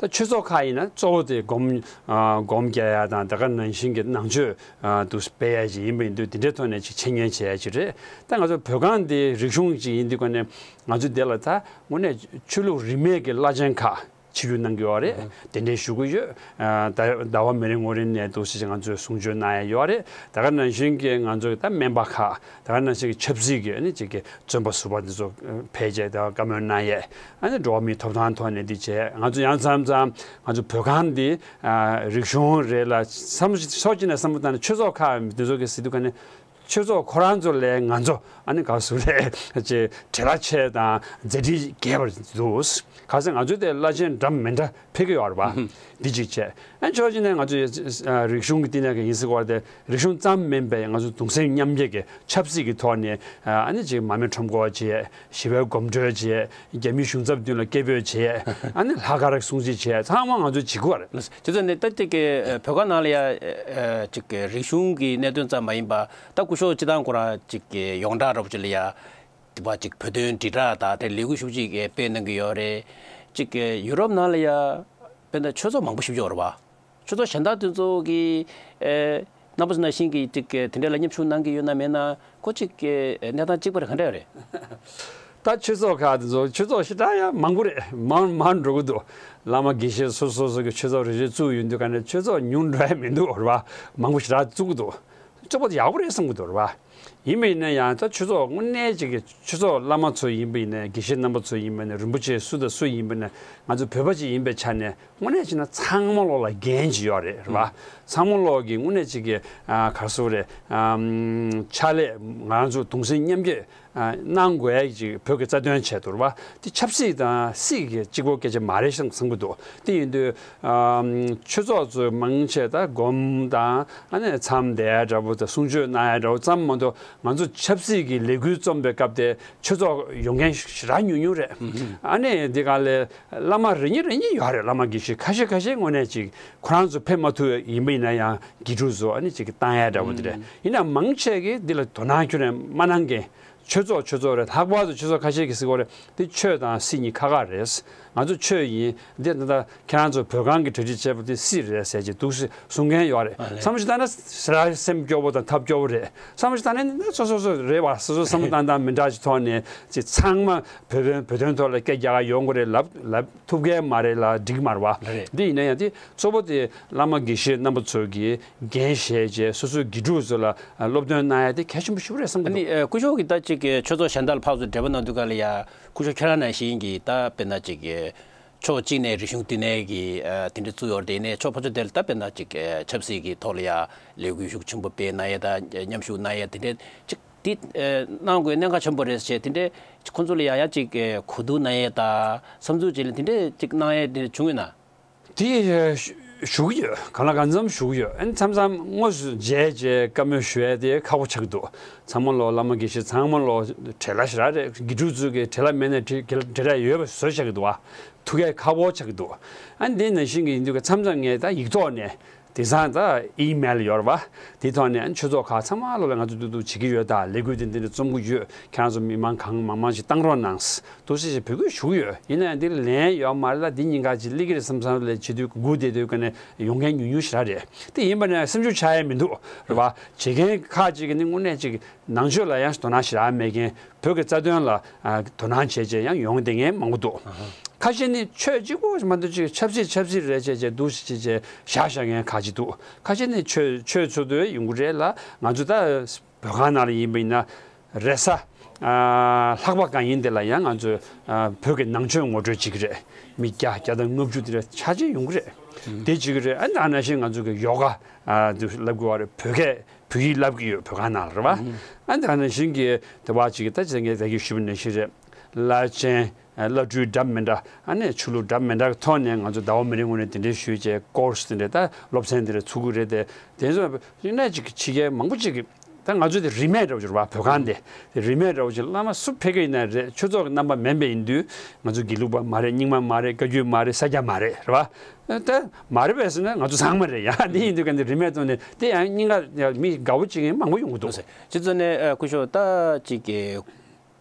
ད་ཆོས་ཚོགས་ཁག་ཡིན་ན་གཙོ་བོ་དེ་སྒོམ་ཨ་སྒོམ་རྒྱག་ཡ་དང་། དེ་ག་ནང་བཞིན་གྱི་ནང་ཆོས་ཨ་དུ་སྤེལ་ཡ་ཅིག་ཡིན་པ་ཡིན་དུས། དེ་འདྲའི་ཐོག་ནས་ཅིག་འཆད་ཉན་བྱེད་ཡ་ཅིག་རེད། ད་ང་ཚོ་བོད་ཁང་འདི་རིག་གཞུང་ཅིག་ཡིན་དུས་ཀ་ནས་ང་ཚོ་འདི་ལ་ད་དངོས་གནས་ཆོས་ལུགས་རིས་མེད་ཀྱི་བླ་ཆེན་ཁག་ཆིབས་བསྒྱུར་གནང་གི་ཡོད་རེད། གདན་འདྲེན་ཞུ་གི་ཡོད། ཨ་ད་ཟླ་བ་མི་རེ་ངོ་རེ་ནས་འདུག་སེ་ང་ཚོས་གསུང་ཆོས་གནང་ཡ་ཡོད་རེད། དེ་ག་ནང་བཞིན་གྱི་ང་ཚོའི་ད་སྨན་པ་ཁག། དེ་ག་ནང་བཞིན་གྱི་ཆབ་སྲིད་ཀྱི་ཨ་ནི་ཅིག་གི་བཙོན་པ་ཟུར་པ་འདི་ཚོ་ཕལ་ཆེར་ད་བཀའ་མོལ་གནང་ཡས། ཨ་ནི་འགྲོ་བ་མིའི་ཐོབ་ཐང་ཐོག་ནས་འདི་བྱས། ང་ཚོ་ཡང་མཚམས་མཚམས་ང་ཚོ་བོད་ཁང་འདི་ཨ་རིག་གཞུང་རེད་ལ་བསམ་ཕྱོགས་གཅིག་ནས་བསམ་བློ་བཏང་ན། ཆོས་ཚོགས་ཁག་འདི་ཚོ་གི་ཟེར་དུས་ཀ་ནས། ཆོས་ཚོགས་ཁོ་རང་ཚོ་ལས་ང་ཚོ་ཨ་ནི་ག་ཟུར་ལས་ཅེ་བྲེལ་བ་ཆེ་དང་མཛད་འཕྲིན་རྒྱས་པར་འདུག། ག་ཟེར་ང་ཚོ་དེ་བླ་ཆེན་འདྲ་མི་འདྲ་ཕེབས་ཀྱི་ཡོད་རེད་པ། འདི་གཅིག་བྱས། ཨ་ཕྱོགས་གཅིག་ནས་ང་ཚོ་ཨ་རིག་གཞུང་གི་བསྟི་གནས་ཀྱི་ཡིན་ཟེར་བ་དེ། རིག་གཞུང་ཙམ་མིན་པའི་ང་ཚོ་གདུང་སེམས་མཉམ་སྐྱེད་ཀྱི་ཆབ་སྲིད་ཀྱི་ཐོག་ནས་ཨ་ནི་ཅིག་མར་མེ་ཁྲོམ་སྐོར་བྱས། ཞི་བའི་གོམ་བགྲོད་བྱས། རྒྱ་མིའི་གཞུང་ཚབ་མདུན་ལ་སྐད་འབོད་བྱས། ཨ་ནི་ལྷག་དཀར་གསུང་ཆོས་བྱས། ཚང་མ་ང་ཚོ་བྱེད་དགོས་པ་རེད། ལགས་སོ། བྱས་ཙང་ནས་ད་ཅིག་གི་བོད་ཁང་ནང་ལ་ཡ་ཅིག་གི་རིག་གཞུང་གི་གནད་དོན་ཙམ་མ་ཡིན་པ། ད་སྐུ་ཞབས་སྤྱི་བཏང་ཁོ་རང་ཅིག་གི་ཡོངས་གྲགས་རོབ་ཅིག་ལ་ཡ་དེ་བ་ཅིག་བོད་དོན་དྲིལ་བསྒྲགས་དང་དེ་ལས་འགུལ་ཤུགས་ཆེ་གི་སྤེལ་གནང་གི་ཡོད་རེད། ཅིག་གི་ཡུ་རོབ་ནང་ལ་ཡ་དཔེར་ན་ཆོས་ཚོགས་མང་པོ་ཞིག་ཡོད་རེད་པ། ཆོས་ཚོགས་གཞན་དག་དེ་ཚོ་གི་ཨེ་རྣམ་པ་ཚོ་ནང་བཞིན་གྱི་ཅིག་གི་དེ་འདྲ་ལ་མཉམ་ཞུགས་གནང་གི་ཡོད་ན་མེད་ན། ཁོ་ཅིག་གི་གནས་སྟངས་གཅིག་པ་རེད། ག་འདྲ་རེད། ད་ཆོས་ཚོགས་ཁག་དེ་ཚོ་ཆོས་ཚོགས་ཞེ་དྲག་ཡང་མང་པོ་རེད། མང་མང་འགྲོ་གི་འདུག། བླ་མ་དགེ་བཤེས་སོ་སོ་སོ་གི་ཆོས་ཚོགས་རེ་རེ་བཙུགས་ཡོང་དུས་ཀ་ནས་ཆོས་ཚོགས་ཉུང་འགྲོ་ཡ་མི་འདུག་རེད་པ། མང་པོ་ཞེ་དྲག་བཙུགས་ཀྱི་འདུག། བཙུགས་པ་དེ་ཡག་པོ་རེད་བསམ་གྱི་འདུག་རེད་པ། ཡིན་པ་ཡིན་ན་ཡང་ད་ཆོས་ཚོགས་དངོས་གནས་ཅིག་གི་ཆོས་ཚོགས་བླ་མ་ཚོ་ཡིན་པ་ཡིན་ན། དགེ་བཤེས་རྣམ་པ་ཚོ་ཡིན་པ་ཡིན་ན། རིན་པོ་ཆེ་སུ་དང་སུ་ཡིན་པ་ཡིན་ན། ང་ཚོ་བོད་པ་ཅིག་ཡིན་པའི་ཆ་ནས་དངོས་གནས་བྱས་ན་ཚང་མ་ལོག་ལ་འགན་ཅིག་ཡོད་རེད། རེད་པ། ཚང་མ་ལོག་གི་དངོས་གནས་ཅིག་གི་ཨ་ག་རེ་ཟེར་དགོས་རེད། ཨམ་ཕྱག་ལས་ང་ཚོ་གདུང་སེམས་མཉམ་སྐྱེད་ཨ་གནང་དགོས་ཡ་ཅིག་བོད་ཀྱི་རྩ་དོན་ཆེད་དུ་རེད་པ། དེ་ཆབ་སྲིད་དང་སྲིད་ཀྱི་གཅིག་པོ་སྐད་ཆ་མ་རེད་བསམ་བསམ་གྱི་འདུག། དེ་ཡིན་དུས་ཨམ་ཆོས་ཚོགས་ཚོས་མང་ཆེ་ད་སྒོམ་དང་ཨ་ནི་མཚམས་བསྡད་ཡ་འདྲ་པོ་དང་གསུང་ཆོས་གནང་ཡ་འདྲ་པོ་ཙམ་མ་གཏོགས། ང་ཚོ་ཆབ་སྲིད་ཀྱི་ལས་འགུལ་རྩོམ་པའི་སྐབས་དེ་ཆོས་ཚོགས་ཡོང་མཁན་ཞེ་དྲག་ཉུང་ཉུང་རེད། ཨ་ནི་འདི་ག་ལས་བླ་མ་རེ་གཉིས་རེ་གཉིས་ཡོད་རེད། བླ་མ་དགེ་བཤེས་ཁ་ཤས་ཁ་ཤས་དངོས་གནས་ཅིག་ཁོ་རང་ཚོ་ཕེབས་མ་ཐུབ་ཡིན་པ་ཡིན་ན་ཡང་དགེ་ཕྲུག་ཚོ་ཨ་ནི་ཅིག་བཏང་ཡ་འདྲ་པོ་དེ་རེད། ཡིན་ན་མང་ཆེ་གིས་འདི་ལ་དོ་སྣང་ཁྱོན་ནས་མ་གནང་མཁན། ཆོས་ཚོགས་ཆོས་ཚོགས་རེད། ལྷག་པར་དུ་ཆོས་ཚོགས་ཁ་ཤས་ཀྱིས་ཟེར་གྱི་ཡོད་རེད། འདི་ཆོས་དང་སྲིད་གཉིས་ཁ་ཁ་རེད། ང་ཚོ་ཆོས་ཡིན། འདི་ད་ལྟ་ཁྱེད་རང་ཚོ་བོད་ཁང་གི་གྲ་སྒྲིག་བྱས་པ་དེ་སྲིད་རེད་ཟེར་གྱི་འདུག་སེ་གསུང་མཁན་ཡོད་རེད། ཨ་ལས། བསམ་བློ་ཞིག་བཏང་ན་ཟེར་སེམས་སྐྱོ་བོ་དང་ཐབས་སྐྱོ་བོ་རེད། བསམ་བློ་ཞིག་བཏང་ན་སོ་སོ་སོ་རེད་བ། སོ་སོ་བསམ་བློ་བཏང་སྟངས་མི་འདྲ་ཞིག་ཐོག་ནས་ཅིག་ཚང་མ་བོད་དོན་བོད་དོན་ཐོག་ལ་སྐད་རྒྱག་ག་ཡོང་གི་རེད་ལབ་ལབ་ཐུབ་མཁན་མ་རེད་ལ་འགྲིག་མ་རེད་བ། རེད། འདི་ཡིན་ན་ཡང་དེ་གཙོ་བོ་དེ་བླ་མ་དགེ་བཤེས་རྣམ་པ་ཚོ་གིས་འགན་བཞེས་བྱས་སོ་སོའི་དགེ་ཕྲུག་ཚོ་ལ་སློབ་སྟོན་གནང་ཡ་དེ་གལ་ཆེན་པོ་ཞིག་རེད་བསམ་གི་འདུག་ཨ་ནི་ཨ་སྐུ་ཞབས་ཀྱིས་ད་ཅིག་ཆོས་ཚོགས་གཞན་དག་ལ་ཕར་ཚུར་འབྲེལ་བ་གནང་དུས་ག་ལ་ཡ། སྐུ་ཞབས་ཁྱེད་རང་ནང་བཞིན་གྱི་ད་དཔེར་ན་ཅིག་གི་ཕྱོགས་གཅིག་ནས་རིག་གཞུང་བསྟི་གནས་ཀྱི་ཨ་དེ་འདྲ་བཙུགས་ཡོད་རེད་དེ། ཡིན་ནའི་ཕྱོགས་ཕར་ཕྱོགས་དེར་ད་དཔེར་ན་ཅིག་ཨ་ཆབ་སྲིད་ཀྱི་ཐོག་ལ་ཡ་ལས་འགུལ་ཤུགས་ཆེན་པོ་སྤེལ་གནང་ཡས་དང་མཉམ་ཞུགས་གནང་ཡས་དེ་འདྲ་ཅིག་དེ་ཨ་གནང་དགོས་གནད་འགག་ཆེན་པོ་རེད་ཟེར་བྱས་དེ་འདྲ་ཁོང་ཚོ་ལ་ཡང་ཡང་ཅིག་ཨ་གོ་བསྡུར་གནང་ཡས་དང་བསམ་ཚུལ་བརྗེ་ལེན་དེ་འདྲ་ཅིག་གནང་ཡས་དེ་འདྲ་བྱུང་ཡོད་ན། དེ་ཞུ་གི་ཡོད། གང་ལ་གང་འཚམ་ཞུ་གི་ཡོད། ཨ་ནི་མཚམས་མཚམས་དངོས་སུ་མཇལ་བྱས་བཀའ་མོལ་ཞུ་ཡས་དེ་ཁག་པོ་ཆགས་ཀྱི་འདུག་ཚང་མ་ལོ་བླ་མ་དགེ་བཤེས་ཚང་མ་ལོ་བྲེལ་བ་ཞེ་དྲག་རེད། དགེ་ཕྲུག་ཚོས་ཀྱི་བྲེལ་བ་མེད་ན་བྲེལ་བྲེལ་བ་ཡོད་པ་བཟོས་བཞག་གི་འདུག་བ། ཐུག་ཡས་ཁག་པོ་ཆགས་ཀྱི་འདུག་ཨ་ནི་དེ་ནང་བཞིན་གྱི་ཡིན་དུས་ཀ་མཚམས་མཚམས་ངས་ད་ཡིག་ཐོག་ནས་དེང་སང་ད་ཨི་མེལ་ཡོད་རེད་བ། དེ་ཐོག་ནས་ཨ་ནི་ཆོས་ཚོགས་ཁག་ཚང་མ་ལོ་ལ་ང་ཚོ་འདུག་འདུག་བྱེད་ཀྱི་ཡོད། ད་ལས་འགུལ་དེ་འདི་འདྲ་རྩོམ་གྱི་ཡོད། ཁྱེད་རང་ཚོ་མི་མང་གང་མང་མང་ཞིག་བཏང་རོགས་གནང་། འདུག་སེ་ཞིག་བོད་སྐད་ཞུ་གི་ཡོད། ཡིན་ན་ཡང་འདིར་ལན་ཡོད་མ་རེད་ལ། འདི་གཉིས་ཀ་ཅིག་སླེབས་ཀྱི་རེད་བསམ་བསམ་ལས་བྱེད་དུས་སྒུག་བསྡད་དུས་ཀ་ནས་ཡོང་མཁན་ཉུང་ཉུང་ཞིག་ར་རེད། དེ་ཡིན་པ་ནས་སེམས་ཤུགས་ཆག་ཡས་མི་འདུག་རེད་བ། བྱེད་མཁན་ཁག་ཅིག་གིས་ནི་དངོས་གནས་ཅིག་ནང་ཆོས་ལ་ཡང་དོ་སྣང་ཞེ་དྲག་མེད་མཁན། བོད་ཀྱི་རྩ་དོན་ལ་ཨ་དོ་སྣང་བྱས་བྱས་ཡང་ཡོང་བསྡད་མཁན་མང་པོ་འདུག་ཁ་ཤས་ནི་ཆོས་གཅིག་པོ་མ་གཏོགས་ཅིག་ཆབ་སྲིད་ཆབ་སྲིད་རེད་བྱས་བྱས་འདུག་སེ་བྱས་བྱས་བཞག་བཞག་མཁན་ཁག་ཅིག་འདུག་ཁ་ཤས་ནི་ཆོས་ཆོས་ཚུར་དུ་ཡོང་གི་རེད་ལ། ང་ཚོ་ད་བོད་ཁང་ནང་ལ་ཡིན་པ་ཡིན་ན་རེས་གཟའ་ཨ་ལྷག་པ་གང་ཡིན་དེ་ལ་ཡང་ང་ཚོས་ཨ་བོད་ཀྱི་ནང་ཆོས་ངོ་སྤྲོད་བྱེད་ཀྱི་རེད། མི་བརྒྱ་བརྒྱ་དང་ལྔ་བཅུ་དེ་འདྲ་ཆ་ཆེ་ཡོང་གི་རེད། དེ་བྱེད་ཀྱི་རེད། ཨ་ནི་ཨ་ནང་བཞིན་ང་ཚོ་གི་ཡོ་ག་ཨ་དེ་བསླབ་དགོས་པ་རེད། བོད་སྐད་བོད་ཡིག་བསླབ་ཀྱི་ཡོད་བོད་ཁང་ནང་ལ་རེད་བ། ཨ་ནི་ཨ་ནང་བཞིན་གྱི་དེ་བ་ཅིག་ད་ཅིག་ངས་ད་གིན་ཞུས་པ་ནང་བཞིན་རེད། བླ་ཆེན་བླ་སྤྲུལ་འདྲ་མི་འདྲ་ཨ་ནི་ཆོས་ལུགས་འདྲ་མི་འདྲ་གི་ཐོག་ནས་ང་ཚོ་ཟླ་བ་མི་རེ་སྔོན་ནས་དེ་འདྲའི་ཞུས་བྱས་ཀོར་སི་དེ་འདྲ་ད་སློབ་ཚན་དེ་འདྲ་ཚུགས་ཀྱི་རེད་དེ། དེ་ཚོ་ཡིན་ན་ཅིག་ཕྱི་རྒྱལ་མང་པོ་ཅིག་གི་ད་ང་ཚོ་དེ་རིན་མེད་འདྲ་བོ་ཅིག་རེད་བ། བོད་ཁང་དེ་དེ་རིན་མེད་འདྲ་བོ་ཅིག་བླ་མ་སུ་ཕེབས་ཀྱི་ཡིན་ན་རེད། ཆོས་ཚོགས་ཀྱི་རྣམ་པ་མིན་པ་ཡིན་དུས་ང་ཚོ་དགེ་ལུགས་པ་མ་རེད། རྙིང་མ་མ་རེད། བཀའ་བརྒྱུད་མ་རེད། ས་སྐྱ་མ་རེད། རེད་བ། ད་མ་རེད་པས་ཟེར་ན་ང་ཚོ་ཚང་མ་རེད་ཡ། འདི་ཡིན་དུས་ག་འདི་རིན་མེད་བཏང་ནས་དེ་ཡང་རྙིང་ག་མི་དགའ་བོ་ཅིག་མང་པོ་ཡོང་གི་འདུག་སྤྱི་ཚོགས་ནས་ཨ་སྐུ་ཞབས་ད་ཅིག་གི་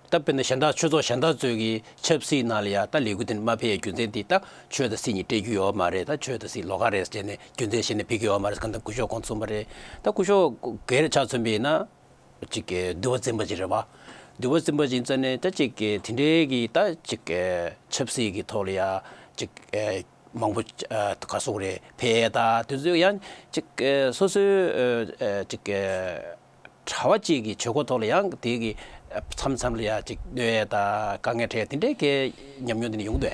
ད་དཔེར་ན་གཞན་དག་ཆོས་ཚོགས་གཞན་དག་ཚོས་ཀྱི་ཆབ་སྲིད་ནང་ལ་ཡ་ད་ལས་འགུལ་དེ་འདྲ་མ་ཕེབས་ཡ་རྒྱུ་མཚན་དེ་ད་ཆོས་དང་སྲིད་གཉིས་སྤྲད་རྒྱུ་ཡོད་མ་རེད། ད་ཆོས་དང་སྲིད་ལོགས་ཀ་རེད་ཟེར་ནས་རྒྱུ་མཚན་བཤད་ནས་ཕེབས་ཀྱི་ཡོད་མ་རེད། གང་ལྟར་སྐུ་ཞབས་གོང་གསུངས་པ་རེད། ད་སྐུ་ཞབས་སྒེར་ཆ་མཚོན་པ་ཡིན་ན། ཅིག་གི་འདུལ་བ་འཛིན་པ་ཅིག་རེད་བ། འདུལ་བ་འཛིན་པ་ཅིག་ཡིན་ཙང་ནས་ད་ཅིག་གི་དེ་འདྲའི་གི་ད་ཅིག་གི་ཆབ་སྲིད་ཀྱི་ཐོག་ལ་ཡ་ཅིག་ཨེ་མང་པོ་ཨ་ག་སོག་རེད་ཕེབས་ད་དེ་ཚོ་ཡང་ཅིག་གི་སོ་སོའི་ཨེ་ཅིག་གི་གྲྭ་བ་ཅིག་གི་བྱེད་སྒོ་ཐོག་ལ་ཡང་དེ་གི་མཚམས་མཚམས་ལ་ཡ་ཅིག་གནོད་ཡས་ད་དཀའ་ངལ་འཕྲད་དེ་འདྲའི་གི་ཉམས་མྱོང་དེ་འདྲ་ཡོང་གི་འདུག་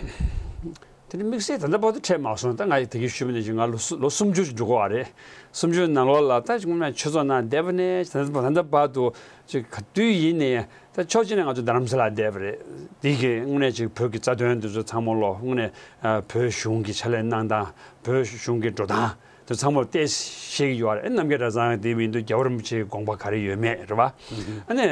དེ་ནི་དམིགས་བསལ་ད་ལྟ་བར་དུ་འཕྲད་མ་སོང་། ད་ང་ཡི་དེ་གའི་ཞུས་པ་ནས་ང་ལོ་སུ་ལོ་སུམ་ཅུ་འགྲོ་གི་ཡོད་རེད། སུམ་ཅུ་ནང་ལོགས་ལ་ད་ཅིག་སྔོན་མ་ཆོས་ཚོགས་ནང་བསྡད་པ་ནས་ད་ལྟ་ད་ལྟ་བར་དུ་ཅིག་ག་དུས་ཡིན་ནའི་ད་ཕྱོགས་གཅིག་ནས་ང་ཚོ་རྡ་རམ་ས་ལ་བསྡད་པ་རེད། དེ་གི་དངོས་གནས་ཅིག་བོད་ཀྱི་རྩ་དོན་དེ་ཚོ་ཚང་མ་ལོ་དངོས་གནས་བོད་གཞུང་གི་ཕྱག་ལས་གནང་སྟངས་བོད་གཞུང་གི་འགྲོ་སྟངས་དེ་ཚང་མ་བལྟས་ཤེས་ཀྱི་ཡོད་རེད། རྣམ་རྒྱལ་གྲྭ་ཚང་དེ་མིན་དུ་རྒྱལ་བ་རིན་པོ་ཆེའི་དགོངས་པ་ག་རེ་ཡོད་མེད་རེད་བ། ཨ་ནི་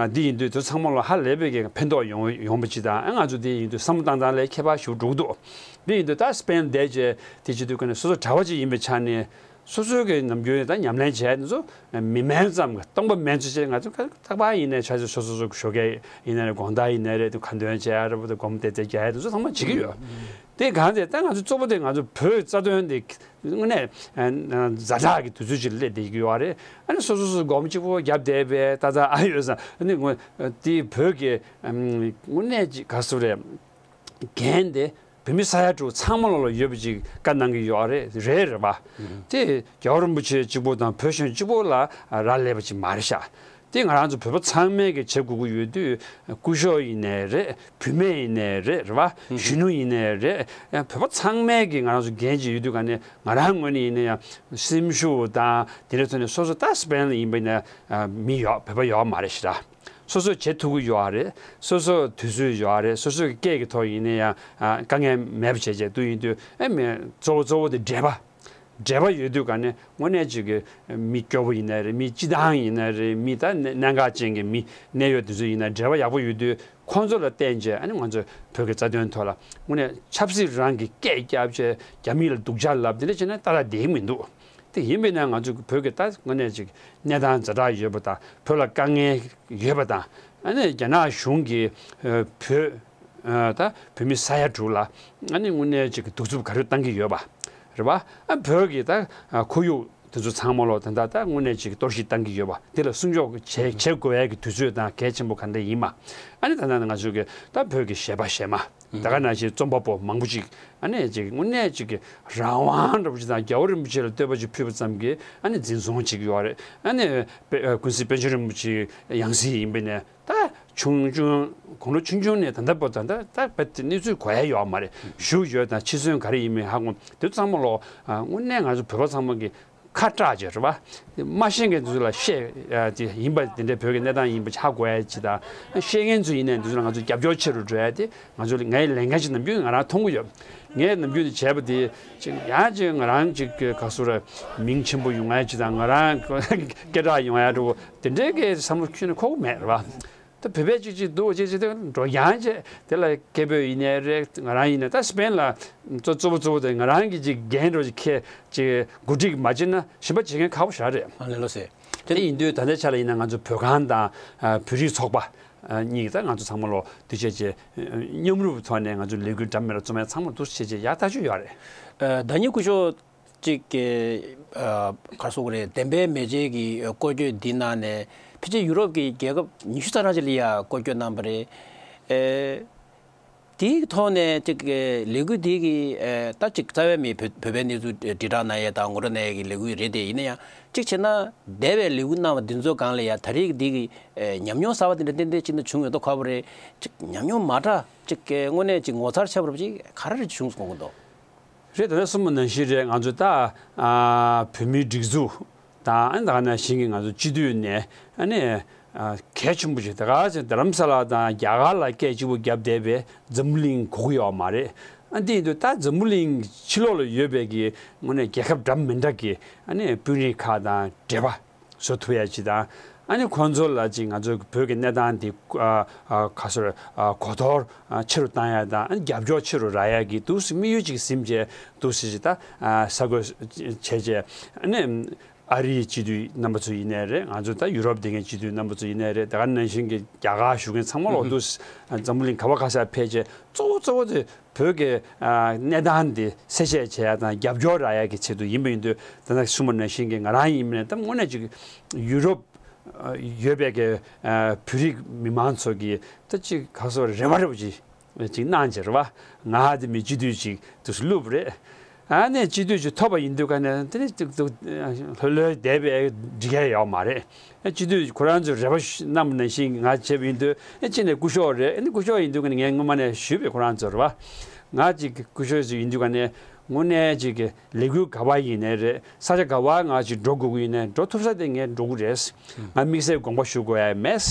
འདི་ཡིན་དུས་དེ་ཚང་མ་ལ་ཧ་ལས་པའི་གི་ཕན་ཐོགས་ཡོང་ཡོང་པ་ཅིག་དང་། ཨ་ང་ཚོ་དེ་ཡིན་དུས་བསམ་བློ་བཏང་སྟངས་ལས་ཁྱད་པར་ཞིག་འགྲོ་གི་འདུག་འདི་ཡིན་དུས་ད་སི་པེན་བསྡད་རྗེས་དེ་བྱེད་དུས་ཀ་ནས་སོ་སོ་གྲྭ་བ་ཅིག་ཡིན་པའི་ཆ་ནས་སོ་སོའི་གི་ནམ་རྒྱུན་ད་ཉམས་ལེན་བྱས་དེ་ཚོ་མི་དམན་ཙམ་གི་སྟོང་པ་མེད་ཚུལ་བྱས། ང་ཚོ་རྟག་པར་ཡིན་ནའི་ཆ་ཚོད་སོ་སོ་སོ་ཞོགས་ཀས་ཡིན་ན་རེད། དགོང་དག་ཡིན་ན་རེད། དེ་ཁ་འདོན་བྱས་རེད་པ། དེ་སྒོམ་བལྟས་བལྟས་རྒྱག་ཡ་དེ་ཚོ་ཚང་མ་བྱེད་ཀྱི་ཡོད། དེ་གང་དེ་ད་ང་ཚོ་གཙོ་བོ་དེ་ང་ཚོ་བོད་རྩ་དོན་དེ་དངོས་གནས་ཛ་དྲག་གི་དུས་ཚོད་ཅིག་སླེབས་བསྡད་ཀྱི་ཡོད་རེད། ཨ་ནི་སོ་སོ་སོ་སྒོམ་གཅིག་པོ་རྒྱབ་བསྡད་པའི་ཏག་ཏག་ཨ་ཡོད་ས། ཨ་ནི་དངོས་དེ་བོད་ཀྱི་དངོས་གནས་ཅིག་ག་སུ་རེད། འགན་དེ་བོད་མི་ས་ཡ་དྲུག་ཚང་མ་ལ་ལ་ཡོད་པ་ཅིག་བཀའ་གནང་གི་ཡོད་རེད། རེད་རེད་པ། དེ་རྒྱལ་བ་རིན་པོ་ཆེ་གཅིག་པོ་དང་བོད་གཞུང་གཅིག་པོ་ལ་རག་ལས་པ་ཅིག་མ་རེད་ཤག་དེ་ང་རང་ཚོ་བོད་པ་ཚང་མས་ཀྱི་བྱེད་དགོས་ཀྱི་ཡོད་དུས། སྐུ་ཞབས་ཡིན་ནའི་རེད། བུད་མེད་ཡིན་ནའི་རེད། རེད་པ། གཞོན་ནུ་ཡིན་ནའི་རེད། ཡང་བོད་པ་ཚང་མས་ཀྱི་ང་རང་ཚོ་འགན་ཅིག་ཡོད་དུས་ག་ནས་ང་རང་ངོས་ནས་ཡིན་ན་ཡང་སེམས་ཤུགས་དང་དེ་འདྲའི་ཐོག་ནས་སོ་སོ་ད་སི་པེན་ལ་ཡིན་པ་ཡིན་ན་མི་ཡོད། བོད་པ་ཡོད་མ་རེད་ཤག་སོ་སོས་བྱེད་ཐུབ་ཀྱི་ཡོད་རེད། སོ་སོ་དུས་ཚོད་ཡོད་རེད། སོ་སོའི་སྐད་ཀྱི་ཐོག་ཡིན་ན་ཡང་ཨ་དཀའ་ངལ་མེད་པ་བྱས་བྱས་དུས་ཡིན་དུས་ཨེ་མེད། གཙོ་བོ་གཙོ་བོ་དེ་འབྲེལ་བ། འབྲེལ་བ་ཡོད་དུས་ག་ནས་དངོས་གནས་ཅིག་གི་མི་སྐྱོ་བོ་ཡིན་ན་རེད། མི་སྤྱི་བཏང་ཡིན་ན་རེད། མི་ད་གནད་གནད་འགག་ཅན་གྱི་མི་གནད་ཡོད་དེ་ཚོ་ཡིན་ན་འབྲེལ་བ་ཡག་པོ་ཡོད་དུས་ཁོང་ཚོ་ལ་བརྟེན་བྱས་ཨ་ནི་ང་ཚོ་བོད་ཀྱི་རྩ་དོན་ཐོག་ལ་དངོས་གནས་ཆབ་སྲིད་རང་གི་སྐད་བརྒྱབ་བྱས་རྒྱ་མི་ལ་སྡུག་ཅག་ལབ་དེ་འདྲ་བྱས་ན་ཏག་ཏག་བསྡད་ཀྱི་མི་འདུག་དེ་ཡིན་པས་ན་ང་ཚོ་བོད་ཀྱི་ད་དངོས་གནས་ཅིག་གནས་སྟངས་ཛ་དྲག་ཡོད་པ་དང་བོད་ལ་དཀའ་ངལ་ཡོད་པ་དང་། ཨ་ནི་རྒྱ་ནག་གཞུང་གིས་ཨ་བོད་ ཨ་ད་བོད་མི་ས་ཡ་དྲུག་ལ་ཨ་ནི་དངོས་གནས་ཅིག་གི་གདུག་རྩུབ་ག་རེ་བཏང་གི་ཡོད་པ་རེད་བ། ཨ་བོད་ཀྱི་ད་ཁོར་ཡུག་དེ་ཚོ་ཚང་མ་ལོ་ད་ད་ད་དངོས་གནས་ཅིག་གཏོར་བཤིག་བཏང་གི་ཡོད་པ་དེ་ལ་སྲུང་སྐྱོབ་བྱེད་བྱེད་དགོས་ཡ་གི་དུས་ཚོད་དང་གལ་ཆེན་པོ་ག་འདྲ་ཡིན་མ། ཨ་ནི་ད་ད་ང་ཚོ་གི་ད་བོད་ཀྱི་གཞས་པ་གཞས་མ་ད་ག་ནང་བཞིན་རྩོམ་པ་པོ་མང་པོ་ཅིག་ཨ་ནི་ཅིག་དངོས་གནས་ཅིག་གི་རང་དབང་འདྲ་པོ་ཅིག་དང་རྒྱལ་བ་རིན་པོ་ཆེ་ལ་བསྟོད་པ་ཅིག་ཕུལ་བ་ཙམ་གྱིས་ཨ་ནི་འཛིན་བཟུང་བྱེད་ཀྱི་ཡོད་རེད། ཨ་ནི་དཔེ་ཀུན་གཟིགས་དཔལ་འབྱོར་རིན་པོ་ཆེའི་ཡང་སྲིད་ཡིན་པ་ནས། ད་ཆུང་ཆུང་དགུང་ལོ་ཆུང་ཆུང་ནས་ད་ལྟ་བར་ད་ལྟ་ད་དཔེ་དེ་གནས་ཚུལ་གོ་ཡ་ཡོད་མ་རེད། བཞུགས་ཡོད་དང་འཆི་གསོན་ག་རེ་ཡིན་མིན་ཧ་གོ་དེ་ཚང་མ་ལོ། ཨ་དངོས་གནས་ང་ཚོ་བོད་པ་ཚང་མ་གི་ཁ་གྲག་བྱས་རེད་བ། དེ་མ་ཤེས་མཁན་དེ་ཚོ་ལ་བཤད་ཨ་དེ་ཡིན་པ་དེ་འདྲའི་བོད་ཀྱི་གནས་སྟངས་ཡིན་པ་ཧ་གོ་ཡ་ཅིག་དང་ཤེས་མཁན་ཚོ་ཡིན་ནའི་དེ་ཚོ་ལ་ང་ཚོ་རྒྱབ་སྐྱོར་ཆེ་རུ་འགྲོ་ཡ་དེ་ང་ཚོ་ལ་ངའི་ལས་འགན་ཅིག་ནམ་རྒྱུན་ང་རང་མཐོང་གི་ཡོད། ངས་ནམ་རྒྱུན་དུ་བྱས་པ་དེ་ཅིག་ཡང་ཅིག་ང་རང་ཅིག་ག་སུ་ར་མིང་ཆེན་པོ་ཡོང་ཡ་ཅིག་དང་ང་རང་སྐད་གྲགས་ཡོང་ཡ་འདྲ་བོ་དེ་འདྲའི་གི་བསམ་བློ་ཁྱོན་ནས་འཁོར་གི་མེད་རེད་བ། ད་བོད་པས་ཅིག་ཅིག་འདུག་ཅིག་ཅིག་དེ་འགྲོ་ཡང་བྱས་དེ་ལ་སྐད་འབོད་ཡིན་ནའི་རེད། ང་རང་ཡིན་ནའི་ད་སི་པེན་ལ་གཙོ་གཙོ་བོ་གཙོ་བོ་དེ་ང་རང་གི་ཅིག་འགན་འགྲོ་ཅིག་ཁྱེད་ཅིག་འགོ་ཁྲིད་མ་བྱེད་ན་གཞན་པ་བྱེད་མཁན་ཁག་པོ་ཞེ་དྲག་རེད། ཨ་ལེ་ལོ་སེ། དེ་ཡིན་དུས་ད་ལྟའི་ཆ་ལ་ཡིན་ན་ང་ཚོ་བོད་ཁང་དང་ཨ་བོད་རིགས་ཚོགས་པ་ཨ་གཉིས་ད་ང་ཚོ་ཚང་མ་ལོ་དུས་ཆད་ཅེས་མཉམ་རུབ་ཐོག་ནས་ང་ཚོ་ལས་འགུལ་འདྲ་མི་འདྲ་རྩོམ་ཡ་ཚང་མ་འདུག་བྱས་བྱས་ཡག་ཐག་ཆོད་ཡོད་རེད། ཨ་ཟླ་ཉི་སྐུ་ཞབས་གཅིག་གི་ཨ་ག་རེ་ཟེར་དགོས་རེད། བདེན་པའི་མེ་ལྕེ་གི་སྐོར་སྐྱོད་འདི་ནང་ནས་ཕལ་ཆེར་ཡུ་རོབ་ཀྱི་རྒྱལ་ཁབ་ཉི་ཤུ་རྩ་གྲངས་ཅིག་ལ་ཡ་སྐོར་སྐྱོད་གནང་བ་རེད། ཨེ་དེའི་ཐོག་ནས་ཅིག་གི་ལས་འགུལ་འདི་གི་ཨེ་ད་ཅིག་རྩ་བའི་མི་བོད་བོད་པའི་གནས་ཚུལ་དྲིལ་བསྒྲགས་གནང་ཡས་དང་ངོ་སྤྲོད་གནང་ཡས་ཀྱི་ལས་འགུལ་རེད་དེ། ཡིན་ན་ཡང་གཅིག་བྱས་ན་འདས་པའི་ལས་འགུལ་གནང་བ་འདི་ཚོའི་སྒང་ལ་ཡ་ད་རེས་ཀྱི་འདི་གི་ཨེ་ཉམས་མྱོང་གསར་པ་དེ་འདྲ་ཏན་ཏན་ཅིག་ན་བྱུང་ཡོད་མདོག་ཁ་པོ་རེད། ཅིག་ཉམས་མྱོང་མ་འདྲ་ཅིག་གི་དངོས་གནས་ཅིག་ངོ་མཚར་ཆེ་བ་རབ་ཅིག་ག་རེ་རེ་བྱུང་སོང་གི་འདུག་རེད། ད་ལྟ་གསུངས་པ་ནང་བཞིན་རེད། ང་ཚོ་ད་ཨ་བོད་མིའི་སྒྲིག་འཛུགས་དང་ཨ་ནི་ད་ག་ནང་བཞིན་གྱི་ང་ཚོ་སྤྱི་འཐུས་ནས་ཨ་ནི་ཨ་གལ་ཆེན་པོ་ཞིག་ད་ག་ཚོད་རྡ་རམ་ས་ལ་དང་རྒྱ་གར་ལ་སྐད་གཅིག་པུ་བརྒྱབ་བསྡད་པའི་འཛམ་བུ་གླིང་གོ་གི་ཡོད་མ་རེད། ཨ་འདི་ཡིན་དུས་ད་འཛམ་བུ་གླིང་ཕྱི་ལོགས་ལ་ཡོད་པའི་གི་དངོས་གནས་རྒྱལ་ཁབ་འདྲ་མི་འདྲ་གི་ཨ་ནི་དཔོན་རིགས་ཁག་དང་འབྲེལ་བ་བཟོ་ཐུབ་ཡ་ཅིག་དང་། ཨ་ནི་ཁོང་ཚོ་ལ་ཅིག་ང་ཚོ་བོད་ཀྱི་གནས་སྟངས་འདི་ཨ་ཨ་ག་ཚོད་ཨ་གོ་རྟོགས་ཨ་ཆེ་རུ་བཏང་ཡ་དང་། ཨ་ནི་རྒྱབ་སྐྱོར་ཆེ་རུ་རག་ཡ་གི་འདུག་སེ་དམིགས་ཡུལ་ཅིག་ཟིན་བྱས་འདུག་སེ་ཅིག་ད་ཨ་གསར་འགོད་བྱས་བྱས། ཨ་ནི་ཨ་རིའི་སྤྱི་འཐུས་རྣམ་པ་ཚོ་ཡིན་ནའི་རེད། ང་ཚོ་ད་ཡུ་རོབ་སྡོད་མཁན་སྤྱི་འཐུས་རྣམ་པ་ཚོ་ཡིན་ནའི་རེད། ད་ག་ནང་བཞིན་གྱི་རྒྱ་གར་བཞུགས་མཁན་ཚང་མ་ལོག་འདུག་སེ་འཛམ་བུ་གླིང་ག་བ་ག་ས་ཕེབས་བྱས་གཙོ་བོ་གཙོ་བོ་དེ་བོད་ཀྱི་ཨ་གནས་སྟངས་འདི་གསལ་བཤད་བྱེད་ཡ་དང་རྒྱབ་སྐྱོར་རག་ཡ་གི་ཆེད་དུ་ཡིན་པ་ཡིན་དུས། ད་ལྟ་གསུངས་པ་ནང་བཞིན་གྱི་ང་རང་ཡིན་པ་ནས་ད་དངོས་གནས་ཅིག་ཡུ་རོབ་ཨ་ཡོད་པའི་གི་ཨ་བོད་རིགས་མི་མང་ཚོ་གི་ད་ཅིག་ག་ཚོད་རེ་བ་རེ་བ་ཅིག་ཅིག་གནང་བྱས་རེད་བ། ང་ཧ་དེ་མི་སྤྱི་འཐུས་ཅིག་དུ་བླུགས་པ་རེད། ཨ་ནས་སྤྱི་འཐུས་ཅིག་ཐོབ་པ་ཡིན་དུས་ཀ་ནས་དེ་ནས་ཅིག་ཏུ་ལྷོད་ལྷོད་བསྡད་པའི་འགྲིག་ཡ་ཡོད་མ་རེད། ཨ་སྤྱི་འཐུས་ཁོ་རང་ཚོས་རེ་བ་གནང་བ་ནང་བཞིན་ང་བྱས་པ་ཡིན་དུས། ཨ་གཅིག་ནས་སྐུ་ཞབས་རེད། ཨ་ནི་སྐུ་ཞབས་ཡིན་དུས་ཀ་ནས་ངས་སྔོན་མ་ནས་ཞུས་པའི་ཁོ་རང་ཚོར་རེད་བ། ང་ཅིག་སྐུ་ཞབས་ཡིན་དུས་ཀ་ནས་དངོས་གནས་ཅིག་གི་ལས་འགུལ་ག་བ་ཡིན་ནའི་རེད། ས་ཆ་ག་བ་ང་ཅིག་འགྲོ་དགོས་ཀྱི་ཡིན་ནའི་འགྲོ་ཐུབ་ས་དེ་ངས་འགྲོ་གི་རེད། ང་དམིགས་བསལ་དགོངས་པ་ཞུ་དགོས་ཡ་མེད།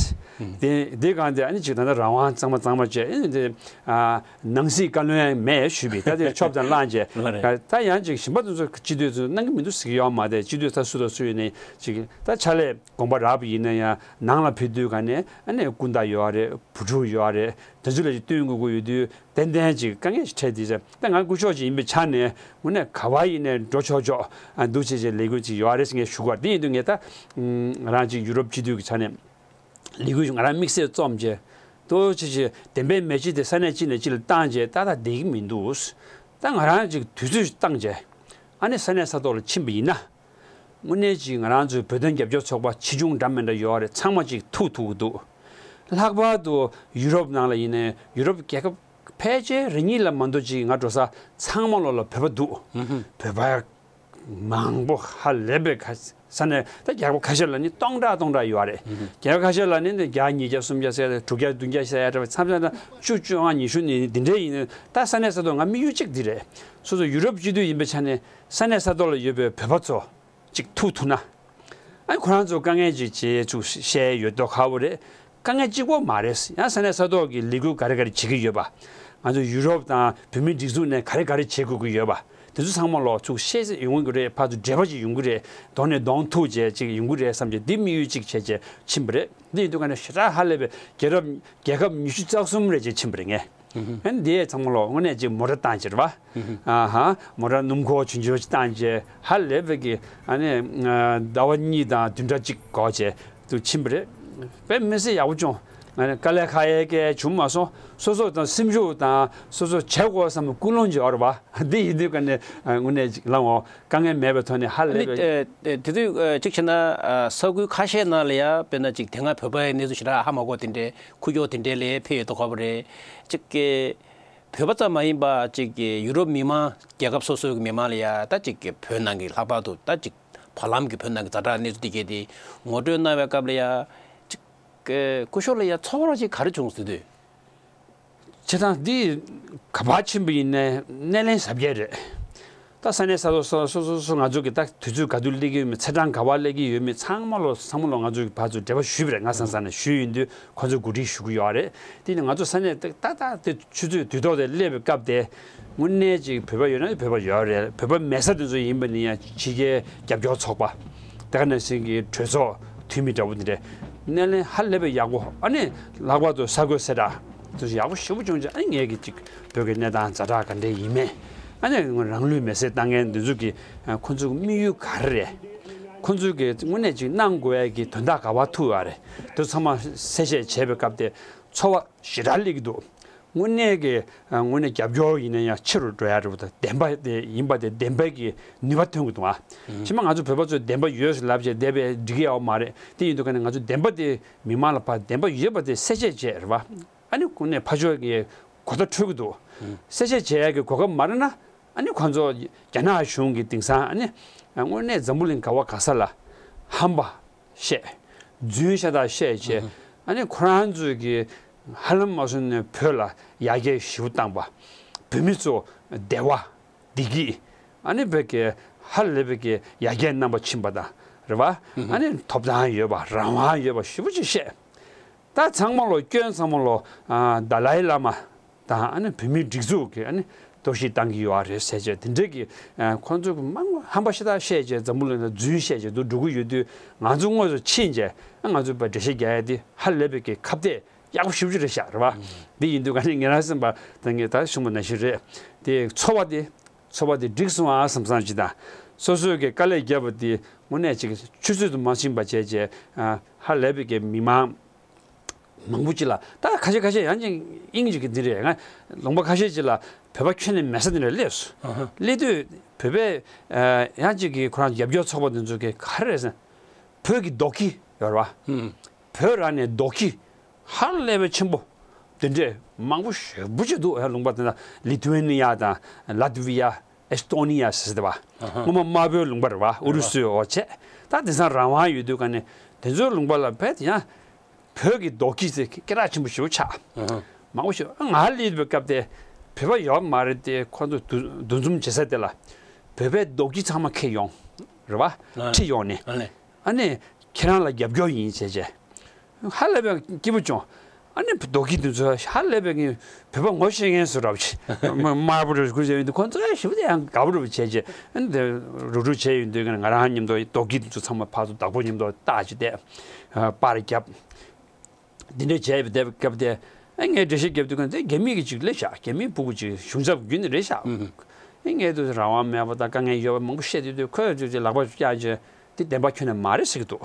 དེ་དེ་གང་དེ་ཨ་ནི་ཅིག་ད་ལྟ་རང་དབང་གཙང་མ་གཙང་མ་བྱས། ཨ་ནི་དེ་ཨ་ནང་སྲིད་བཀའ་བློན་ཡང་མེད་ཞུས་པས། ད་དེ་ཆོབ་དང་བླངས་བྱས། ལགས་རེད། ད་ཡང་ཅིག་གཞན་པ་དེ་ཚོ་སྤྱི་འཐུས་ཚོ་གནང་གི་མི་འདུག་ཟེར་གྱི་ཡོད་མ་རེད། སྤྱི་འཐུས་ད་སུ་དང་སུ་ཡིན་ནའི་ཅིག་ད་ཕྱག་ལས་དགོངས་པ་རག་པ་ཡིན་ན་ཡང་ནང་ལ་ཕེབས་དུས་ག་ནས་ཨ་ནི་སྐུ་ཟླ་ཡོད་རེད། བུ་ཕྲུག་ཡོད་རེད། དེ་ཚོ་ལ་ཅིག་བསྟུན་དགོས་ཀྱི་ཡོད་དུས་ཏན་ཏན་ཅིག་དཀའ་ངལ་ཞིག་འཕྲད་དེ། ད་ང་སྐུ་ཞབས་ཅིག་ཡིན་པའི་ཆ་ནས་དངོས་གནས་ག་བ་ཡིན་ནའི་འགྲོ་ཆོག་ཆོག་ཨ་འདུག་བྱས་བྱས་ལས་འགུལ་ཅིག་ཡོད་རེད་ཟེར་ངས་ཞུ་དགོས་པ་རེད། དེ་ཡིན་དུས་ངས་ད་ང་རང་ཅིག་ཡུ་རོབ་སྤྱི་འཐུས་ཀྱི་ཆ་ནས་ལས་འགུལ་ང་རང་དམིགས་བསལ་རྩོམ་བྱས་འདུག་བྱས་བྱས་བདེན་པའི་མེ་ལྕེ་དེ་ས་གནས་གཅིག་ནས་གཅིག་ལ་བཏང་བྱས་ཏག་ཏག་བསྡད་ཀྱི་མི་འདུག་ད་ང་རང་ཅིག་དུས་ཚོད་བཏང་བྱས་ཨ་ནི་ས་གནས་ས་ཐོག་ལ་ཕྱིན་པ་ཡིན་ན། དངོས་གནས་ཅིག་ང་རང་ཚོའི་བོད་དོན་རྒྱབ་སྐྱོར་ཚོགས་པ་ཆེ་ཆུང་འདྲ་མི་འདྲ་ཡོད་རེད། ཚང་མ་ཅིག་ཐུག་ཐུག་གི་འདུག་ལྷག་པར་དུ་ཡུ་རོབ་ནང་ལ་ཡིན་ནའི་ཡུ་རོབ་རྒྱལ་ཁབ་ཕལ་ཆེར་རེ་གཉིས་ལ་མ་གཏོགས་ཅིག་ང་འགྲོ་ས་ཚང་མ་ལོག་ལ་བོད་པ་འདུག་ཧུམ་ཧུམ། བོད་པ་མང་པོ་ཧ་ལས་པའི་ཁ་ས་ནས་ད་རྒྱལ་ཁབ་ཁ་ཤས་ལ་ནི་སྟོང་ཕྲག་སྟོང་ཕྲག་ཡོད་རེད། ཧུམ་ཧུམ། རྒྱལ་ཁབ་ཁ་ཤས་ལ་ནི་བརྒྱ་ཉིས་བརྒྱ་སུམ་བརྒྱ་ཟེར་ཡ་དྲུག་བརྒྱ་བདུན་བརྒྱ་ཟེར་ཡ་འདྲ་བ་མཚམས་མཚམས་ལ་བཅུ་བཅོ་ལྔ་ཉི་ཤུ་ནི་འདི་འདྲའི་ཡིན། ད་ས་གནས་ས་ཐོག་ང་དམིགས་ཡུལ་གཅིག་འདི་རེད། སོ་སོ་ཡུ་རོབ་སྤྱི་འཐུས་ཡིན་པའི་ཆ་ནས་ས་གནས་ས་ཐོག་ལ་ཡོད་པའི་བོད་པ་ཚོ་ཅིག་ཐུག་ཐུག་ན། ཨ་ཁོ་རང་ཚོ་དཀའ་ངལ་ཅིག་བྱེད་ཚུགས་བཤད་ཡོད་མདོག་ཁ་པོ་རེད། དཀའ་ངལ་གཅིག་པོ་མ་རེད། ཡང་ས་གནས་ས་ཐོག་གི་ལས་འགུལ་ག་རེ་ག་རེ་བྱེད་ཀྱི་ཡོད་པ། ང་ཚོ་ཡུ་རོབ་དང་བོད་མིའི་སྒྲིག་འཛུགས་ནས་ག་རེ་ག་རེ་བྱེད་དགོས་ཀྱི་ཡོད་པ། དེ་ཚོ་ཚང་མ་ལོག་ཚུགས་བཤད་ཡོང་གི་རེད། ཕར་ཚུར་འབྲེལ་བ་ཅིག་ཡོང་གི་རེད། གདོང་ནས་གདོང་ཐུག་བྱས་ཅིག་ཡོང་གི་རེད་བསམ་བྱས་འདི་དམིགས་ཡུལ་གཅིག་བྱས་བྱས་ཕྱིན་པ་རེད། འདི་ཡིན་དུས་ག་ནས་ཞེ་དྲག་ཧ་ལས་པའི་རྒྱལ་རབས་རྒྱལ་ཁབ་ཉི་ཤུ་རྩ་གསུམ་རེ་བྱས་ཕྱིན་པ་རེད་ངས། ཨ་ནི་དེ་ཚང་མ་ལོག་དངོས་གནས་ཅིག་མོ་ཊ་བཏང་བྱས་རེད་བ། ཨ་ཧ་མོ་ཊ་སྣུམ་འཁོར་ཆུང་ཆུང་ཅིག་བཏང་བྱས་ཧ་ལས་པའི་གི་ཨ་ནི་ཟླ་བ་གཉིས་དང་བདུན་ཕྲག་གཅིག་འགོར་བྱས་དུ་ཕྱིན་པ་རེད། དཔེ་མི་སྲིད་ཡག་པོ་བྱུང་ ང་ནི་དཀའ་ལས་ཁག་ཡས་ཀྱི་བྱུང་མ་སོང་། སོ་སོ་དང་སེམས་ཤུགས་དང་སོ་སོ་བྱེད་དགོས་བསམ་པའི་ཀུན་སློང་ཅིག་ཡོད་རེད་པ། འདི་ཡིན་དུས་ཀ་ནས་དངོས་གནས་ཅིག་ལངས་འོང་། དཀའ་ངལ་མེད་པའི་ཐོག་ནས་ཧ་ལས་པའི། ཨ་ནི་དེ་དུས་ཅིག་བྱས་ན་ས་ཁུལ་ཁ་ཤས་ནང་ལ་ཡ་དཔེར་ན་ཅིག་དེ་སྔ་བོད་པའི་གནས་ཚུལ་ཞེ་དྲག་ཧ་མ་གོ་དེ་འདྲའི་ཁུག་ཀྱོག་དེ་འདྲའི་ལས་ཕེབས་ཡོད་དོ་ཁོ་པ་རེད། ཅིག་གི་བོད་པ་ཙམ་མ་ཡིན་པ་ཅིག་གི་ཡུ་རོབ་མི་མང་རྒྱལ་ཁབ་སོ་སོའི་མི་མང་ལ་ཡ་ད་ཅིག་གི་བོད་ནང་གི་ལྷག་པར་དུ་ད་ཅིག་བར་ལམ་གྱི་བོད་ནང་གི་ཛ་དྲག་གནས་ཚུལ་དེ་གས་དེ་ངོ་སྤྲོད་གནང་བའི་སྐབས་ལ་ཡ་ཅིག་གི་སྐུ་ཞབས་ལ་ཡ་ཚོར་བ་ཅིག་ག་རེ་བྱུང་ཟེར་དུས། བྱེད་སྟངས་འདི་ག་པར་ཕྱིན་པ་ཡིན་ནའི་སྣེ་ལེན་ཟབ་རྒྱས་རེད། ད་ས་གནས་ས་ཐོག་སོ་སོ་སོ་སོ་ང་ཚོ་གི་ད་དུས་ཚོད་ག་དུས་སླེབས་ཀྱི་ཡོད་མེད། ཚེས་གྲངས་ག་པར་སླེབས་ཀྱི་ཡོད་མེད་ཚང་མ་ལོ་ཚང་མ་ལོ་ང་ཚོ་གི་ཕར་ཚུར་འབྲེལ་བ་ཞུས་པ་རེད། ང་སང་སང་ནས་ཞུས་ཡིན་དུས་ཁོ་ཚོས་གོ་སྒྲིག་ཞུ་གི་ཡོད་རེད། དེ་ནི་ང་ཚོ་ས་གནས་ཏག་ཏག་ཏག་དེ་ཆུ་ཚོད་དུས་ཐོག་དེ་སླེབས་པའི་སྐབས་དེ་དངོས་གནས་ཅིག་བོད་པ་ཡོད་ན་བོད་པ་ཡོད་རེད། བོད་པ་མེད་ས་དེ་ཚོ་ཡིན་པ་ནི་ཡང་ཕྱི་རྒྱལ་རྒྱབ་སྐྱོར་ཚོགས་པ་དེ་ག་ནང་བཞིན་གྱི་གྲོས་ཚོགས་འཐུས་མི་འདྲ་པོ་དེ་འདྲས་སྣེ་ལེན་ཧ་ལས་པའི་ཡག་པོ། ཨ་ནི་ལྷག་པར་དུ་ས་བགོས་གསལ་བསྒྲགས་དེ་ཚོ་ཡག་པོ་ཞེ་པོ་བྱུང་རྗེས། ཨ་ནི་ངས་ཀྱི་ཅིག་བོད་ཀྱི་གནས་སྟངས་ཛ་དྲག་ག་འདྲས་ཡིན་མིན། ཨ་ནི་རང་ལུས་མེར་སྲེག་བཏང་མཁན་འདི་ཚོ་གི་ཁོ་ཚོ་གི་དམིགས་ཡུལ་ག་རེ་རེད། ཁོ་ཚོ་གི་དངོས་གནས་ཅིག་གནང་དགོས་ཡ་གི་དོན་དག་ག་པར་ཐུག་ཡོད་རེད། དེ་ཚང་མ་གསལ་བཤད་བྱས་པའི་སྐབས་དེ་ཚོར་བ་ཞེ་དྲག་སླེབས་ཀྱི་འདུག་དངོས་གནས་ཀྱི་དངོས་གནས་རྒྱབ་སྐྱོར་ཡིན་ན་ཡང་ཆེ་རུ་འགྲོ་ཡ་རེད་པ། ད་བདེན་པ་དེ་ཡིན་པ་དེ་བདེན་པའི་གི་ནུས་པ་ཐོན་གྱི་འདུག་ཨ། ཕྱི་མ་ང་ཚོ་བོད་པ་ཚོས་བདེན་པ་ཡོད་ཟེར་ལབ་བྱས་བསྡད་པས་འགྲིག་གི་ཡོད་མ་རེད། དེ་ཡིན་དུས་ཀ་ནས་ང་ཚོ་བདེན་པ་དེ་མི་མང་ལ་ཕར་བདེན་པ་ཡོད་པ་དེ་གསལ་བཤད་བྱས་རེད་པ། ཨ་ནི་དངོས་གནས་ཕར་ཕྱོགས་ཀྱི་གོ་བརྡ་འཕྲོད་ཀྱི་འདུག་གསལ་བཤད་བྱེད་ཡ་གི་གོ་སྐབས་མ་རག་ན། ཨ་ནི་ཁོང་ཚོ་རྒྱ་ནག་གཞུང་གིས་དེང་སང་ཨ་ནི་དངོས་གནས་འཛམ་བུ་གླིང་ག་བ་ག་ས་ལ་ཧམ་པ་བཤད། རྫུན་ཤ་སྟག་བཤད་བྱས། ཨ་ནི་ཁོ་རང་ཚོས་ཀྱི་ཧ་ལམ་མ་སོང་ནས་བོད་ལ་ཡར་རྒྱས་ཞེ་པོ་བཏང་པ། བོད་མི་ཚོ་བདེ་བ་བདེ་སྐྱིད། ཨ་ནི་བོད་ཀྱི་ཧ་ལས་པའི་གི་ཡར་རྒྱས་རྣམ་པ་ཕྱིན་པ་དང་རེད་པ། ཨ་ནི་ཐོབ་ཐང་ཡོད་པ་རང་དབང་ཡོད་པ་ཞེ་པོ་ཅིག་བཤད། ད་ཚང་མ་ལོ་སྐྱོན་ཚང་མ་ལོ་ཨ་དཱ་ལའི་བླ་མ་དང་ཨ་ནི་བོད་མིའི་སྒྲིག་འཛུགས་ཀྱིས་ཨ་ནི་གཏོར་བཤིག་བཏང་གི་ཡོད་རེད་ཟེར་བྱས། དེ་འདྲའི་གི་ཨ་ཁོང་ཚོས་མང་ཧམ་པ་ཤ་སྟག་བཤད་བྱས། འཛམ་བུ་གླིང་ལ་རྫུན་བཤད་བྱས་འདུག་འགྲོ་གི་ཡོད་དུས། ང་ཚོ་དངོས་སུ་ཕྱིན་བྱས་ཨ་ང་ཚོས་ཕར་འགྲེལ་བཤད་རྒྱག་ཡ་དེ་ཧ་ལས་པའི་གི་ཁ་གཏད་ཡག་པོ་ཞེ་པོ་ཅིག་རེད་ཤག་རེད་པ། འདི་ཡིན་དུས་ཀ་ནས་ངེད་རང་སེམས་པ་ད་ངས་ད་གསུངས་པ་ནང་བཞིན་རེད། དེ་ཚོར་བ་དེ་ཚོར་བ་དེ་འགྲིག་སོང་ཨ་བསམ་བསམ་ཅིག་དང་། སོ་སོས་ཀྱི་དཀའ་ལས་བརྒྱབ་པ་དེ་དངོས་གནས་ཅིག་ཆུད་ཟོས་དུ་མ་ཕྱིན་པ་བྱས་བྱས། ཨ་ཧ་ལས་པའི་གི་མི་མང་མང་པོ་ཅིག་ལ། ད་ཁ་ཤས་ཁ་ཤས་ཡང་ཅིག་དབྱིངས་ཅིག་གི་འདི་རེད། ང་ལུང་པ་ཁ་ཤས་ཅིག་ལ་བོད་པ་ཁྱོན་ནས་མེད་ས་འདི་འདྲ་སླེབས་སོང་། སླེབས་དུས་བོད་པའི་ཨ་ཡང་ཅིག་གི་ཁོ་རང་རྒྱབ་སྐྱོར་ཚོགས་པ་འདི་ཚོ་གི་ག་རེ་རེད་ཟེར་ན། བོད་ཀྱི་རྡོག་ཁྱི་ཡོད་རེད་པ། བོད་རང་ནས་རྡོག་ཁྱི་ཧ་ལས་པའི་ཆེན་པོ་དེ་འདྲས་མང་པོ་ཞེ་པོ་ཅིག་འདུག་ཡ་ལུང་པ་དེ་ན་ལི་ཐུ་ཝེ་ནི་ཡ་དང་ལ་ཏི་ཝི་ཡ། ཨེ་སི་ཏོ་ནི་ཡ་ཟེར་དེ་བ། སྔོན་མ་དམར་པོའི་ལུང་པ་རེད་བ། ཨུ་རུ་སུའི་འོག་བྱས། ད་དེང་སང་རང་དབང་ཡོད་དུས་ཀ་ནས་དེ་ཚོའི་ལུང་པ་ལ་བས་ཡང་བོད་ཀྱི་རྡོག་ཁྱི་ཟེར་སྐད་གྲགས་ཆེན་པོ་ཞེ་པོ་ཆགས། མང་པོ་ཞིག་ང་སླེབས་པའི་སྐབས་དེ་བོད་པ་ཡོད་མ་རེད་དེ། ཁོ་ཚོ་འདུ་འདུ་འཛོམས་བྱེད་ས་དེ་ལ་བོད་པའི་རྡོག་ཁྱི་ཚང་མ་ཁྱེར་ཡོང་རེད་བ། ཁྲིད་ཡོང་ནས། ཨ་ནི་ཁྱེད་རང་ལ་རྒྱབ་སྐྱོར་ཡིན་བྱས་བྱས། ཧ་ལས་པའི་སྐྱིད་པོ་བྱུང་། ཨ་ནི་རྡོག་ཁྱི་དེ་ཚོ་ཧ་ལས་པའི་ངས་བོད་པ་ངོ་ཤེས་མཁན་བཟོ་འདྲ་བ་ཞིག་དམར་པོ་རེ་ཁུར་བྱས་ཡོང་དུས། ཁོ་ཚོ་ཞེ་པོ་ཡང་དགའ་པོ་རེ་བྱས་བྱས། ཨ་ནི་དེ་རུག་རུག་བྱས་ཡོང་དུས་ང་རང་མཉམ་དུ་རྡོག་ཁྱི་དེ་ཚོ་ཚང་མ་ཕར་ཚུར་བདག་པོ་མཉམ་དུ་བཏགས་བྱས་ཏེ། པར་བརྒྱབ། འདི་འདྲ་བྱས་པའི་སྐབས་དེ། ཨ་ངས་འགྲེལ་བཤད་བརྒྱབ་དུས་ཀ་དེ་རྒྱ་མི་གི་ཅིག་སླེབས་ཤག་རྒྱ་མི་སྤུ་གུ་ཅིག་གཞུང་ཚབ་བརྒྱུད་ནས་རེད་ཤག་ཨ་ངས་དུས་རང་དབང་མེད་པ་དང་དཀའ་ངལ་ཡོད་པ་མང་པོ་བཤད་དུས་དུས་ཁོས་ཅིག་ཅིག་ལག་པ་བཀྱག་བྱས། འདི་བདེན་པ་ཁྱོན་ནས་མ་རེད་ཟེར་གྱི་འདུག་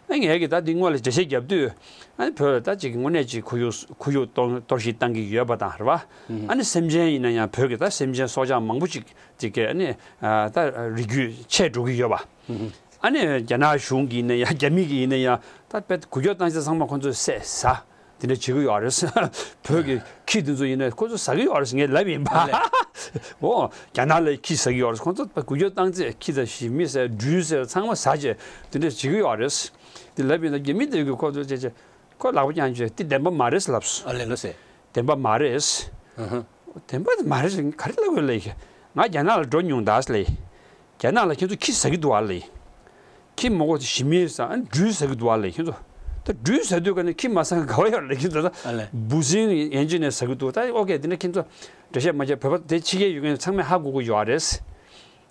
ཨ་ངས་ཀྱི་ད་འདི་སྔོན་ལ་འགྲེལ་བཤད་བརྒྱབ་དུས། ཨ་ནི་བོད་ལ་ད་ཅིག་དངོས་གནས་ཅིག་ཁོར་ཡུག་ཁོར་ཡུག་གཏོར་གཏོར་བཤིག་བཏང་གི་ཡོད་པ་དང་རེད་བ། ཨ་ནི་སེམས་ཅན་ཡིན་ན་ཡང་བོད་ཀྱི་ད་སེམས་ཅན་སྲོག་ཆགས་མང་པོ་ཅིག་ཅིག་གི་ཨ་ནི་ད་རིགས་རྒྱུད་ཆད་འགྲོ་གི་ཡོད་པ། ཨ་ནི་རྒྱ་ནག་གཞུང་གིས་ཡིན་ན་ཡང་རྒྱ་མི་གིས་ཡིན་ན་ཡང་ད་དཔེ་འགུལ་སྐྱོད་བཏང་ཆ་ཚང་མ་ཁོང་ཚོས་བསད་ཟ། དེ་འདྲ་བྱེད་ཀྱི་ཡོད་རེད། བོད་ཀྱི་ཁྱི་དེ་ཚོ་ཡིན་ན་ཁོ་ཚོ་ཟ་གི་ཡོད་རེད་ངས་ལབ་ཡིན་པ། ཨོ། རྒྱ་ནག་ལ་ཁྱི་ཟ་གི་ཡོད་རེད། ཁོ་ཚོ་འགུལ་སྐྱོད་བཏང་ཚེ་ཁྱི་ཟ་ཞིག་མི་ཟ་སྦྲུལ་ཟ་ཚང་མ་ཟ་བྱས་དེ་འདྲ་བྱེད་ཀྱི་ཡོད་རེད། དེ་ལབ་ཡིན་ན་རྒྱ་མི་དེ་གི་ཁོ་ཚོ་བྱས་བྱས་ཁོ་ལག་པ་བརྐྱངས་བྱས་དེ་བདེན་པ་མ་རེད་ལབ་སོང་། ཨ་ལས་ལོ་ཟེར། བདེན་པ་མ་རེད། བདེན་པ་དེ་མ་རེད་ཟེར་ག་རེ་ལབ་དགོས་ལབ་ཡིན། ང་རྒྱ་ནག་ལ་འགྲོ་མྱོང་ད་ཟེར་ལབ་ཡིན། རྒྱ་ནག་ལ་ཁྱེད་ཚོ་ཁྱི་ཟ་གི་འདུག་ཨ་ལབ་ཡིན། ཁྱི་མ་གཏོགས་ཞི་མི་ཟ་ཨ་སྦྲུལ་ཟ་གི་འདུག་ཨ་ལབ་ཡིན། ཁྱེད་ཚོ་ད་སྦྲུལ་ཟ་དུས་ཀ་ནས་ཁྱི་མ་ཟ་ག་བ་ཡོད་ལབ་ཡིན། ད་ཨ་ལས། འབུ་སྲིན་ཡན་ཆད་ནས་ཟ་གི་འདུག་ད་ཨོ་ཀེ་དེ་འདྲ་ཁྱེད་ཚོ་འགྲེལ་བཤད་མ་བྱས། བོད་པ་དེ་ཕྱི་རྒྱལ་ཡོད་མཁན་ཚང་མས་ཧ་གོ་གི་ཡོད་རེད།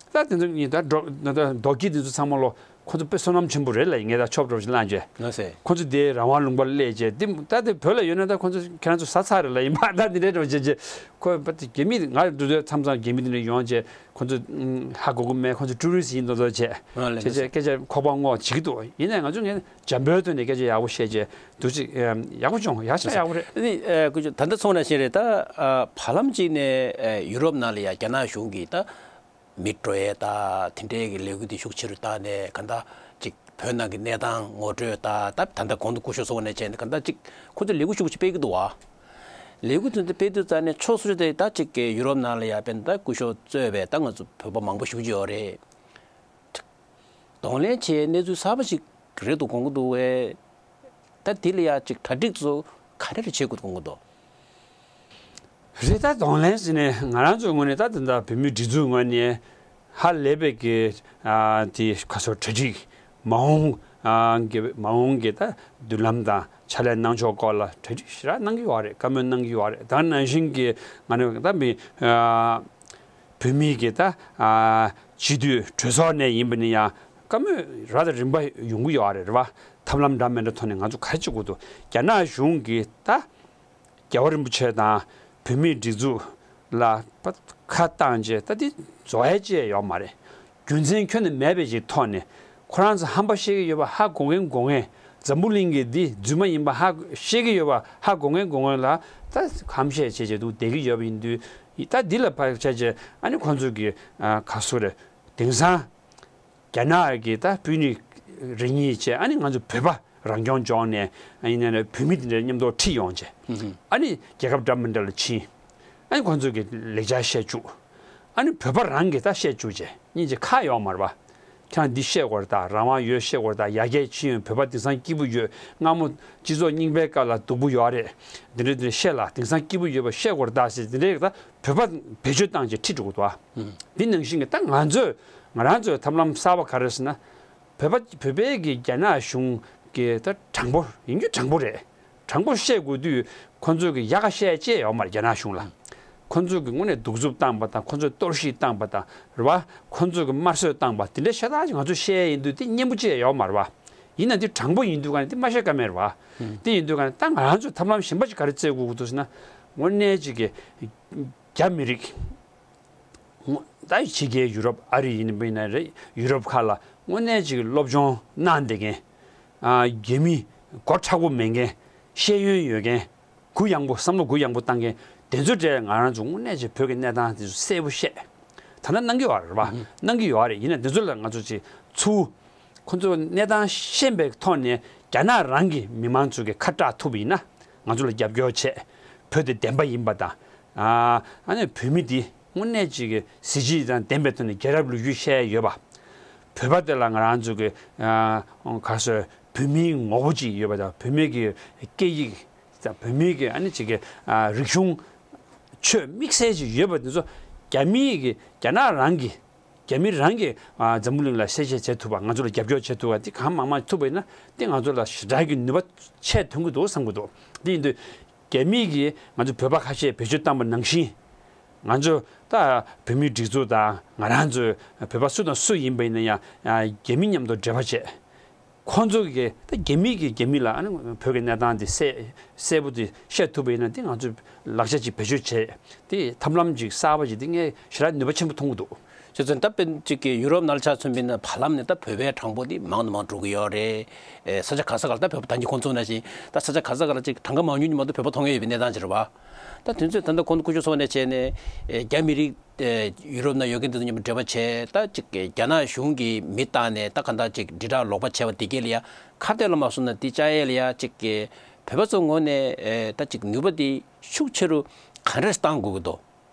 ད་དེ་ཚོ་ཉིད་ད་འགྲོ་ད་རྡོ་ཁྱི་དེ་ཚོ་ཚང་མ་ལོ། ཁོ་ཚོ་དཔེ་བསོད་ནམས་ཆེན་པོ་རེད་ལབ་ཡིན། ངས་ད་ཆོབ་འགྲོ་ཞིག་བླངས་རྗེས། ལགས་སེ། ཁོ་ཚོ་དེ་རང་དབང་ལུང་པར་སླེབས་རྗེས་དེ་ད་དེ་བོད་ལ་ཡོད་ན་ད་ཁོ་ཚོ་ཁྱེད་རང་ཚོ་ཟ་ཚར་རེད་ལབ་ཡིན་པ། ད་དེ་འདྲའི་འགྲོ་བྱེད་རྗེས་ཁོ་པ་དེ་རྒྱ་མི་ང་འགྲོ་དུས་མཚམས་མཚམས་རྒྱ་མི་དེ་འདྲ་ཡོང་རྗེས་ཁོ་ཚོ་ཧ་གོ་གི་མེད། ཁོ་ཚོ་ཊུ་རི་སི་ཡིན་མདོག་མདོག་བྱས། ཨ་ལས། བྱས་རྗེས་སྐད་ཆ་ཁོག་པ་སྔོག་བྱེད་ཀྱི་འདུག་ཡིན་ནའི་ང་ཚོ་ངས་འཇམ་པོའི་ཐོག་ནས་སྐད་ཆ་ཡག་པོ་བཤད་རྗེས་འདུག་ཅིག་ཡག་པོ་བྱུང་། ཡག་ཆ་ཡག་པོ་རེད། ཨ་ནི་ཨ་སྐུ་ཞབས་ད་ལྟ་ཚོང་ན་བཞིན་རེད། ད་ཨ་བར་ལམ་གཅིག་ནས་ཨ་ཡུ་རོབ་ནང་ལ་ཡ་རྒྱ་ནག་གཞུང་གིས་ད་མི་སྤྲོད་ཡས་ད་དེ་འདྲའི་གི་ལས་འགུལ་དེ་ཤུགས་ཆེ་རུ་བཏང་ནས་ག་འདྲ་ཅིག་བོད་ནང་གི་གནས་སྟངས་ངོ་སྤྲོད་ད་ད་ད་ལྟ་གོང་དུ་སྐུ་ཞབས་གསུངས་པ་ནང་བཞིན་ག་འདྲ་ཅིག་ཁོ་ཚོས་ལས་འགུལ་ཤུགས་ཆེ་སྤེལ་གྱི་འདུག་བ། ལས་འགུལ་དེ་ཚོ་སྤེལ་དུས་ཙང་ནས་ཕྱོགས་སོ་སོ་དེ་ད་ཅིག་གི་ཡུ་རོབ་ནང་ལ་ཡ་དཔེར་ན་ད་སྐུ་ཞབས་གཙོས་པའི་ད་ང་ཚོ་བོད་པ་མང་པོ་བཞུགས་ཀྱི་ཡོད་རེད། གདོང་ལེན་བྱེད་གནས་ཚུལ་གསར་པ་ཞིག་རེད་འདུག་དགོངས་ཀྱི་འདུག་བས། ད་དེ་ལ་ཡ་ཅིག་གྲ་སྒྲིག་ཚོ་ག་རེ་རེ་བྱེད་དགོས་དགོངས་ཀྱི་འདུག་རེད། ད་གདོང་ལེན་ཟེར་ནས་ང་རང་ཚོའི་ངོས་ནས་ད་དེ་འདྲ་བོད་མིའི་སྒྲིག་འཛུགས་ངོས་ནས་ཧ་ལས་པའི་གི་ཨ་དེ་ཁ་སོ་གྲ་སྒྲིག་མ་འོངས་ཨ་གི་མ་འོངས་ཀྱི་ད་མདུན་ལམ་དང་ཕྱག་ལས་གནང་ཕྱོགས་སྐོར་ལ་གྲ་སྒྲིག་ཞེ་དྲག་གནང་གི་ཡོད་རེད། བཀའ་མོལ་གནང་གི་ཡོད་རེད། ད་ནང་བཞིན་གྱི་ང་ནི་ད་མི་ཨ་བོད་མིའི་གི་ད་ཨ་སྤྱི་འཐུས་གྲོས་ཚོགས་ནས་ཡིན་པ་ནི་ཡང་བཀའ་མོལ་རབ་དང་རིམ་པ་ཡོང་གི་ཡོད་རེད། རེད་བ། ཐབས་ལམ་འདྲ་མི་འདྲ་ཐོག་ནས་ང་ཚོ་ག་རེ་བྱེད་དགོས་འདུག་རྒྱ་ནག་གཞུང་གིས་ད་རྒྱལ་བ་རིན་པོ་ཆེ་དང་བོད་མིའི་སྒྲིག་འཛུགས་ལ་ཁ་བཏང་རྗེས་ད་འདི་བཟོ་ཡ་ཅི་ཡང་ཡོད་མ་རེད། རྒྱུ་མཚན་ཁྱོན་ནས་མེད་པའི་ཅིག་ཐོག་ནས་ཁོ་རང་ཚོ་ཧམ་པ་བཤད་ཀྱི་ཡོད་པ་ཧ་གོ་མཁན་གོ་མཁན། འཛམ་བུ་གླིང་གི་འདི་རྫུན་མ་ཡིན་པ་ཧ་བཤད་ཀྱི་ཡོད་པ་ཧ་གོ་མཁན་གོ་མཁན་ལ་ད་ཧམ་བཤད་བྱས་བྱས་འདུག་བསྡད་ཀྱི་ཡོད་པ་ཡིན་དུས་ད་འདི་ལ་ཕར་བྱས་བྱས་ཨ་ནི་ཁོང་ཚོ་གི་ཨ་ག་སུ་རེད། དེང་སང་རྒྱ་ནག་གི་ད་སྤུན་ཉེ་རེ་གཉིས་བྱས་ཨ་ནི་ང་ཚོ་བོད་པ་རང་སྐྱོང་ལྗོངས་ནས་ཨ་ཡིན་ན་ནས་བོད་མི་དེ་འདྲ་མཉམ་དུ་ཁྲིད་ཡོང་བྱས་ཨ་ནི་རྒྱལ་ཁབ་འདྲ་མི་འདྲ་ལ་ཕྱིན། ཨ་ནི་ཁོང་ཚོ་གི་ལེགས་ཆ་བཤད་བཅུག་ཨ་ནི་བོད་པ་རང་གིས་ད་བཤད་བཅུག་བྱས་སྙིང་རྗེ་ཁག་ཡོད་མ་རེད་པ། ཁྱེད་རང་འདི་བཤད་དགོས་རེད་ད། རང་དབང་ཡོད་བཤད་དགོས་རེད་ད། ཡར་རྒྱས་ཕྱིན་ཡོད། བོད་པ་དེང་སང་སྐྱིད་པོ་ཡོད། སྔ་མོ་སྤྱི་ཚོགས་རྙིང་པའི་སྐབས་ལ་སྡུག་པོ་ཡོད་རེད། འདི་འདྲ་འདི་འདྲ་བཤད་ལ་དེང་སང་སྐྱིད་པོ་ཡོད་པ་བཤད་དགོས་རེད་ད་ཟེར་འདི་འདྲའི་ད་བོད་པ་བེད་སྤྱོད་བཏང་བྱས་ཁྲིད་འགྲོ་གི་འདུག་ཨ། འདི་ནང་བཞིན་གྱི་ད་ང་ཚོས་ང་རང་ཚོའི་ཐབས་ལམ་གསར་པ་ག་རེ་ཟེར་ན། བོད་པ་བོད་པའི་གི་རྒྱ་ནག་གཞུང་གི་ད་དྲང་པོ་ཡིན་རྒྱུ་དྲང་པོ་རེད། དྲང་པོ་བཤད་དགོས་དུས་ཁོ་ཚོས་གི་ཡག་ག་བཤད་ཅེས་ཡོད་མ་རེད་རྒྱ་ནག་གཞུང་ལ། ཁོ་ཚོས་གི་དངོས་གནས་གདུག་རྩུབ་བཏང་པ་དང་ཁོ་ཚོས་གཏོར་བཤིག་བཏང་པ་དང་རེད་བ། ཁོ་ཚོས་གི་དམར་གསོད་བཏང་པ་དེ་འདྲའི་ཤ་སྟག་ཅིག་ང་ཚོས་བཤད་ཡིན་དུས་དེ་སྙན་པོ་ཅིག་ཡོད་མ་རེད་བ། ཡིན་ན་འདི་དྲང་པོ་ཡིན་དུས་ག་ནས་དེ་མ་བཤད་ཀ་མེད་རེད་བ། དེ་ཡིན་དུས་ག་ནས་ད་ང་རང་ཚོས་ཐབས་ལམ་གཞན་པ་ཅིག་ག་རེ་བཙལ་དགོས་ཀྱི་འདུག་ཟེར་ན། དངོས་གནས་ཅིག་གི་རྒྱ་མི་རིགས། ད་ཕྱི་རྒྱལ་ཡུ་རོབ་ཨ་རི་ཡིན་པ་ཡིན་ན་རེད། ཡུ་རོབ་ཁག་ལ་དངོས་གནས་ཅིག་སློབ་སྦྱོང་གནང་བསྡད་མཁན། ཨ་རྒྱ་མི་མགོ་མཁྲེགས་པོ་མེད་མཁན། ཤེས་ཡོན་ཡོད་མཁན། གུ་ཡངས་པོ་བསམ་བློ་གུ་ཡངས་པོ་བཏང་མཁན་དེ་ཚོའི་གྲས་ང་རང་ཚོ་དངོས་གནས་ཅིག་བོད་ཀྱི་གནས་སྟངས་དེ་ཚོ་གསལ་པོ་བཤད། ད་ལྟ་གནང་གི་ཡོད་རེད་པ། གནང་གི་ཡོད་རེད། ཡིན་ན་དེ་ཚོ་ལ་ང་ཚོ་ཅིག་ཚུར་ཁོ་ཚོ་གནས་སྟངས་ཤེས་པའི་ཐོག་ནས་རྒྱ་ནག་རང་གི་མི་མང་ཚོ་གི་ཁ་གྲག་ཐུབ་པ་ཡིན་ན་ང་ཚོ་ལ་རྒྱབ་སྐྱོར་བྱས། བོད་དེ་བདེན་པ་ཡིན་པ་དང་། ཨ་ནི་བོད་མི་འདི་དངོས་གནས་ཅིག་གི་གཟི་བརྗིད་དང་ལྡན་པའི་ཐོག་ནས་རྒྱལ་རབས་ལོ་རྒྱུས་བཤད་ཡོད་པ། བོད་པ་དེ་ལ་ང་རང་ཚོ་གི་ཨ་ག་སོ་བོད་མིའི་ངོ་བོ་ཅིག་ཡོད་པ་དང་བོད་མི་གི་སྐད་ཡིག་དང་བོད་མི་གི་ཨ་ནི་ཅིག་གི་ཨ་རིག་གཞུང་། ཆོས་དམིགས་བསལ་ཅིག་ཡོད་པ་དེ་ཚོ་རྒྱ་མིའི་གི་རྒྱ་ནག་རང་གི་རྒྱ་མི་རང་གི་ཨ་འཛམ་བུ་གླིང་ལ་གསལ་བཤད་བྱེད་ཐུབ་པ་ང་ཚོ་ལ་རྒྱབ་སྐྱོར་བྱེད་ཐུབ་པ་དེ་གང་མང་མང་ཐུབ་པ་ཡིན་ན་དེ་ང་ཚོ་ལ་ཞེ་དྲག་གི་ནུས་པ་ཆེ་ཐོན་གི་འདུག་བསམ་གི་འདུག་དེ་ཡིན་དུས་རྒྱ་མི་གིས་ང་ཚོ་བོད་པ་ཁ་ཤས་བེད་སྤྱོད་བཏང་པ་ནང་བཞིན་ང་ཚོ་ད་བོད་མིའི་སྒྲིག་འཛུགས་དང་ང་རང་ཚོ་བོད་པ་སུ་དང་སུ་ཡིན་པ་ཡིན་ན་ཡང་རྒྱ་མི་མཉམ་དུ་འབྲེལ་བ་བྱས། ཁོང་ཚོ་གིས་ད་རྒྱ་མི་གིས་རྒྱ་མི་ལ་ཨ་ནི་བོད་ཀྱི་གནས་སྟངས་འདི་གསལ་གསལ་པོ་དེ་བཤད་ཐུབ་པ་ཡིན་ན་དེ་ང་ཚོས་ལག་ཆ་ཅིག་བེད་སྤྱོད་བྱས་དེ་ཐབས་ལམ་ཅིག་གསར་པ་ཅིག་དེ་ངས་ཞེ་དྲག་ནུས་པ་ཆེན་པོ་མཐོང་གི་འདུག་བྱས་ཙང་ད་དཔེ་ཅིག་གི་ཡུ་རོབ་ནང་ལ་ཆ་མཚོན་པ་ཡིན་ན་བར་ལམ་ནས་ད་བོད་པའི་གྲངས་འབོར་དེ་མང་དུ་མང་འགྲོ་གི་ཡོད་རེད། ཨེ་ས་ཆ་ག་ས་ག་ལ་ད་བོད་པ་ད་གིན་ཁོང་ཚོ་ནང་བཞིན་ད་ས་ཆ་ག་ས་ག་ལ་ཅིག་གྲངས་ཀ་མང་ཉུང་གཉིས་མ་གཏོགས་བོད་པ་མཐོང་ཡ་ཡོད་པའི་གནས་སྟངས་ཅིག་རེད་བ། ད་དེ་ཚོས་ད་ལྟ་གོང་དུ་སྐུ་ཞབས་གསུངས་པ་ནང་བཞིན་ནས་ཨེ་རྒྱ་མི་རིགས། ཨེ་ཡུ་རོབ་ནང་ཡོད་མཁན་དེ་ཚོ་མཉམ་དུ་འབྲེལ་བ་བྱས་ད་ཅིག་གི་རྒྱ་ནག་གཞུང་གི་མི་བཏང་ནས་ད་ག་འདྲ་ཅིག་དྲིལ་བསྒྲགས་ལོག་པ་བྱས་པ་དེ་གས་ལ་ཡ་ཁ་གཏད་ལ་མ་སོང་ན་དེ་བཅའ་ཡས་ལ་ཡ་ཅིག་གི་བོད་པ་ཚོ་ངོས་ནས་ཨེ་ད་ཅིག་ནུས་པ་དེ་ཤུགས་ཆེ་རུ་ག་འདྲས་བཏང་དགོས་ཀྱི་འདུག་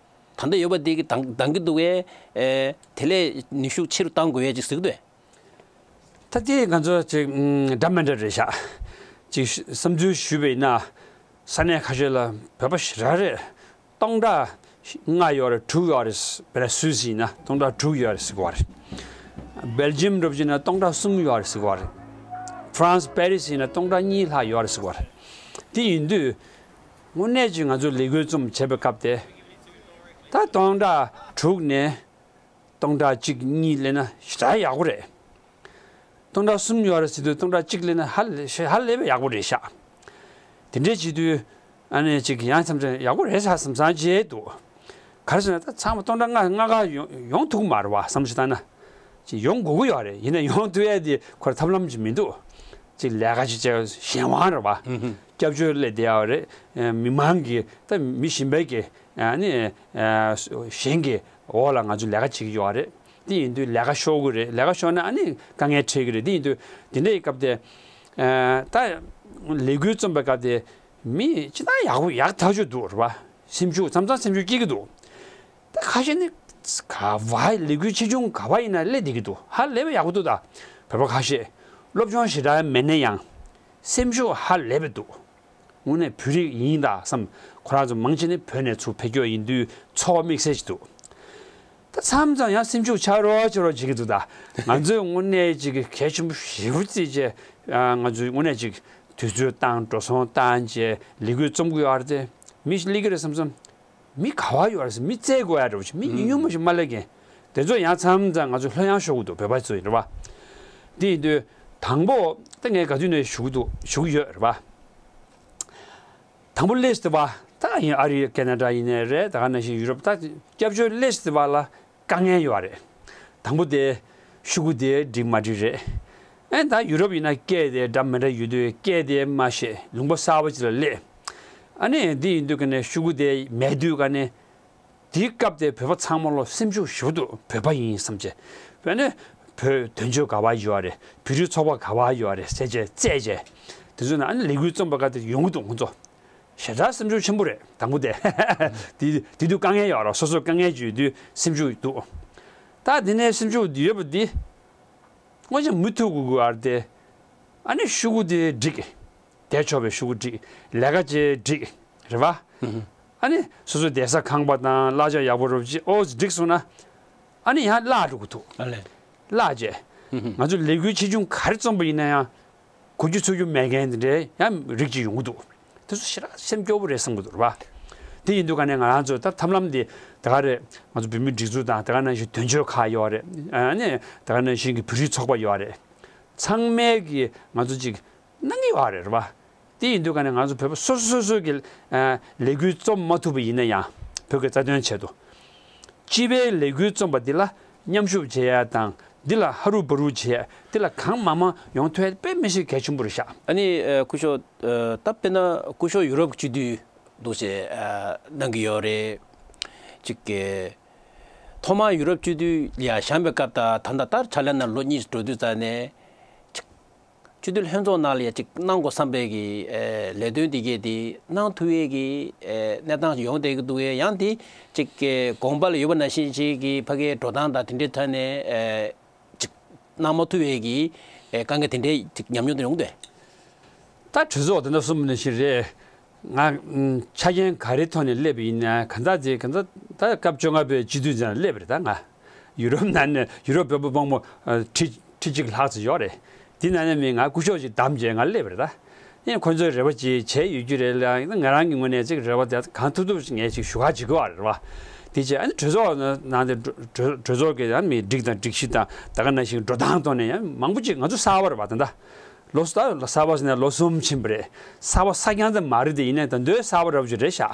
ད་ལྟ་ཡོད་པ་དེ་གི་འདང་འདང་གི་འདུག་གས། ཨེ་དེ་ལས་ནུས་ཤུགས་ཆེ་རུ་བཏང་དགོས་ཡས་ཅིག་ཟེར་གི་འདུག་ད་དེ་ང་ཚོ་ཅིག་འདྲ་མི་འདྲ་རེད་ཤག་ཅིག་བསམ་ཚུལ་ཞུས་པ་ཡིན་ན་ས་གནས་ཁ་ཤས་ལ་བོད་པ་ཞེ་དྲག་རེད། སྟོང་ཕྲག་ལྔ་ཡོད་རེད། དྲུག་ཡོད་རེད། བེ་ལ་སུད་སི་ཡིན་ན་སྟོང་ཕྲག་དྲུག་ཡོད་རེད་ཟེར་གི་ཡོད་རེད། སྦེལ་ཇམ་འདྲ་པོ་ཅིག་ཡིན་ན་སྟོང་ཕྲག་གསུམ་ཡོད་རེད་ཟེར་གི་ཡོད་རེད། ཧྥ་རན་སི་པེ་རི་སི་ཡིན་ན་སྟོང་ཕྲག་གཉིས་ལྷག་ཡོད་རེད་ཟེར་གི་ཡོད་རེད། དེ་ཡིན་དུས་དངོས་གནས་ཀྱི་ང་ཚོ་ལས་འགུལ་རྩོམ་བྱེད་པའི་སྐབས་དེ་ད་སྟོང་ཕྲག་དྲུག་ནས་སྟོང་ཕྲག་གཅིག་གཉིས་སླེབས་ན་ཞེ་དྲག་ཡག་པོ་རེད། སྟོང་ཕྲག་གསུམ་ཡོད་རེད་ཟེར་དུས་སྟོང་ཕྲག་གཅིག་སླེབས་ན་ཧ་ལས་ཧ་ལས་པའི་ཡག་པོ་རེད་ཤག་དེ་འདྲས་བྱེད་དུས་ཨ་ནི་ཅིག་ཡང་མཚམས་མཚམས་ཡག་པོ་རེད་ཤག་བསམ་བསམ་བྱས་འདུག་ག་རེ་ཟེར་ན་ད་ཚང་མ་སྟོང་ཕྲག་ལྔ་ལྔ་ཀ་ཡོང་ཡོང་ཐུབ་ཀྱི་མ་རེད་བ་བསམ་བྱས་བཏང་ན། ཅིག་ཡོང་དགོས་ཀྱི་ཡོད་རེད། ཡིན་ན་ཡོང་ཐུབ་ཡས་དེ་ཁོ་རང་ཐབས་ལམ་ཅིག་མི་འདུག་ཅིག་ལས་ཀ་ཅིག་བྱས་གཞན་དབང་རེད་བ། སྐྱབས་བཅོལ་སླེབས་བསྡད་ཡོད་རེད། མི་མང་གི་ད་མི་གཞན་པའི་གི་ཨ་ནི་གཞན་གྱི་འོག་ལ་ང་ཚོ་ལས་ཀ་བྱེད་ཀྱི་ཡོད་རེད། དེ་ཡིན་དུས་ལས་ཀ་ཤོར་གི་རེད། ལས་ཀ་ཤོར་ན་ཨ་ནི་དཀའ་ངལ་འཕྲད་ཀྱི་རེད། དེ་ཡིན་དུས་དེ་འདྲའི་སྐབས་དེ་ད་ལས་འགུལ་རྩོམ་པའི་སྐབས་དེ་མི་ཅི་ལྟར་ཡག་པོ་ཡག་ཐག་ཆོད་འདུག་རེད་བ། སེམས་ཤུགས་མཚམས་མཚམས་སེམས་ཤུགས་སྐྱེ་གི་འདུག་ད་ཁ་ཤས་ནི་ག་བ་ལས་འགུལ་ཆེ་ཆུང་ག་བ་ཡིན་ན་སླེབས་བསྡད་ཀྱི་འདུག་ཧ་ལས་པའི་ཡག་པོ་འདུག་ད་བོད་པ་ཁ་ཤས་སློབ་སྦྱོང་ཞེ་དྲག་མེད་ན་ཡང་སེམས་ཤུགས་ཧ་ལས་པའི་འདུག་དངོས་གནས་བོད་རིགས་ཡིན་ད་བསམ། ཁོ་རང་ཚོ་མང་ཆེ་ནི་བོད་ནས་ཚུར་ཕེབས་རྒྱུ་ཡིན་དུས་ཚོར་བ་དམིགས་བསལ་ཞིག་འདུག་ད་མཚམས་མཚམས་ཡང་སེམས་ཤུགས་ཆག་རོགས་ཆག་རོགས་བྱེད་ཀྱི་འདུག་ད་ང་ཚོས་དངོས་གནས་ཅིག་གལ་ཆེན་པོ་ཞེ་པོ་བརྩིས་བྱས་ང་ཚོས་དངོས་གནས་ཅིག་དུས་ཚོད་བཏང་འགྲོ་སོང་བཏང་བྱས་ལས་འགུལ་རྩོམ་དགོས་ཡོད་རེད་དེ་མི་ཞིག་སླེབས་ཀྱི་རེད་བསམ་བསམ། མི་ག་བ་ཡོད་རེད་ཟེར། མི་བཙལ་དགོས་ཡ་འདྲ་བོ་ཅིག་མི་ཉུང་ཉུང་མ་ཞིག་མ་སླེབས་མཁན། དེ་ཚོ་ཡང་མཚམས་མཚམས་ང་ཚོ་ལྷོད་ཡངས་ཤོར་གི་འདུག་བོད་པ་ཚོ་ཡིན་རེད་བ། དེ་ཡིན་དུས་དང་པོ་ད་ངས་ག་དུས་ནས་ཞུ་གི་འདུག་ཞུ་གི་ཡོད་རེད་བ། དང་པོ་སླེབས་ཟེར་བ་ད་ཡིན་ཨ་རི་ཁེ་ན་ཌ་ཡིན་ནའི་རེད། ད་ག་ནང་བཞིན་ཡུ་རོབ་ད་སྐྱབས་བཅོལ་སླེབས་ཟེར་བ་ལ་དཀའ་ངལ་ཡོད་རེད། དང་པོ་དེ་ཤོག་གུ་དེ་འགྲིག་མ་འགྲིག་རེད། ཨེ་ད་ཡུ་རོབ་ཡིན་ན་སྐད་དེ་འདྲ་མི་འདྲ་ཡོད་དུས་སྐད་དེ་མ་ཤེས། ལུང་པ་གསར་པ་ཅིག་ལ་སླེབས། ཨ་ནི་འདི་ཡིན་དུས་ཀ་ནས་ཤོག་གུ་དེ་མེད་དུས་ཀ་ནས་དེའི་སྐབས་དེ་བོད་པ་ཚང་མ་ལོ་སེམས་ཤུགས་ཞེ་པོ་འདུག་བོད་པ་ཡིན་བསམ་བྱས། བོད་ནས་བོད་དོན་གཅོད་ག་བ་ཡོད་རེད། བོད་རིགས་ཚོགས་པ་ག་བ་ཡོད་རེད་ཟེར་བྱས་བཙལ་བྱས། དེ་ཚོ་ནས་ཨ་ནི་ལས་འགུལ་རྩོམ་པ་ག་དེ་ཡོང་གི་འདུག་ཁོང་ཚོ། ཞེ་དྲག་སེམས་ཤུགས་ཆེན་པོ་རེད། དང་པོ་དེ། དེ་དེ་དུས་དཀའ་ངལ་ཡོད་རེད། སོ་སོར་དཀའ་ངལ་ཅིག་ཡོད་དུས་སེམས་ཤུགས་འདུག་ད་དེ་ནས་སེམས་ཤུགས་ཡོད་པ་འདི། དངོས་གནས་མུ་མཐུད་དགོས་ཀྱི་ཡོད་རེད་དེ། ཨ་ནི་ཤོག་གུ་དེ་འགྲིག་བསྡད་ཆོག་པའི་ཤོག་གུ་འགྲིག་ལས་ཀ་བྱེད་འགྲིག་རེད་བ། ཨ་ནི་སོ་སོའི་བསྡད་ས་ཁང་པ་དང་གླ་ཆ་ཡག་པོ་རོབ་ཅིག་ཨོ་འགྲིག་སོང་ན། ཨ་ནི་ཡང་བརླག་འགྲོ་གི་འདུག་ཨ་ལས། བརླག་བྱས། ང་ཚོ་ལས་འགུལ་ཆེ་ཆུང་ག་རེ་རྩོམ་པ་ཡིན་ན་ཡང་། གོ་རྒྱུ་ཚོར་རྒྱུ་མེད་མཁན་དེ་འདྲའི་ཡང་རིགས་ཅིག་ཡོང་གི་འདུག་དེ་ཚོ་ཞེ་དྲག་སེམས་སྐྱོ་པོ་རེད་བསམ་གི་འདུག་རེད་བ། དེ་ཡིན་དུས་ཀ་ནས་ང་རང་ཚོ་ད་ཐབས་ལམ་འདི་ད་ག་རེད། ང་ཚོ་བོད་མིའི་སྒྲིག་འཛུགས་དང་ད་ག་ནང་བཞིན་དོན་གཅོད་ཁག་ཡོད་རེད། ཨ་ནི་ད་ག་ནང་བཞིན་གྱི་བོད་རིགས་ཚོགས་པ་ཡོད་རེད། ཚང་མས་ཀྱི་ང་ཚོ་ཅིག་གནང་གི་ཡོད་རེད་རེད་བ། དེ་ཡིན་དུས་ཀ་ནས་ང་ཚོ་བོད་པ་སོ་སོ་སོ་སོ་གི་ལས་འགུལ་རྩོམ་མ་ཐུབ་པ་ཡིན་ན་ཡང་བོད་ཀྱི་རྩ་དོན་ཆེད་དུ། སྤྱི་པའི་ལས་འགུལ་རྩོམ་པ་འདི་ལ་མཉམ་ཞུགས་བྱེད་ཡ་དང་འདི་ལ་ཧ་རུ་བ་རུ་བྱེད་ཡ་འདི་ལ་གང་མང་མང་ཡོང་ཐུབ་ཡ་དཔེ་མི་སྲིད་གལ་ཆེན་པོ་རེད་ཤག་ཨ་ནི་ཨ་སྐུ་ཞབས་ཨ་ད་དཔེར་ན་སྐུ་ཞབས་ཡུ་རོབ་སྤྱི་འཐུས་འདུག་ཅེས་ཨ་གནང་གི་ཡོད་རེད། ཅིག་གི་ཐོག་མར་ཡུ་རོབ་སྤྱི་འཐུས་ལ་བཞེངས་པའི་སྐབས་དང་ད་ལྟ་ལྟར་ཕྱག་ལས་གནང་ལོ་གཉིས་འགྲོ་དུས་ཙམ་ནས་ཅིག་སྤྱི་འཐུས་ལྷན་ཚོགས་ནང་ལ་ཡ་ཅིག་གནང་དགོས་བསམ་པའི་གི་ཨེ་ལས་དོན་དེ་གས་དེ་གནང་ཐུབ་ཡས་ཀྱི་ཨེ་གནས་སྟངས་ཡོང་བསྡད་ཀྱི་འདུག་གས། ཡང་དེ་ཅིག་གི་དགོངས་པ་ལ་ཡོད་པ་ནང་བཞིན་ཅིག་གི་ཕ་གིའི་འགྲོ་སྟངས་དང་དེ་འདྲའི་ཐད་ནས་ཨེ་ཅིག་གནང་མ་ཐུབ་ཡས་ཀྱི་ཨེ་དཀའ་ངལ་དེ་འདྲའི་ཅིག་ཉམས་མྱོང་དེ་ཡོང་འདུག་ད་གྲོས་ཚོགས་དེ་འདྲ་གསུམ་ནང་བཞིན་རེད། ང་ཨམ་ཆ་རྐྱེན་ག་རེ་ཐོག་ནས་སླེབས་པ་ཡིན་ན་གང་ཟག་དེ་གང་ཟག་ད་སྐབས་བཅོ་ལྔ་པའི་སྤྱི་འཐུས་ཚང་སླེབས་པ་རེད། ད་ང་ཡུ་རོབ་ནང་ནས་ཡུ་རོབ་བོད་པ་མང་པོ་ཨ་ཁྲི་ཁྲི་གཅིག་ལྷག་ཙམ་ཡོད་རེད། དེ་ནང་ནས་མི་ང་སྐུ་ཞབས་ཅིག་བདམས་བྱས་ང་སླེབས་པ་རེད། ད་ཡིན་ཁོ་ཚོའི་རེ་བ་ཅིག་བྱས་ཡོད་རྒྱུ་རེད་ལ། ང་རང་གི་ངོས་ནས་ཅིག་རེ་བ་དེ་གང་ཐུབ་ཐུབ་ངས་ཅིག་ཞུ་ག་བྱེད་དགོས་པ་རེད་བ། དེ་རྗེས་ཨ་ནི་གྲོས་ཚོགས་ནང་དེ་གྲོས་གྲོས་ཚོགས་ཀྱི་ཡང་མི་སྒྲིག་དང་སྒྲིག་གཞི་དང་ད་ག་ནང་བཞིན་འགྲོ་སྟངས་ཐོག་ནས་ཡང་མང་པོ་ཅིག་ང་ཚོ་གསར་པ་རེད་བ། ད་ལྟ་ལོ་གསར་པ་ཟེར་ན་ལོ་གསུམ་ཕྱིན་པ་རེད། གསར་པ་གསར་རྐྱང་ཙམ་མ་རེད་དེ། ཡིན་ནའི་ད་འདོད་གསར་པ་འདྲ་པོ་ཅིག་རེད་ཤག་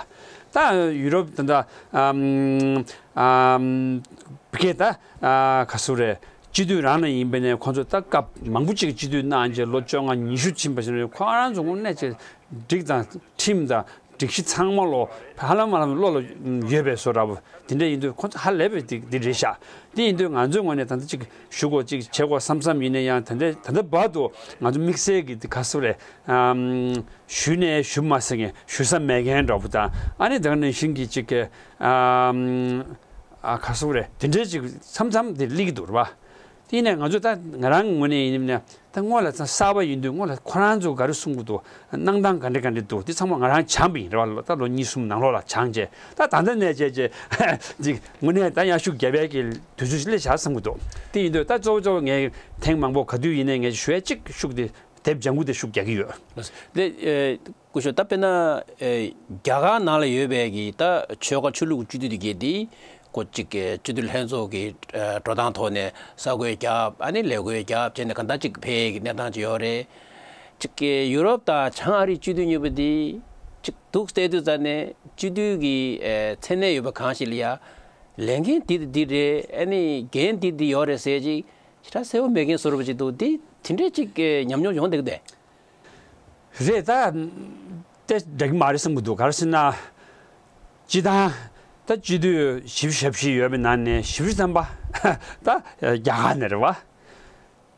ད་ཡུ་རོབ་ད་ད་ཨམ་ཨམ་བི་ཀེ་ད་ཨ་ག་ཟེར་རེད། སྤྱི་འཐུས་རང་ལ་ཡིན་པ་ནས་ཁོང་ཚོ་ད་སྐབས་མང་པོ་ཅིག་སྤྱི་འཐུས་གནང་རྗེས་ལོ་བཅོ་ལྔ་ཉི་ཤུ་ཕྱིན་པ་ཞིག་ནས་ཁོ་རང་ཚོ་དངོས་གནས་ཅིག་སྒྲིག་དང་ཁྲིམས་དང་སྒྲིག་གཞི་ཚང་མ་ལོ་ཧ་ལམ་ཧ་ལམ་བློ་ལ་ཡོད་པའི་བཟོ་འདྲ་པོ་དེ་འདྲ་ཡིན་དུས་ཁོང་ཚོ་ཧ་ལས་པའི་འདི་འདི་རེད་ཤག་དེ་ཡིན་དུས་ང་ཚོའི་ངོས་ནས་ད་ལྟ་ཅིག་ཞུ་དགོས་ཅིག་བྱེད་དགོས་བསམ་བསམ་ཡིན་ན་ཡང་ད་ལྟ་ད་ལྟ་བར་དུ་ང་ཚོ་དམིགས་བསལ་གྱི་འདི་ག་ཟེར་རེད། ཨམ་ཞུས་ནས་ཞུ་མ་ཟེར་མཁན་ཞུ་ས་མེད་མཁན་འདྲ་པོ་དང་། ཨ་ནི་དེ་ག་ནང་བཞིན་གྱི་ཅིག་གི་ཨམ་ཨ་ག་ཟེར་རེད། དེ་འདྲའི་ཅིག་མཚམས་མཚམས་དེ་སླེབས་ཀྱི་འདུག་རེད་བ། དེ་ནས་ང་ཚོ་ད་ང་རང་ངོས་ནས་ཡིན་ན་ད་སྔོན་ལ་ད་གསར་པ་ཡིན་དུས་སྔོན་ལ་ཁོ་རང་ཚོ་ག་རེ་གསུང་གི་འདུག་གནང་སྟངས་ག་འདྲ་ག་འདྲ་འདུག་དེ་ཚང་མ་ང་རང་སྦྱངས་པ་ཡིན་རེད་བ། ད་ལོ་གཉིས་གསུམ་ནང་ལོགས་ལ་སྦྱངས་བྱས། ད་ད་ལྟ་ནས་བྱས་བྱས་ཅིག་དངོས་གནས་ད་ཡང་ཤུགས་རྒྱབ་ཡས་ཀྱི་དུས་ཚོད་ཅིག་སླེབས་བཞག་བསམ་གི་འདུག་དེ་ཡིན་དུས་ད་གཙོ་བོ་གཙོ་བོ་ངས་ཐེངས་མང་པོ་ག་དུས་ཡིན་ནའི་ངས་ཞུ་ཡས་གཅིག་ཤུགས་དེ་དེབ་ལྗང་གུ་དེ་ཤུགས་རྒྱག་གི་ཡོད། དེ་ཨེ་སྐུ་ཞབས་ད་དཔེར་ན་ཨེ་རྒྱ་གར་ནང་ལ་ཡོད་པའི་གི་ད་ཆོལ་ཁ་ཆོས་ལུགས་སྤྱི་འཐུས་དེ་གས་དེ་ ཁོ་གཅིག་གི་སྤྱི་འཐུས་ལྷན་ཚོགས་ཀྱི་ཨ་འགྲོ་སྟངས་ཐོག་ནས་ས་བགོས་བརྒྱབ། ཨ་ནི་ལས་བགོས་བརྒྱབ་བྱས་ནས་གང་ལྟར་གཅིག་ཕེབས་ཀྱི་གནས་སྟངས་ཅིག་ཡོད་རེད། གཅིག་གི་ཡུ་རོབ་དང་བྱང་ཨ་རིའི་སྤྱི་འཐུས་གཉིས་པོ་འདི་གཅིག་འདུག་བལྟས་དུས་ཙམ་ནས་སྤྱི་འཐུས་ཀྱི་ཨ་མཚན་གནས་ཡོད་པ་གང་ཞིག་ལ་ཡ་ལས་འགན་འདི་དང་འདི་རེད། ཨ་ནི་འགན་འདི་འདི་ཡོད་རེད་ཟེར་ཅིག་ཞེ་དྲག་གསལ་པོ་མེད་མཁན་བཟོ་འདྲ་པོ་ཅིག་འདུག་འདི་དེ་འདྲས་ཅིག་ཉམས་མྱོང་ཡོང་བསྡད་ཀྱི་འདུག་རེད་ད། དེ་འགྲིག་གི་མ་རེད་བསམ་གྱི་འདུག་ག་རེ་ཟེར་ན། སྤྱི་བཏང་ད་སྤྱི་འཐུས་བཞི་བཅུ་ཞེ་བཞི་ཡོད་པའི་ནང་ནས་བཞི་བཅུ་ཐམ་པ་ད་རྒྱ་གར་ནས་རེད་བ།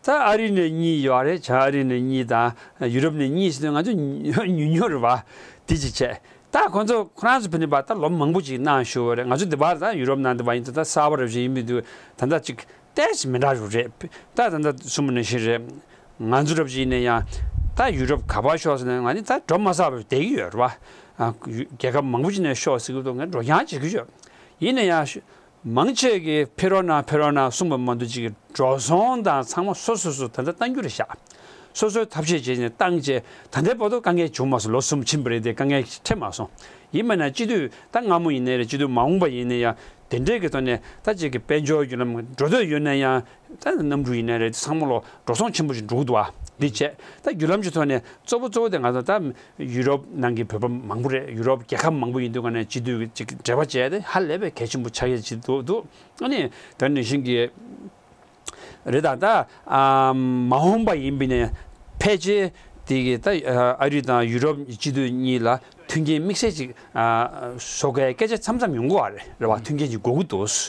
ད་ཨ་རི་ནས་གཉིས་ཡོད་རེད། བྱང་ཨ་རི་ནས་གཉིས་དང་ཡུ་རོབ་ནས་གཉིས་ཟེར་དུས་ང་ཚོ་ཉུང་ཉུང་རེད་བ། དེ་ཅིག་བྱས། ད་ཁོང་ཚོ་ཁོ་རང་ཚོ་ཕ་ནི་པ་ད་ལོ་མང་པོ་ཅིག་གནང་བཞུགས་པ་རེད། ང་ཚོ་འདི་པར་ད་ཡུ་རོབ་ནང་འདི་པ་ཡིན་ད་ད་གསར་པ་རབ་ཅིག་ཡིན་མི་འདུག་ད་ད་ཅིག་ཏོག་ཙམ་མི་འདྲ་རུ་རེད། ད་ད་ད་གསུངས་པ་ནང་བཞིན་རེད། ང་ཚོ་རབ་ཅིག་ཡིན་ན་ཡང་ད་ཡུ་རོབ་ག་པར་ཤོག་ཟེར་ན་ང་ནི་ད་འགྲོ་མ་ཚར་བར་བསྡད་ཀྱི་ཡོད་རེད་བ། ཨ་རྒྱལ་ཁབ་མང་པོ་ཅིག་ནས་ཤོག་ཟེར་གྱི་འདུག་ང་འགྲོ་རྐྱང་བྱེད་ཀྱི་ཡོད། ཡིན་ན་ཡང་། མང་ཆེ་གིས་ཕེབས་རོགས་གནང་ཕེབས་རོགས་གནང་གསུངས་པ་མ་གཏོགས་ཅིག་གི་འགྲོ་སོང་དང་ཚང་མ་སོ་སོ་སོ་ད་ལྟ་བཏང་རྒྱུ་རེད་ཤག་སོ་སོའི་ཐབས་ཤེས་བྱས་ནས་བཏང་བྱས་ད་ལྟའི་བར་དུ་དཀའ་ངལ་བྱུང་མ་སོང་། ལོ་གསུམ་ཕྱིན་པ་རེད་དེ་དཀའ་ངལ་འཕྲད་མ་སོང་། ཡིན་མིན་ན་སྤྱི་འཐུས་ད་སྔ་མོ་ཡིན་ནའི་རེད། སྤྱི་འཐུས་མ་འོངས་པ་ཡིན་ན་ཡང་དེ་འདྲའི་གི་ཐོག་ནས་ད་ཅིག་གི་དཔལ་འབྱོར་བརྒྱུད་ལམ་འགྲོ་འདོད་ཡོད་ན་ཡང་ད་གནམ་གྲུ་ཡིན་ནའི་རེད། ཚང་མ་ལོ་འགྲོ་སོང་ཆེན་པོ་ཞིག་འགྲོ་གི་འདུག་བ། འདི་བྱས་ད་བརྒྱུད་ལམ་གྱི་ཐོག་ནས་གཙོ་བོ་གཙོ་བོ་དེ་ང་ཚོ་ད། ཡུ་རོབ་ནང་གི་བོད་པ་མང་པོ་རེད། ཡུ་རོབ་རྒྱལ་ཁབ་མང་པོ་ཡིན་དུས་ག་ནས་སྤྱི་འཐུས་ཀྱི་ཅིག་འབྲེལ་བ་བྱས་ཏེ་ཧ་ལས་པའི་གལ་ཆེན་པོ་ཆགས་ཡས་ཅིག་འདུག་འདུག་ཨ་ནི་ད་ནང་བཞིན་གྱི་རེད། ད་ད་ཨ་མ་འོངས་པ་ཡིན་པ་ནས་ཕལ་ཆེར་དེ་གི་ད་ཨ་རི་དང་ཡུ་རོབ་སྤྱི་འཐུས་གཉིས་ལ་མཐུན་རྐྱེན་དམིགས་བསལ་ཅིག་ཨ་བཟོ་དགོས་སྐད་ཆ་མཚམས་མཚམས་ཡོང་གི་ཡོད་རེད། རེད་བ། མཐུན་རྐྱེན་ཅིག་དགོས་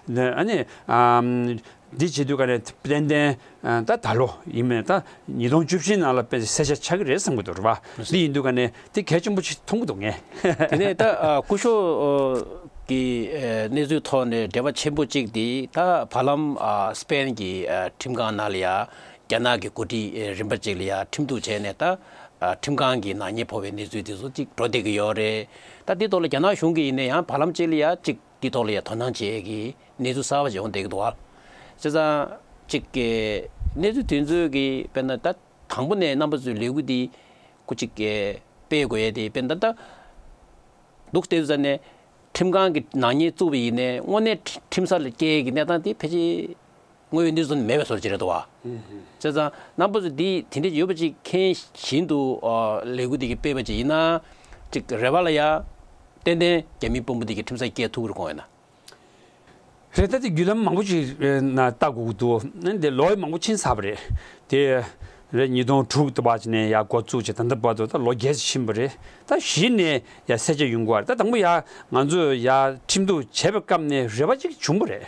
ཀྱི་འདུག་ཨ་ནི་ཨ། འདི་བྱེད་དུས་ག་ནས་ཏན་ཏན་ད་ད་ལོ་ཡིན་མིན་ད་ཉིས་སྟོང་བཅུ་བཞི་ནང་ལ་དཔེ་གསལ་ཆ་ཆགས་ཀྱི་རེད་བསམ་གྱི་འདུག་རེད་བ། འདི་ཡིན་དུས་ག་ནས་དེ་གལ་ཆེན་པོ་ཞིག་མཐོང་གི་འདུག་ངས། དེ་ནས་ད་སྐུ་ཞབས་ཀྱི་གནས་ཚུལ་ཐོག་ནས་འབྲེལ་བ་ཆེན་པོ་གཅིག་དེ་ད་བར་ལམ་སི་པེན་གྱི་ཁྲིམས་ཁང་ནང་ལ་ཡ་རྒྱ་ནག་གི་འགོ་ཁྲིད་རིམ་པ་གཅིག་ལ་ཡ་ཁྲིམས་གཏུག་བྱས་ནས་ད་ཁྲིམས་ཁང་གི་ནག་ཉེས་ཕོག་པའི་གནས་ཚུལ་དེ་ཚོ་གཅིག་འགྲོ་བསྡད་ཀྱི་ཡོད་རེད། ད་འདི་ཐོག་ལ་རྒྱ་ནག་གཞུང་གིས་ཡིན་ན་ཡང་བར་ལམ་གཅིག་ལ་ཡ་གཅིག་དེ་ཐོག་ལ་ཡ་དོ་སྣང་བྱེད་ཀྱི་གནས་ཚུལ་གསར་པ་ཞིག་ཡོང་བསྡད་ཀྱི་འདུག་བ། བྱས་ཙང་གཅིག་གི་གནས་ཚུལ་དེ་ཚོས་ཀྱི་དཔེར་ན་ད་དང་པོ་ནས་རྣམ་པ་ཚོའི་ལས་འགུལ་འདི་སྐུ་གཅིག་གི་སྤེལ་དགོས་ཡ་དེ་དཔེར་ན་ད་ད་འདུག་བལྟས་ཙང་ནས་ཁྲིམས་ཁང་གི་ནག་ཉེས་བཙུགས་པ་ཡིན་ནའི་དངོས་གནས་ཁྲི་ཁྲིམས་ས་ལ་སྐྱེལ་གྱི་གནས་སྟངས་དེ་ཕལ་ཆེར་དངོས་ཡོད་གནས་ཚུལ་མེད་པའི་བཟོ་འདྲ་ཅིག་རེད་འདུག་བ། བྱས་ཙང་རྣམ་པ་ཚོ་འདི་དེ་འདྲ་ཡོད་པ་ཅིག་མཁྱེན་བཞིན་དུ་ལས་འགུལ་འདི་གི་སྤེལ་བ་ཅིག་ཡིན་ན་ཅིག་རེ་བ་ལ་ཡ་ཏན་ཏན་རྒྱ་མིའི་དཔོན་པོ་འདི་གི་ཁྲིམས་ས་སྐྱེལ་ཐུབ་ཀྱི་རེད་དགོངས་ཡོད་ན། རེད། ད་དེ་བརྒྱུད་ལམ་མང་པོ་ཅིག་ན་ལྟ་དགོས་ཀྱི་འདུག་ཨ་ནི་དེ་ལོ་ཡང་མང་པོ་ཕྱིན་ཚར་བ་རེད། དེ་རེད། ཉིས་སྟོང་དྲུག་དུ་བ་ཅིག་ནས་ཡར་འགོ་བཙུགས་བྱས་ད་ལྟ་བར་དུ་ད་ལོ་བརྒྱད་ཅིག་ཕྱིན་པ་རེད། ད་གཞི་ནས་ཡར་གསལ་ཆ་ཡོང་གི་ཡོད་རེད། ད་དང་པོ་ཡར་ང་ཚོས་ཡར་ཁྲིམས་གཏུག་བྱས་པའི་སྐབས་ནས་རེ་བ་ཅིག་བྱུང་བ་རེད།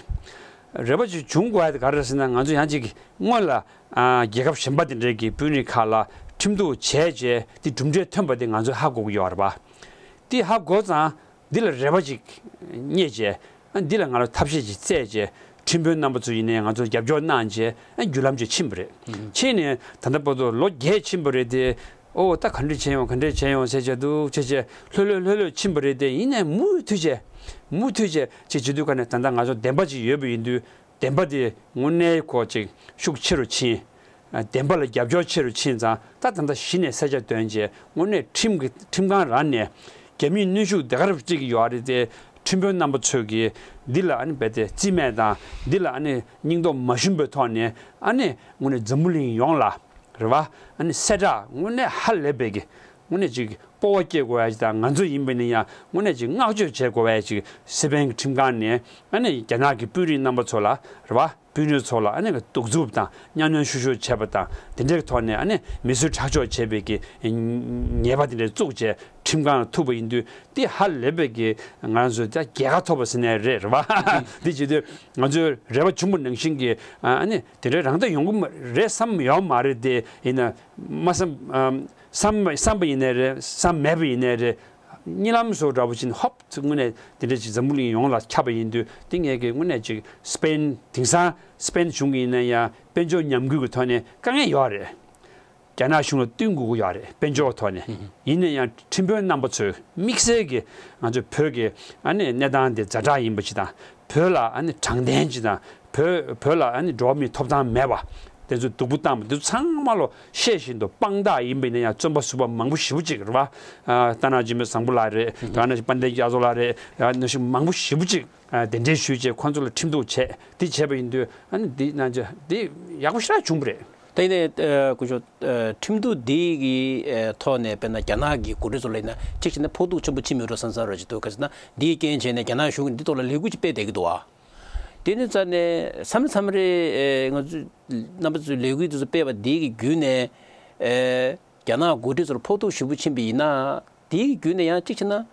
རེ་བ་ཅིག་བྱུང་དགོས་ཡ་དེ་ག་རེ་རེད་ཟེར་ན་ང་ཚོ་ཡང་ཅིག་སྔོན་ལ་ཨ་རྒྱལ་ཁབ་གཞན་པ་དེ་འདྲའི་གི་དཔོན་རིགས་ཁག་ལ་ཁྲིམས་གཏུག་བྱས་རྗེས་དེ་གྲུབ་འབྲས་ཐོན་པ་དེ་ང་ཚོས་ཧ་གོ་གི་ཡོད་རེད་པ། དེ་ཧ་གོ་ཙང་། འདི་ལ་རེ་བ་ཅིག་རྙེད་བྱས། ཨ་འདི་ལ་ང་ལ་ཐབས་ཤེས་ཅིག་བཙལ་བྱས། ཁྲིམས་དཔོན་རྣམ་པ་ཚོ་ཡིན་ནའི་ང་ཚོར་རྒྱབ་སྐྱོར་གནང་བྱས། ཨ་བརྒྱུད་ལམ་ཅིག་ཕྱིན་པ་རེད། ཕྱིན་ནས་ད་ལྟ་བར་དུ་ལོ་བརྒྱད་ཕྱིན་པ་རེད་དེ། ཨོ་ད་ག་འདྲ་བྱས་ཡོང་ག་འདྲ་བྱས་ཡོང་ཟེར་བྱས་འདུག་བྱས་བྱས་ལྷོད་ལྷོད་ལྷོད་ལྷོད་ཕྱིན་པ་རེད་དེ། ཡིན་ནའི་མུ་མཐུད་བྱས། མུ་མཐུད་བྱས་ཅིག་བྱེད་དུས་ག་ནས་ད་ལྟ་ང་ཚོ་བདེན་པ་ཅིག་ཡོད་པ་ཡིན་དུས། བདེན་པ་དེ་དངོས་གནས་ཁོ་ཅིག་ཤུགས་ཆེ་རུ་ཕྱིན། བདེན་པ་ལ་རྒྱབ་སྐྱོར་ཆེ་རུ་ཕྱིན་ཙང་ད་ད་ལྟ་གཞི་ནས་གསལ་ཆ་བཏོན་རྗེས་དངོས་གནས་ཁྲིམས་ཀྱི་ཁྲིམས་ཁང་རང་ནས་རྒྱ་མིས་གནོན་ཤུགས་དེ་ག་རང་སྤྲད་ཀྱི་ཡོད་རེད་དེ། ཁྲིམས་དཔོན་རྣམ་པ་ཚོས་ཀྱིས་འདི་ལ་ཨ་ནི་རྦད་དེ་རྩིས་མེད་དང་འདི་ལ་ཨ་ནི་སྙིང་སྟོབས་མ་ཞུམ་པའི་ཐོག་ནས་ཨ་ནི་དངོས་གནས་འཛམ་བུ་གླིང་ཡོངས་ལ་རེད་བ། ཨ་ནི་གསལ་བསྒྲགས་དངོས་གནས་ཧ་ལས་པའི་གི་དངོས་གནས་ཅིག་སྤོབས་པ་སྐྱེ་དགོས་ཡ་ཅིག་དང་། ང་ཚོ་ཡིན་པ་ཡིན་ན་ཡང་དངོས་གནས་ཅིག་བསྔགས་བརྗོད་བྱེད་དགོས་ཡ་ཅིག་སི་པན་གྱི་ཁྲིམས་ཁང་ནས་ཨ་ནི་རྒྱ་ནག་གི་དཔོན་རིགས་རྣམ་པ་ཚོ་ལ་རེད་བ། དཔོན་རིགས་ཚོ་ལ་ཨ་ནི་གདུག་རྩུབ་དང་གཉའ་གནོན་ཤུགས་ཤུགས་བྱས་པ་དང་། དེ་འདྲའི་ཐོག་ནས་ཨ་ནི་མི་གསོད་ཁྲག་སྦྱོར་བྱས་པའི་གི་ཉེས་པ་དེ་འདྲ་བཙུགས་བྱས་ཁྲིམས་ཁང་ལ་ཐུག་པ་ཡིན་དུས། དེ་ཧ་ལས་པའི་གི་ང་ཚོ་ད་རྒྱལ་ཁ་ཐོབ་པ་ཟེར་ནའི་རེད། རེད་བ། དེ་བྱེད་དུས་ང་ཚོའི་རེ་བ་བྱུང་བ་ནང་བཞིན་གྱི་ཨ་ནི་དེ་འདྲའི་རང་བདག་ཡོང་གི་མ་རེད་བསམ་ཡོད་མ་རེད་དེ། ཡིན་ན་མ་བསམ་བསམ་བསམ་པ་ཡིན་ནའི་རེད། བསམ་མེད་པ་ཡིན་ནའི་རེད། གཉིད་ལམ་བཟོ་འདྲ་པོ་ཅིག་ཧོབ་དངོས་གནས་དེ་འདྲ་ཅིག་འཛམ་བུ་གླིང་ཡོངས་ལ་ཁྱབ་པ་ཡིན་དུས། དེ་ངས་ཀྱི་དངོས་གནས་ཅིག་སི་པེན་དེང་སང་སི་པེན་གཞུང་གི་ཡིན་ན་ཡང་དཔལ་འབྱོར་ཉམས་རྒུད་ཀྱི་ཐོག་ནས་དཀའ་ངལ་ཡོད་རེད། རྒྱ་ནག་གཞུང་ལ་བསྟུན་དགོས་ཀྱི་ཡོད་རེད། དཔལ་འབྱོར་ཐོག་ནས། ཡིན་ན་ཡང་ཁྲིམས་དཔོན་རྣམ་པ་ཚོས་དམིགས་བསལ་གྱི་ང་ཚོའི་བོད་ཀྱི་ཨ་ནི་གནས་སྟངས་དེ་ཛ་དྲག་ཡིན་པ་ཅིག་དང་། བོད་ལ་ཨ་ནི་དྲང་བདེན་ཅིག་དང་། བོད་བོད་ལ་ཨ་ནི་འགྲོ་བ་མིའི་ཐོབ་ཐང་མེད་པ། དེ་ཚོ་སྡུག་པོ་བཏང་བ་དེ་ཚོ་ཚང་མ་ལོ་ཤེས་བཞིན་དུ་དཔང་རྟགས་ཡིན་པ་ཡིན་ན་ཡང་བཙོན་པ་ཟུར་པ་མང་པོ་ཞེ་པོ་ཅིག་རེད་བ། ཨ་རྟ་ནག་འཇིགས་མེད་བཟང་པོ་ལགས་རེད། ཨ་ནི་དཔལ་ལྡན་རྒྱ་མཚོ་ལགས་རེད། ཨ་ནི་མང་པོ་ཞེ་པོ་ཅིག་ཨ་གདན་འདྲེན་ཞུས་བྱས་ཁོང་ཚོ་ལ་ཁྲིམས་གཏུག་བྱས་དེ་བྱས་པ་ཡིན་དུས་ཨ་ནི་འདི་ན་འདི་ཡག་པོ་ཞེ་དྲག་བྱུང་བ་རེད། ད་ཡིན་ནའི་ཨ་སྐུ་ཞབས་ཨ་ཁྲིམས་གཏུག་འདི་གི་ཨ་ཐོག་ནས་དཔེར་ན་རྒྱ་ནག་གི་འགོ་ཁྲིད་ཚོ་ལ་ཡིན་ན་གཅིག་བྱས་ན་ཕོག་ཐུག་ཆེན་པོ་ཕྱིན་མེད་འགྲོ་བསམ་བསམ་ར་ཅིག་འདུག་ག་ཟེར་ན་འདིའི་རྐྱེན་བྱས་ནས་རྒྱ་ནག་གཞུང་གིས་འདི་ཐོག་ལ་ལས་འགུལ་ཅིག་སྤེལ་བསྡད་ཀྱི་འདུག་ཨ། དེ་ནི་རྩ་ནས་མཚམས་མཚམས་རེ་ཨེ་ང་ཚོས་རྣམ་པ་ཚོས་ལས་འགུལ་དེ་ཚོ་སྤེལ་བ་འདི་གི་བརྒྱུད་ནས་ཨེ་རྒྱ་ནག་འགོ་ཁྲིད་ཚོར་ཕོག་ཐུག་ཞེ་པོ་ཕྱིན་པ་ཡིན་ན་དེ་གི་བརྒྱུད་ནས་ཡང་གཅིག་བྱས་ན་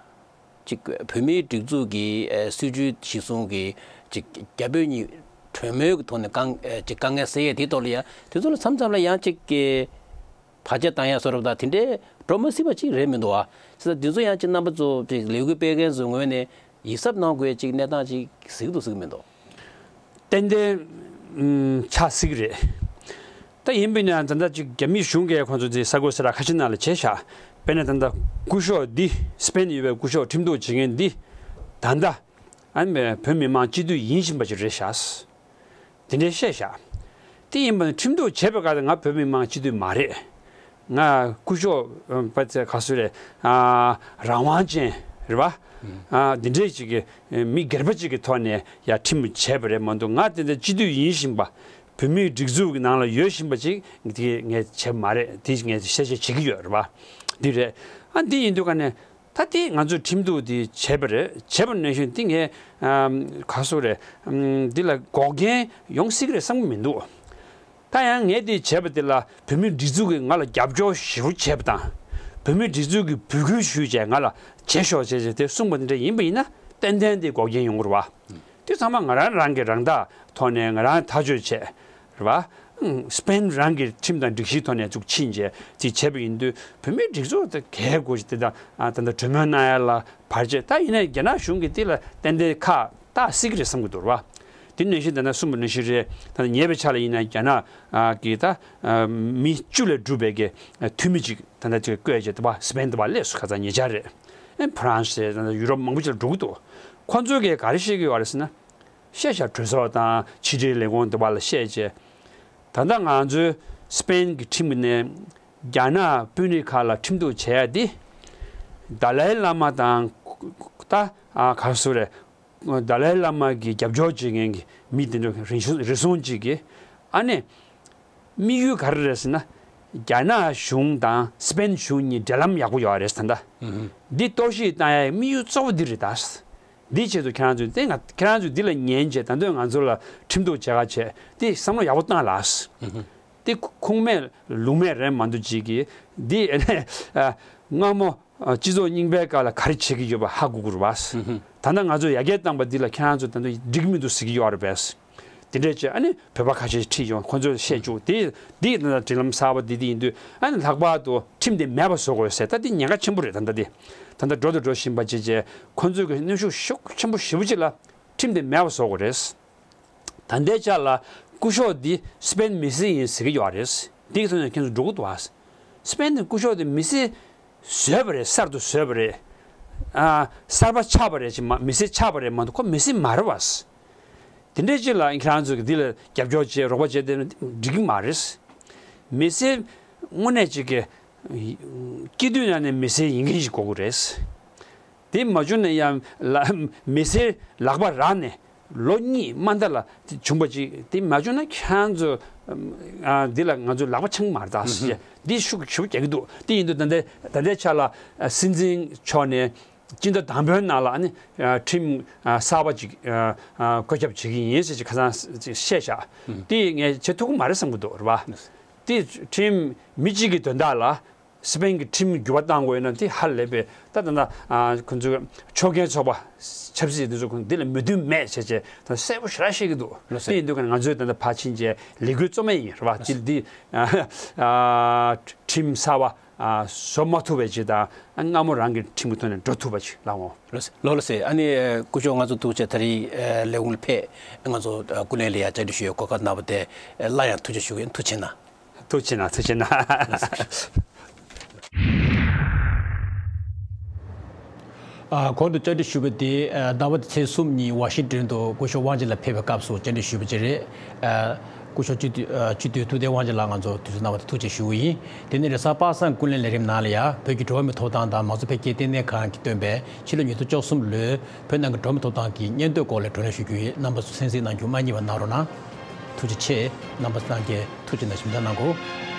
ཅིག་བོད་མིའི་སྒྲིག་འཛུགས་ཀྱི་ཨེ་སྲིད་བྱུས་གཞིར་བཟུང་གི་ཅིག་རྒྱ་བོད་གཉིས་གྲོས་མོལ་གྱི་ཐོག་ནས་དཀའ་ཨེ་ཅིག་དཀའ་ངལ་སེལ་ཡས་དེའི་ཐོག་ལ་ཡང་དེ་ཚོ་ལ་མཚམས་མཚམས་ལ་ཡང་ཅིག་གི་བར་ཆད་བཏང་ཡ་བཟོ་འདྲ་པོ་དང་དེ་འདྲའི་འགྲོ་མ་སྲིད་པ་ཅིག་རེད་མི་འདུག་ཨ། བྱས་ཙང་འདི་ཚོ་ཡང་ཅིག་རྣམ་པ་ཚོ་ཅིག་ལས་འགུལ་སྤེལ་མཁན་ཚོའི་ངོས་ནས་ཡིད་གཟབ་གནང་དགོས་ཅིག་གནས་སྟངས་ཅིག་གཟིགས་འདུག་གཟིགས་མི་འདུག་ཏན་ཏན་ཨུམ་ཆགས་སྲིད་ཀྱི་རེད། ད་ཡིན་པས་ན་ད་ལྟ་ཅིག་རྒྱ་མི་གཞུང་གིས་ཁོང་ཚོ་དེ་ས་ཁུལ་ས་ཁྲ་ཁ་ཤས་ནང་ལ་བྱས་ཤག་དཔེར་ན་ད་ལྟ་སྐུ་ཞབས་འདི་སི་པེན་ཡོད་པའི་སྐུ་ཞབས་ཁྲིམས་གཏུག་བྱེད་མཁན་འདི་ད་ལྟ་ཨ་ནི་བོད་མི་མང་སྤྱི་འཐུས་ཡིན་བཞིན་པ་ཅིག་རེད་ཤག་དེ་འདྲའི་བཤད་བཞག་དེ་ཡིན་པ་ན་ཁྲིམས་གཏུག་བྱས་པའི་སྐབས་དེ་ང་བོད་མི་མང་སྤྱི་འཐུས་མ་རེད། ང་སྐུ་ཞབས་པ་ཚེ་ག་སུ་རེད། ཨ་རང་དབང་ཅན་རེད་བ། ཨ་འདི་འདྲའི་ཅིག་གི་མི་སྒེར་པ་ཅིག་གི་ཐོག་ནས་ཡ་ཁྲིམས་བྱས་པ་རེད་མ་གཏོགས་ང་དེ་འདྲ་སྤྱི་འཐུས་ཡིན་བཞིན་པ་བོད་མིའི་སྒྲིག་འཛུགས་ཀྱི་ནང་ལ་ཡོད་བཞིན་པ་ཅིག་དེ་ངས་བྱས་མ་རེད། དེ་ངས་བཤད་བཤད་བྱེད་ཀྱི་ཡོད་རེད་བ། འདི་རེད། ཨ་འདི་ཡིན་དུས་ཀ་ནས། ད་དེ་ང་ཚོས་ཁྲིམས་གཏུག་དེ་བྱས་པ་རེད། བྱས་པ་ནང་བཞིན་དེ་ངས་ཨམ་ག་སོ་རེད། ཨམ་འདི་ལ་འགོག་རྐྱེན་ཡོང་སྲིད་ཀྱི་རེད་བསམ་གྱི་མི་འདུག་ད་ཡང་ངས་དེ་བྱས་པ་དེ་ལ་བོད་མིའི་སྒྲིག་འཛུགས་ཀྱིས་ང་ལ་རྒྱབ་སྐྱོར་ཞེ་པོ་བྱས་པ་དང་། བོད་མིའི་སྒྲིག་འཛུགས་ཀྱིས་འབོད་སྐུལ་ཞུས་བྱས་ང་ལ་བྱེད་ཤོག་ཅེས་བྱས་དེ་གསུངས་པ་འདི་འདྲ་ཡིན་པ་ཡིན་ན་ཏན་ཏན་དེ་འགོག་རྐྱེན་ཡོང་གི་རེད་བ། དེ་ཚང་མ་ང་རང་རང་གི་རང་ཐག་ཐོག་ནས་ང་རང་ཐག་གཅོད་བྱས། རེད་བ། སི་པེན་རང་གི་ཁྲིམས་དང་སྒྲིག་གཞིའི་ཐོག་ནས་ཚུགས་ཕྱིན་རྗེས་དེ་བྱས་པ་ཡིན་དུས་བོད་མིའི་སྒྲིག་འཛུགས་དེ་གས་དགོས་ཞེས་དེ་དང་ད་ལྟ་གྲོས་མོལ་གནང་ཡ་ལ་བར་ཆད་ད་ཡིན་ན་རྒྱ་ནག་གཞུང་གིས་དེ་ལ་ཏན་ཏན་ཁ་བཏགས་སྲིད་ཀྱི་རེད་བསམ་གྱི་འདུག་རེད་བ། དེ་ནང་བཞིན་ད་ལྟ་གསུངས་པ་ནང་བཞིན་རེད། ད་ལྟ་ཉེ་བའི་ཆར་ལ་ཡིན་ན་རྒྱ་ནག་གི་ད་མི་བཅུ་ལས་གྲུབ་པའི་གི་འཐུས་མི་ཅིག་ད་ལྟ་ཅིག་བསྐོས་རྗེས་དེ་བ་སི་པེན་དེ་བ་སླེབས་སོང་ཁ་སང་ཉེ་ཆར་རེད། ཨེ་ཕ་རན་སི་རེད། ད་ལྟ་ཡུ་རོབ་མང་པོ་ཅིག་ལ་འགྲོ་གི་འདུག་ཁོ་ཚོས་གི་ག་རེ་བཤད་ཀྱི་ཡོད་རེད་ཟེར་ན། ཤེས་བྱ་གྲོས་ཚོགས་དང་ཕྱི་དྲིལ་ལས་ཁུངས་དེ་བ་ལ་བཤད་རྗེས། ད་ལྟ་ང་ཚོའི་སི་པེན་གྱི་ཁྲིམས་ཀྱི་ནས་རྒྱ་ནག་དཔོན་རིགས་ཁག་ལ་ཁྲིམས་གཏུག་བྱས་ཡ་དེ། ད་ལའི་བླ་མ་དང་ད་ཨ་ག་སུ་རེད། ད་ལའི་བླ་མ་གི་རྒྱབ་སྐྱོར་བྱེད་མཁན་གྱི་མི་དེ་འདྲ་རེ་ཟུང་རེ་ཟུང་ཅིག་གིས་ཨ་ནི། དམིགས་ཡུལ་ག་རེ་རེད་ཟེར་ན། རྒྱ་ནག་གཞུང་དང་སི་པེན་གཞུང་གཉིས་འབྲེལ་ལམ་ཡག་པོ་ཡོད་རེད་ད་ལྟ། འདི་གཏོར་བཤིག་བཏང་ཡའི་དམིགས་ཡུལ་གཙོ་བོ་འདི་རེད་ད། འདིའི་ཆེད་དུ་ཁྱེད་རང་ཚོས་དེ་ང་ཁྱེད་རང་ཚོས་འདི་ལ་ཉན་བྱས་ད་དུང་ང་ཚོ་ལ་ཁྲིམས་གཏུག་བྱེད་ག་བྱས་དེ་བསམ་བློ་ཡག་པོ་བཏང་ལགས། དེ་ཁུངས་མེད་ལུང་མེད་རེད་མ་གཏོགས་ཅིག་གིས་འདི་ཨེ་ནས་སྔ་མོ། སྤྱི་ཚོགས་རྙིང་པའི་སྐབས་ལ་ག་རེ་བྱེད་ཀྱི་ཡོད་པ་ཧ་གོ་དགོས་རེད་བ། ད་ལྟ་ང་ཚོས་ཡར་རྒྱས་བཏང་པ་འདི་ལ་ཁྱེད་རང་ཚོ་ད་ལྟ་འགྲིག་མི་འདུག་ཟེར་གྱི་ཡོད་རེད་པས། དེ་འདྲས་བྱས་ཨ་ནི་བོད་པ་ཁ་ཤས་ཁྲིད་ཡོང་ཁོ་ཚོས་བཤད་བཅུག་དེ་འདི་ད་ལྟ་འབྲེལ་ལམ་གསར་པ་འདི་འདི་ཡིན་དུས་ཨ་ནི་ལྷག་པར་དུ་ཁྲིམས་དེ་མེད་པ་བཟོ་དགོས་ཟེར་ད་འདི་ཉེན་ཁ་ཆེན་པོ་རེད། ད་ལྟ་འདི་ད་ལྟ་འགྲོ་དང་འགྲོ་བཞིན་པ་བྱས་བྱས་ཁོ་ཚོས་གི་གནོན་ཤུགས་ཤུགས་ཆེན་པོ་ཞེ་པོ་ཅིག་ལ་ཁྲིམས་དེ་མེད་པ་བཟོ་དགོས་རེད། ད་ལྟའི་ཆ་ལ་སྐུ་ཞབས་འདི་སི་པེན་མི་སེར་ཡིན་ཟེར་གྱི་ཡོད་རེད། འདི་གི་ཐོག་ནས་ཁྱེད་ཚོ་འགྲོ་གི་འདུག་ཨ། སི་པེན་གྱི་སྐུ་ཞབས་དེ་མི་སེར་བཟོས་པ་རེད། གསར་དུ་བཟོས་པ་རེད། ཨ་གསར་པ་ཆགས་པ་རེད་ཅེས་མ་མི་སེར་ཆགས་པ་རེད་མ་གཏོགས་ཁོ་མི་སེར་མ་རེད་བ། དེ་འདྲའི་ཅིག་ལ་ཁྱེད་རང་ཚོ་གི་འདི་ལ་རྒྱབ་སྐྱོར་བྱེད་རོགས་པ་བྱེད་དེ་འགྲིག་གི་མ་རེད། མི་སེར་དངོས་གནས་ཅིག་གི་སྐྱེ་དུས་ནང་ནས་མི་སེར་ཡིན་མཁན་ཞིག་དགོས་ཀྱི་རེད། དེ་མ་བྱུང་ན་ཡང་ལ་མི་སེར་ལག་པ་རག་ནས་ལོ་གཉིས་མ་མཐའ་ལ་དེ་བྱུང་བ་ཅིག་དེ་མ་བྱུང་ན་ཁྱེད་རང་ཚོ་ཨ་འདི་ལ་ང་ཚོ་ལག་པ་འཆང་མ་རེད་ད་ཟེར་འདི་ཤུགས་ཞེ་པོ་རྒྱག་གི་འདུག་དེ་ཡིན་དུས་ད་ལྟའི་ད་ལྟའི་ཆ་ལ་ཨ་སྲིད་འཛིན་མཆོག་ནས་སྤྱི་ཟླ་དང་པོའི་ནང་ལ་ཨ་ནི་ཨ་ཁྲིམས་ཨ་གསར་པ་ཅིག་ཨ་ཨ་བཀོད་ཁྱབ་བྱེད་ཀྱི་ཡིན་ཟེར་ཅིག་ཁ་སང་བཤད་བཞག་དེ་ངས་བྱེད་ཐུབ་ཀྱི་མ་རེད་བསམ་གྱི་འདུག་རེད་བ། དེ་ཁྲིམས་མི་གཅིག་གི་དོན་དག་ལ། སི་པེན་གྱི་ཁྲིམས་འགྱུར་བ་བཏང་དགོས་ཡོད་ན་དེ་ཧ་ལས་པའི་ད་ད་ད་ཁོ་ཚོའི་ཕྱོགས་འགལ་ཚོགས་པ་ཆབ་སྲིད་དེ་ཚོ་ཁོ་འདི་ལ་མོས་མཐུན་མེད་བྱས་བྱས་ད་གསལ་པོ་ཞེ་དྲག་བཤད་ཀྱི་འདུག་དེ་ཡིན་དུས་ཀྱང་ང་ཚོས་ད་ད་ཕར་ཕྱིན་བྱས་ལས་འགུལ་རྩོམ་ཡས་ཡིན་རེད་བ། དེ་འདི་ཁྲིམས་གསར་བ་བཟོ་མ་ཐུབ་པའི་ཆེད་དང་སྔ་མོ་རང་གི་ཁྲིམས་ཀྱི་ཐོག་ནས་འགྲོ་ཐུབ་པ་ཅིག་ལ་འོང་། ལོ་ལོ་ལོ་ཟེར་ཨ་ནི་སྐུ་ཞབས་ང་ཚོ་ཐུག་བྱས་ད་རེས་ལས་ཁུངས་ལ་ཕེབས་ང་ཚོ་སྐུ་ལས་ལ་ཡ་བཅར་འདྲི་ཞུ་ཡས་གོ་སྐབས་གནང་བ་དེ་སླར་ཡང་ཐུགས་རྗེ་ཞུ་གི་ཡིན། ཐུགས་རྗེ་གནང་། ཐུགས་རྗེ་གནང་། ཐུགས་རྗེ་གནང་། ཨ་གོང་དུ་བཅར་འདྲི་ཞུས་པ་དེ་ཨ་ཟླ་བ་འདིའི་ཚེས་གསུམ་ཉིན་ཝ་ཤིང་ཏོན་དུ་སྐུ་ཞབས་དབང་ཆེན་ལགས་ཕེབས་པའི་སྐབས་སུ་བཅར་འདྲི་ཞུས་པ་ཅིག་རེད། ཨ་ སྐུ་ཞབས་སྤྱི་འཐུས་ཨ་སྤྱི་འཐུས་ཐུབ་བསྟན་དབང་ཆེན་ལགས་ང་ཚོ་དུས་ཚོད་གནང་བ་དེ་ཐུགས་རྗེ་ཞུ་གི་ཡིན། དེ་ནས་རེས་གཟའ་པ་སངས་ཀུན་གླེང་ལས་རིམ་ནང་ལ་ཡང་བོད་ཀྱི་འགྲོ་བ་མིའི་ཐོབ་ཐང་དང་མང་གཙོ་འཕེལ་རྒྱས་ལྟེ་གནས་ཁང་གིས་བཏོན་པའི་ཕྱི་ལོ་ཉིས་སྟོང་བཅུ་གསུམ་ལོའི་བོད་ནང་གི་འགྲོ་བ་མིའི་ཐོབ་ཐང་གི་སྙན་ཐོའི་སྐོར་ལ་བགྲོ་གླེང་ཞུ་རྒྱུ་ཡིན། རྣམ་པ་ཚོ་གསན་གཟིགས་གནང་རྒྱུ་མ་བསྙེལ་བ་གནང་རོགས་གནང་། ཐུགས་རྗེ་ཆེ། རྣམ་པ་ཚོ་ཐང་གིས་ཐུགས་རྗེ་གནང་ཞུ་མ་གནང་གོ།